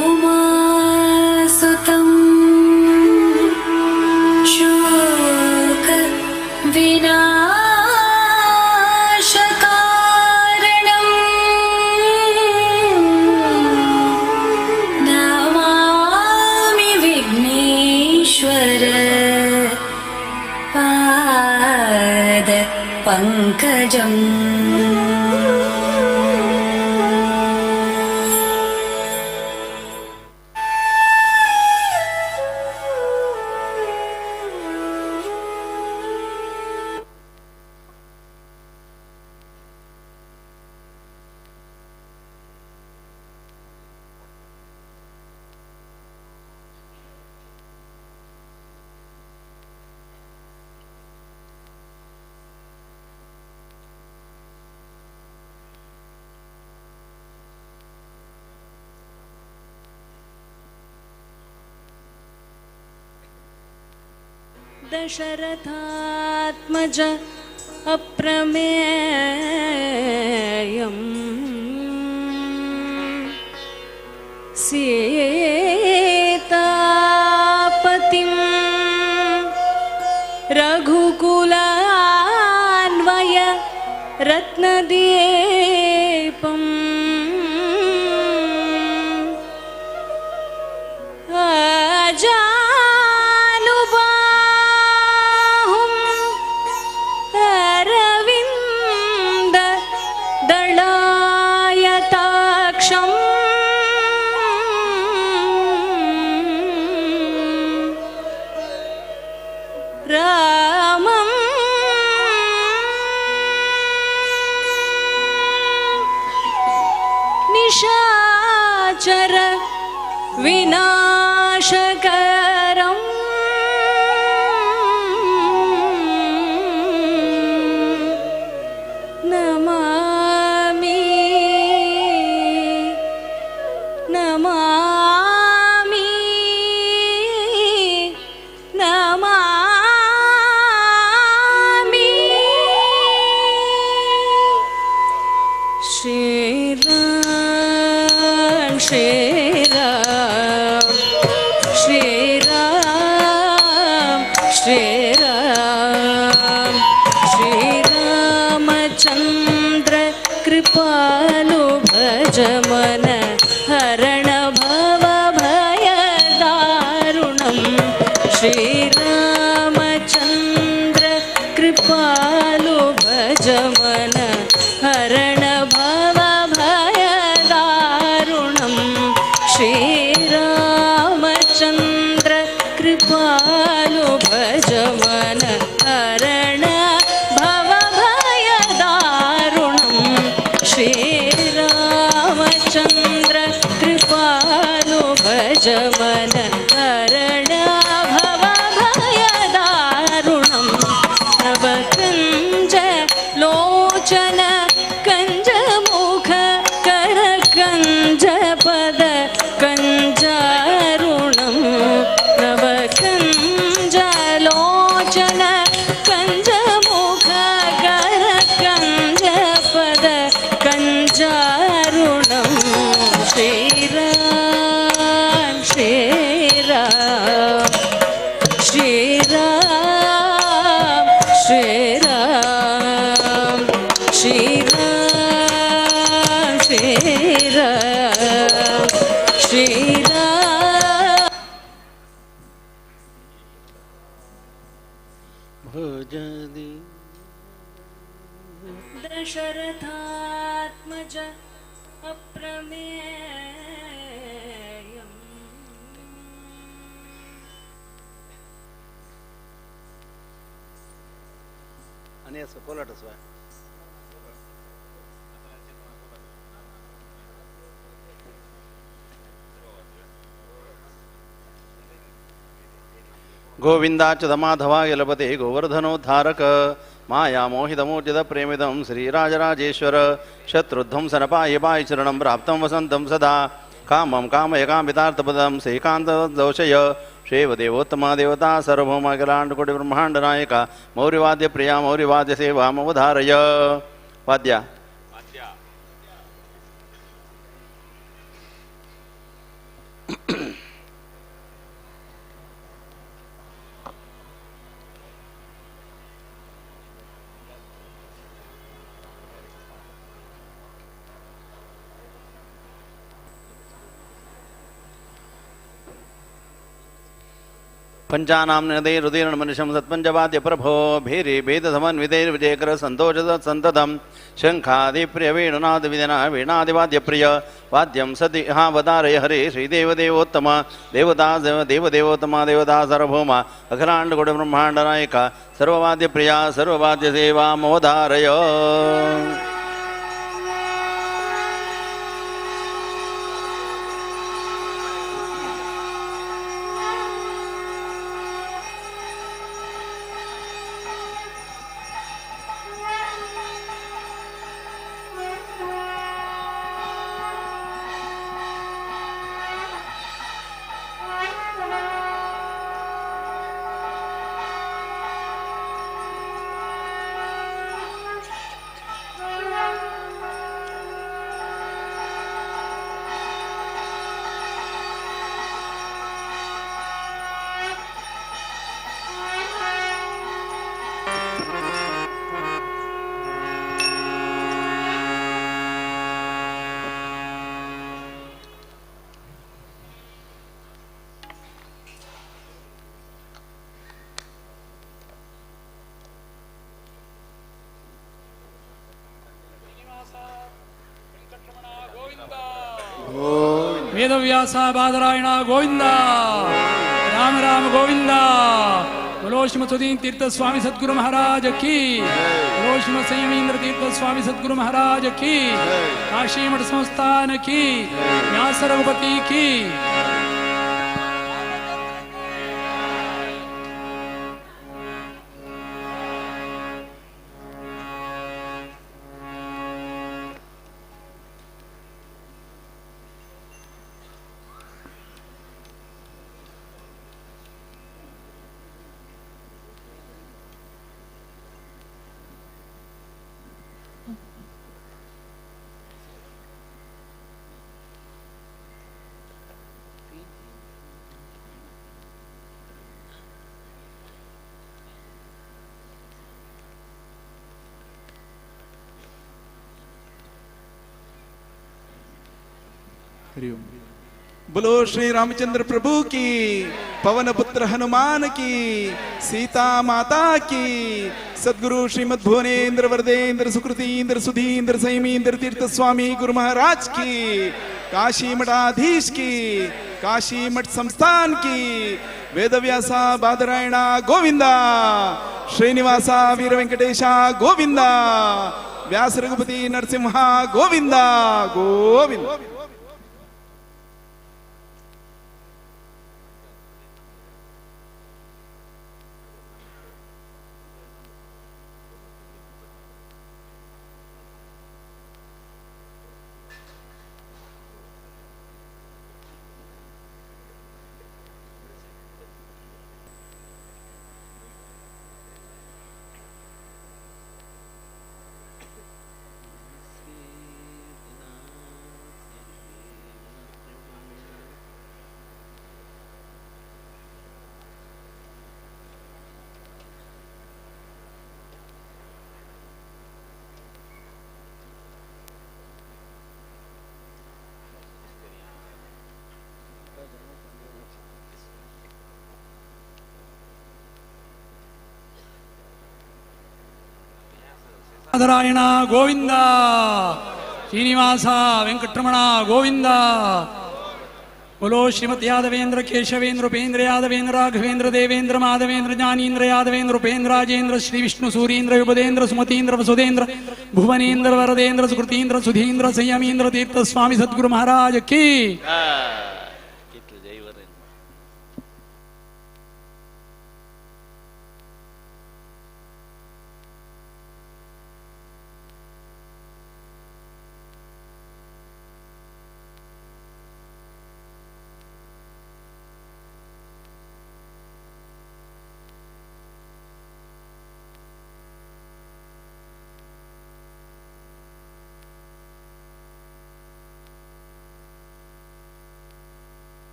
उमासुतं शोक विनाशकारणं नमामि विघ्नेश्वर पाद पङ्कजम्।
दशरथात्मज अप्रमेयम् सीतापतिं रघुकुलान्वय रत्नदीपम् निशाचर विनाशकरम् नमामि नमामि नमामि। श्री राम श्री राम श्री राम श्री राम श्री रामचंद्र कृपालु भज मन हरण भव भय दारुणं। श्री रामचंद्र कृपालु भज मन हरण भव भय दारुणं। श्री रामचंद्र कृपालु भज मन हरण भव भय दारुणं। श्री रामचंद्र कृपालु भज मन हरण भव भय दारुणं। नवकुञ्ज लोचन
आनी आसा कोलाट आसा. गोविंदाच्युतमाधवा यलपते गोवर्धनोद्धारक मायामोहितमूर्जित प्रेमिदं श्रीराजराजेश्वर शत्रुध्वंसनपाय पाय चरणं प्राप्तं वसन्तं सदा कामं कामय कामितार्थपदं श्रीकान्तदोषय शेवदेवोत्तमा देवता सार्वभौमाखिलाण्डकोटिब्रह्माण्ड नायक मौर्यवाद्य प्रिया मौर्यवाद्य सेवामवधारय. वाद्या पंचानाम नदे रुधिरण मनुषं सत्पंचवाद्य प्रभो भीरि भेदसमन्वितैर्विजयकर सन्तोष सन्ततं शङ्खादिप्रिय वेणुनाद विदना वीणादिवाद्य प्रिय वाद्यं सति हावतारय हरे श्रीदेवदेवोत्तम देवता देवदेवोत्तम देवता सार्वभौम अखिलाण्डकोटिब्रह्माण्ड नायक सर्ववाद्य प्रिया सर्ववाद्य सेवामवधारय.
ವೇದವ್ಯಾಸ ಬಾದರಾಯಣ ಗೋವಿಂದ ರಾಮ ರಾಮ ಗೋವಿಂದ. बोलो श्रीमत्सुधीन तीर्थ स्वामी सद्गुरु महाराज की. बोलो श्रीमत् संयमीन्द्र तीर्थ स्वामी सद्गुरु महाराज की. काशी मठ संस्थान की. व्यास रघुपति की.
बोलो श्री रामचंद्र प्रभु की, पवन पुत्र हनुमान की, सीता माता की, सद्गुरु श्रीमद् भुवनेन्द्र वरदेन्द्र सुकृतीन्द्र सुधीन्द्र संयमीन्द्र तीर्थ स्वामी गुरु महाराज की, काशी मठाधीश की, काशी मठ संस्थान की, वेदव्यासा बादरायण गोविंदा, श्रीनिवासा वीर वेंकटेश गोविंदा, व्यास रघुपति नरसिंहा गोविंदा गोविंद.
ನಾರಾಯಣ ಗೋವಿಂದ, ಶ್ರೀನಿವಾಸ ವೆಂಕಟರಮಣ ಗೋವಿಂದ. बोलो श्रीमत यादवेंद्र केशवेंद्र उपेंद्र यादवेंद्र राघवेंद्र देवेंद्र माधवेंद्र ज्ञानींद्र यादवेंद्र उपेंद्र राजेंद्र श्री विष्णु सूरींद्र युपदेंद्र सुमतींद्र वसुदेंद्र भुवनेन्द्र वरदेंद्र सुकृतींद्र सुधींद्र संयमींद्र तीर्थ स्वामी सद्गुरु महाराज की।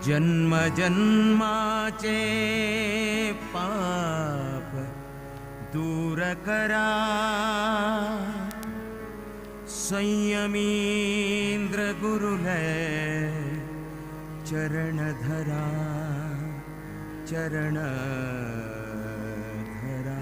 जन्म जन्माचे पाप दूर करा, संयमींद्र गुरुले चरण धरा, चरण धरा।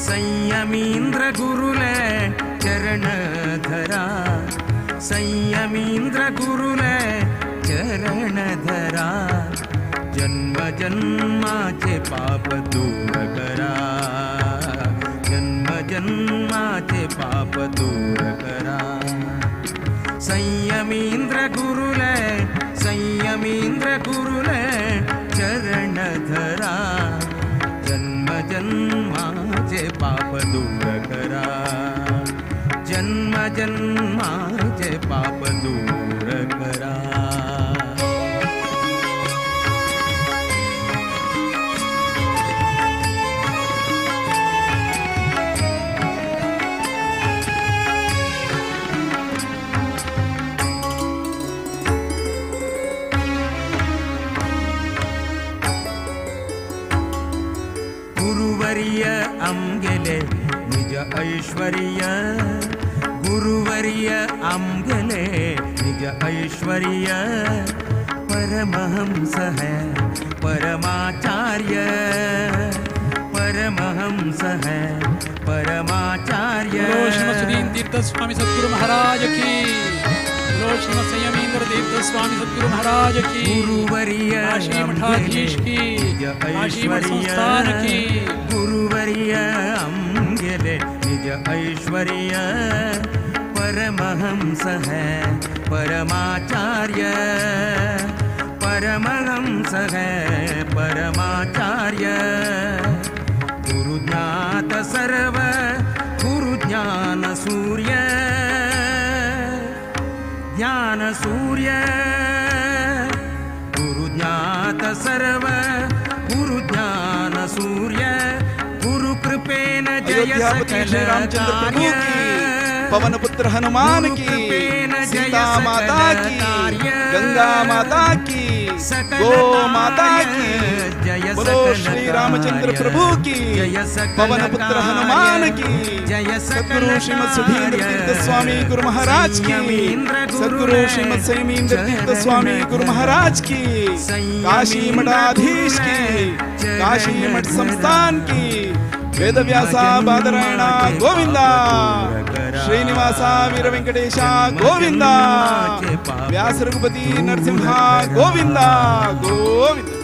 संयमींद्र गुरुले चरण धरा, संयमींद्र गुरुले चरण धरा, जन्म जन्माचे पाप दूर करा, जन्म जन्माचे पाप दूर करा। संयमींद्र गुरुले, संयमींद्र गुरुले चरण धरा, जन्म जन्माचे पाप दूर करा, जन्म जन्माचे पाप दूर करा। गुरुवर्य आमगेले निज ऐश्वर्य, गुरुवर्य आमगेले निज ऐश्वर्य, परमहंस है परमाचार्य, परमहंस है परमाचार्य।
श्रीमत तीर्थ स्वामी सद्गुरु महाराज की। श्रीमत संयमींद्र तीर्थ स्वामी सद्गुरु महाराज की।
गुरुवर्य
काशी मठाधीश की, काशी मठ संस्थान की।
गुरुवर्य आमगेले निज ऐश्वर्य, परमहंस है परमाचार्य, परमहंस है परमाचार्य। गुरु ज्ञात सर्व गुरु ज्ञान सूर्य, ज्ञान सूर्य, गुरु ज्ञात सर्व गुरु ज्ञान सूर्य।
अयोध्यापति श्री रामचंद्र प्रभु की, पवन पुत्र हनुमान की, सीता माता की, गंगा माता की, गो माता की। बोलो श्री रामचंद्र प्रभु की, पवन पुत्र हनुमान की, सद्गुरु श्रीमद सुधींद्र तीर्थ स्वामी गुरु महाराज की, सद्गुरु श्रीमद संयमींद्र तीर्थ स्वामी गुरु महाराज की, काशी मठाधीश की, काशी मठ संस्थान की, वेदव्यासा बादरायण गोविंदा, श्रीनिवासा वीर वेंकटेश गोविंदा, व्यास रघुपति नरसिंहा गोविंदा गोविंद।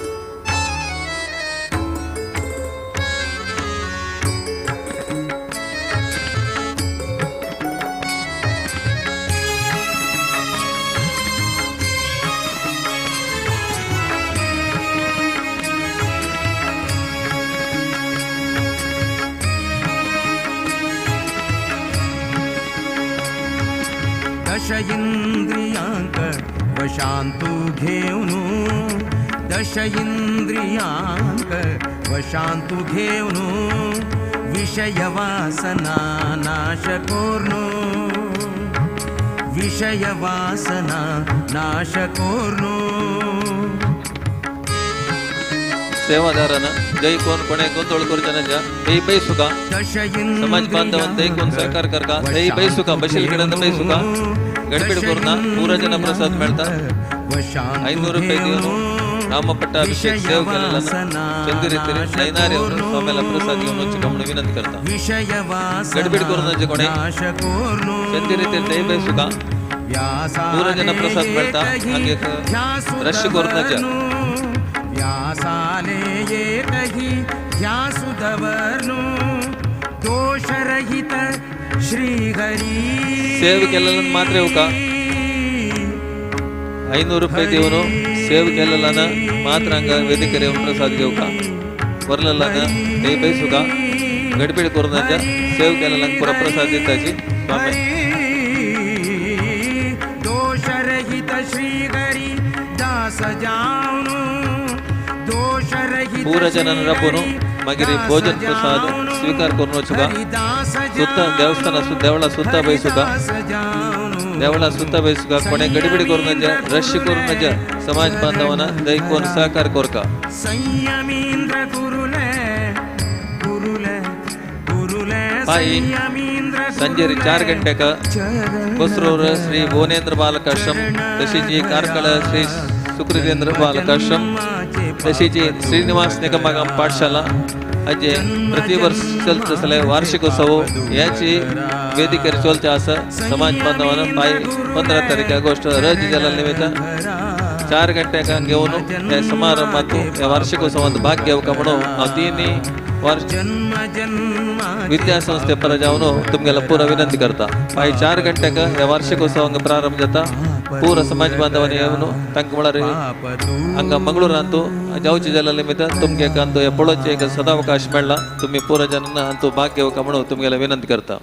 दश इंद्रियांक वशांतु घेऊनु, दश इंद्रियांक वशांतु घेऊनु, विषय वासना नाश कोर्नु, विषय वासना नाश कोर्नु।
सेवादारानं जय कोण कोणे गोंदळ करचे नजा हे बैसुका समाज बांधवान दही कोण सहकार करका दही बैसुका बशील कडेन बैसुका गडबीड करुना पूरा जन प्रसाद मेळता। 500 रुपये दिवन राम पट्टाभिषेक सेव केलेला चंद्रितरी नैनारे स्वाम्याला प्रसाद घेऊन वचका म्हणून विनंती करता। गडबीड करून जे कोणे चंद्रितरी दही बैसुका पूरा जन प्रसाद मेळता। हांगा एक रश करून नजा।
व्यासाले एकही ध्यासु दवर्नु, दोषरहित श्रीहरी।
सेव केलेलं मात्र येऊ का 500 रुपये देऊन सेव केलेला मात्र हांगा वेदिकेर येवन प्रसाद घेऊ का वरलेला ते बैसुका गडबीड करून सेव केलेला पुरा प्रसाद दिताची स्वामी।
दोषरहित श्रीहरी दास जाऊनु,
पूरा जनान राबोवन मागीर भोजन प्रसाद स्वीकार करून वचुका। सुत्ता देवस्थान देवळा सुत्ता बैसुका, देवळा सुत्ता बैसुका कोणे गडबीड करून नजा रश करून नजा समाज बांधवांना दही कोण सहकार करका। पाई संजेरी 4 गंटेक बसरूर श्री भुवनेंद्र बालकाश्रम तशीच कार्कळ श्री सुकृतेंद्र बालकाश्रम तशीच श्रीनिवास निगमागम पाठशाला अजे प्रतिवर्ष चलत आसले वार्षिकोत्सव याची वेदिकेर चलचे आसा। समाज बांधवान पाय 15 तारीख ऑगस्ट रज जाल्ल्या निमित्तान 4 गंट्यांक घेवन ह्या समारंभांत ह्या वार्षिकोत्सवांत भाग घेवका म्हणून हांव तिनूय वर्ष विद्यासंस्थे पर जावन तुमगेला पुरा विनंती करता। पाय 4 गंट्यांक ह्या वार्षिकोत्सवांक प्रारंभ जाता। पूरा समाज बांधवांनी येवन तांकां म्हळ्यार हांगा मंगळूरांतू जावचे जाल्ल्या निमित्तान तुमगे अंतू ह्या पळोवचें एक सदावकाश मेळ्ळा, तुमी पुरा जनांना हांतू भाग घेवका म्हणून तुमगेला विनंती करता।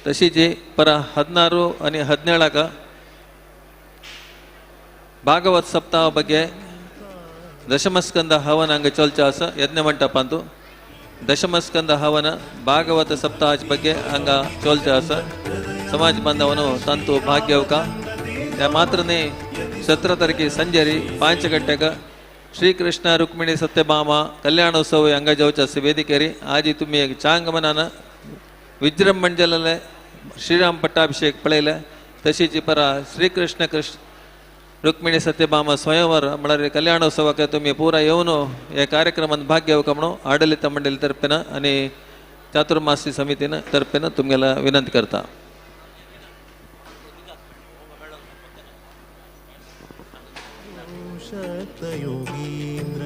तशीच परा 16 आनी 17 भागवत सप्ताह ಬಗ್ಗೆ ದಶಮಸ್ಕಂದ ಹವನ ಹಂಗ ಚಲ್ಚ ಆಸ ಯಜ್ಞ ಮಂಟಪಾಂತು ದಶಮಸ್ಕಂದ ಹವನ ಭಾಗವತ ಸಪ್ತಾಹ ಬಗ್ಗೆ ಹಂಗ ಚೋಲ್ಚ ಆಸ समाज बांधवानो ತಂತು ಭಾಗ್ಯವಕ मात्रने 17 तारखे संजेरी 5 गंटेक श्रीकृष्ण रुक्मिणी सत्यभामा कल्याणोत्सव हंगा जावचे आसा वेदिकेरी। आजी तुमी एक चांग मनान विजृंभण जाल्लें श्रीराम पट्टाभिषेक पळयलें। तशीच परा श्रीकृष्ण कृष्ण रुक्मिणी सत्यभामा स्वयंवर म्हळ्यार कल्याणोत्सवाक तुमी पुरा येवन ह्या कार्यक्रमांत भाग घेवका म्हणून आडलित मंडळी तर्फेन आनी चातुर्मासी समितीन तर्फेन तुमगेला विनंती करता।
योगींद्र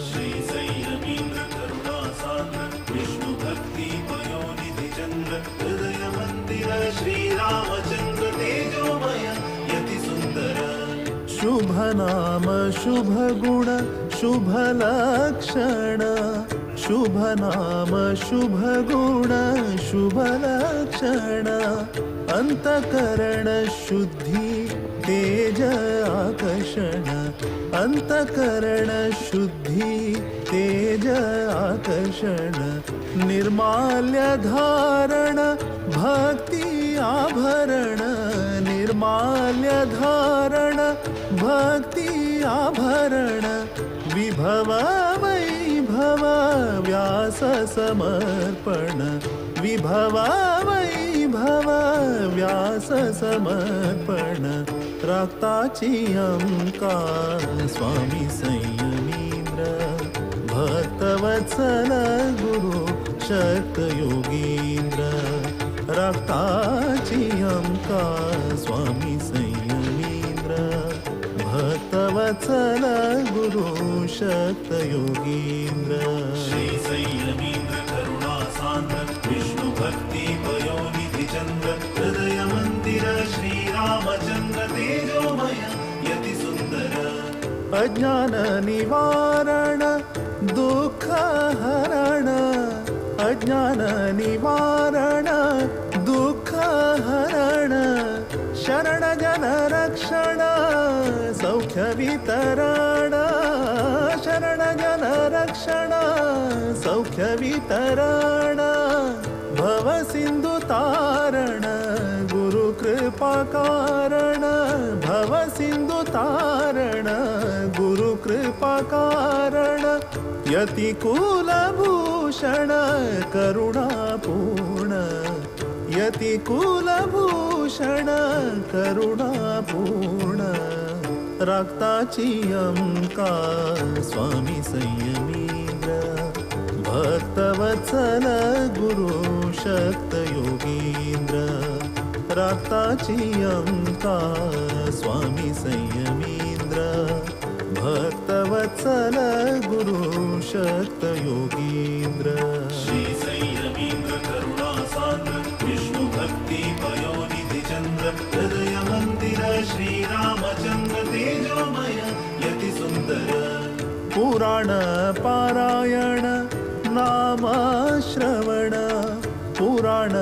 श्री संयमींद्र करुणा सागर विष्णु भक्ति पयोनिधि चंद्र हृदय मंदिर श्री रामचंद्र तेजोमय यति सुंदर। शुभ नाम शुभ गुण शुभ लक्षण, शुभ नाम शुभ गुण शुभ लक्षण, अंतकरण शुद्धि तेज आकर्षण अंतकरण शुद्धी तेज आकर्षण निर्माल्य धारण भक्ति आभरण निर्माल्य धारण भक्ति आभरण विभव वैभव व्यास समर्पण विभव वैभव व्यास समर्पण राखताची अंका स्वामी संयमींद्र भक्तवत्सल गुरु शक्त योगींद्र राखताची अंका स्वामी संयमींद्र भक्तवत्सल गुरु शक्त योगींद्र। श्री संयमींद्र करुणा सांद्र विष्णु भक्ति पयोनिधि चंद्र हृदय मंदिर श्री रामचंद्र तेजोमय यति सुंदर। अज्ञान निवारण दुःख हरण अज्ञान निवारण दुःख हरण शरण जन रक्षण सौख्य वितरण शरण जन रक्षण सौख्य वितरण भव सिंधु तारण गुरु कृपा कारण भव सिंधु तारण गुरु कृपा कारण यति कुलभूषण करुणापूर्ण यति कुलभूषण करुणापूर्ण राखताची अंका स्वामी संयमींद्र भक्तवत्सल गुरु शक्त योगींद्र राखताची अंका स्वामी संयमींद्र भक्तवत्सल गुरु शक्त योगींद्र। श्री संयमींद्र करुणा सांद्र विष्णु भक्ति पयोनिधि चंद्र हृदय मंदिर श्री रामचंद्र तेजोमय यति सुंदर। पुराण पारायण नाम श्रवण पुराण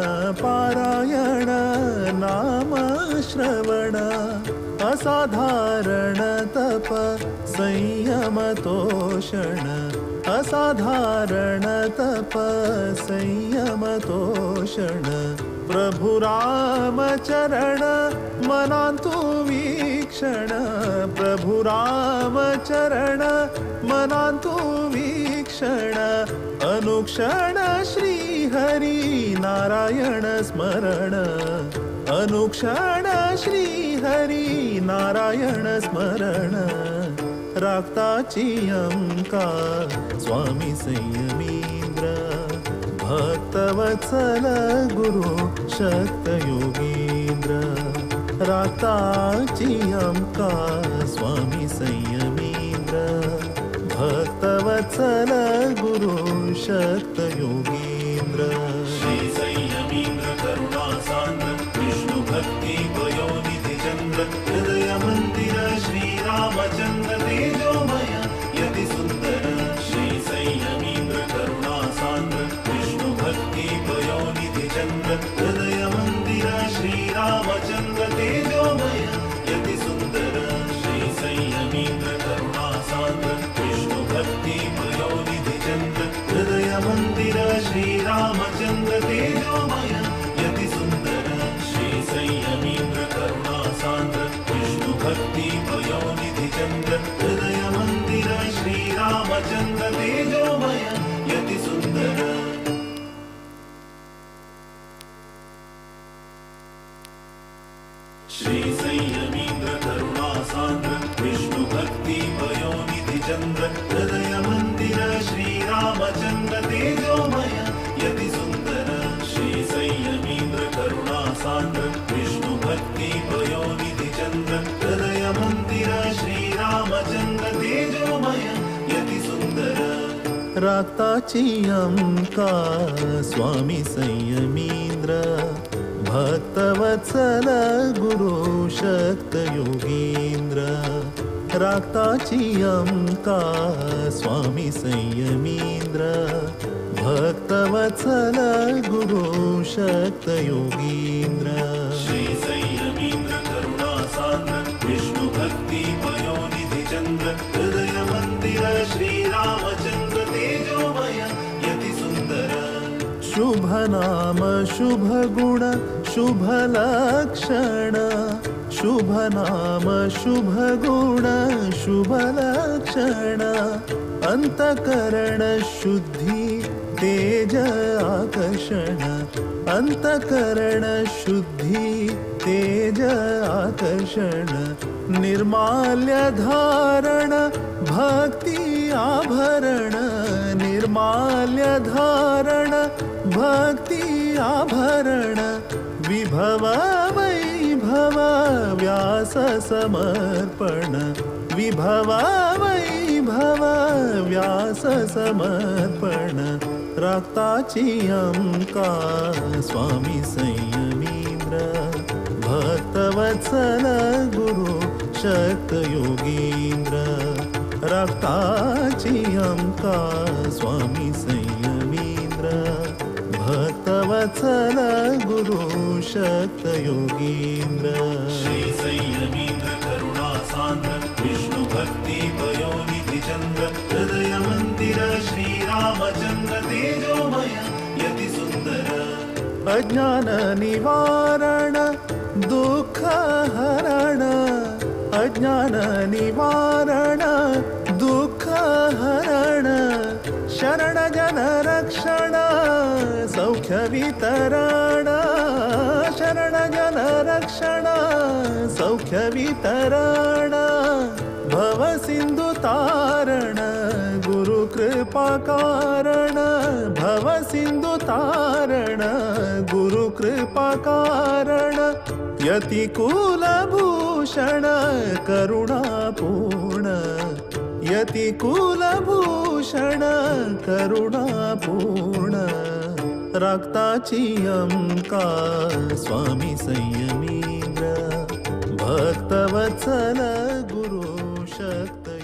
पारायण नाम श्रवण असाधारण तप संयम तोषण असाधारण तप संयम तोषण प्रभु राम चरण मनांतु वीक्षण प्रभु राम चरण मनांतु वीक्षण अनुक्षण श्री हरि नारायण स्मरण अनुक्षण श्री हरि नारायण स्मरण राखताची अंका स्वामी संयमींद्र भक्तवत्सल गुरु शक्त योगींद्र राखताची अंका स्वामी संयमींद्र भक्तवत्सल गुरु शक्त योगींद्र। श्री संयमींद्र करुणा सांद्र विष्णु भक्ति पयोनिधि चंद्र हृदय मंदिर श्री रामचंद्र तेजोमय यति सुंदर। श्री संयमींद्र करुणा सांद्र विष्णु भक्ति पयोनिधि चंद्र हृदय मंदिर श्री रामचंद्र तेजोमय यति सुंदर। श्री संयमींद्र करुणा सांद्र विष्णु भक्ति पयोनिधि चंद्र हृदय मंदिर श्री रामचंद्र तेजोमय यति सुंदर। श्री संयमींद्र करुणा सांद्र विष्णु भक्ति पयोनिधि चंद्र हृदय मंदिर श्री रामचंद्र तेजोमय यति सुंदर। श्री संयमींद्र करुणा सांद्र विष्णु भक्ति पयोनिधि चंद्र हृदय मंदिर श्री रामचंद्र तेजोमय यति सुंदर। श्री संयमींद्र करुणा सांद्र विष्णु भक्ति पयोनिधि चंद्र हृदय मंदिर श्री रामचंद्र तेजोमय यति सुंदर। राखताची अंका स्वामी संयमींद्र भक्तवत्सल गुरु शक्त योगींद्र राखताची अंका स्वामी संयमींद्र भक्तवत्सल गुरु शक्त योगींद्र। श्री संयमींद्र करुणा सांद्र भक्ति पयोनिधि चंद्र हृदय मंदिर श्री रामचंद्र तेजोमय यति सुंदर। शुभ नाम शुभ गुण शुभ लक्षण, शुभ नाम शुभ गुण शुभ लक्षण, अंतकरण शुद्धि तेज आकर्षण, अंतकरण शुद्धि तेज आकर्षण, निर्माल्य धारण भक्ति आभरण, निर्माल्य धारण भक्ति आभरण, विभव वैभव व्यास समर्पण, विभव वैभव व्यास समर्पण, राक्ताची अमका स्वामी संयमींद्र, भक्तवत्सल गुरु शक्त योगींद्र, राक्ताची अमका स्वामी संयमींद्र, भक्तवत्सल गुरु शक्त योगींद्र। श्री संयमींद्र करुणा सांद्र विष्णु भक्ति पयोनिधि चंद्र हृदय मंदिर श्री रामचंद्र तेजोमय यति सुंदर। अज्ञान निवारण दुःख हरण, अज्ञान निवारण दुःख हरण, शरण जन रक्षण सौख्य वितरण, शरण जन रक्षण सौख्य वितरण, भव सिंधु तारण गुरु कृपा कारण, भव सिंधु तारण गुरु कृपा कारण, यति कुलभूषण करुणापूर्ण, यति कुलभूषण करुणापूर्ण, राक्ताची अमका स्वामी संयमींद्र, भक्तवत्सल गुरु शक्त।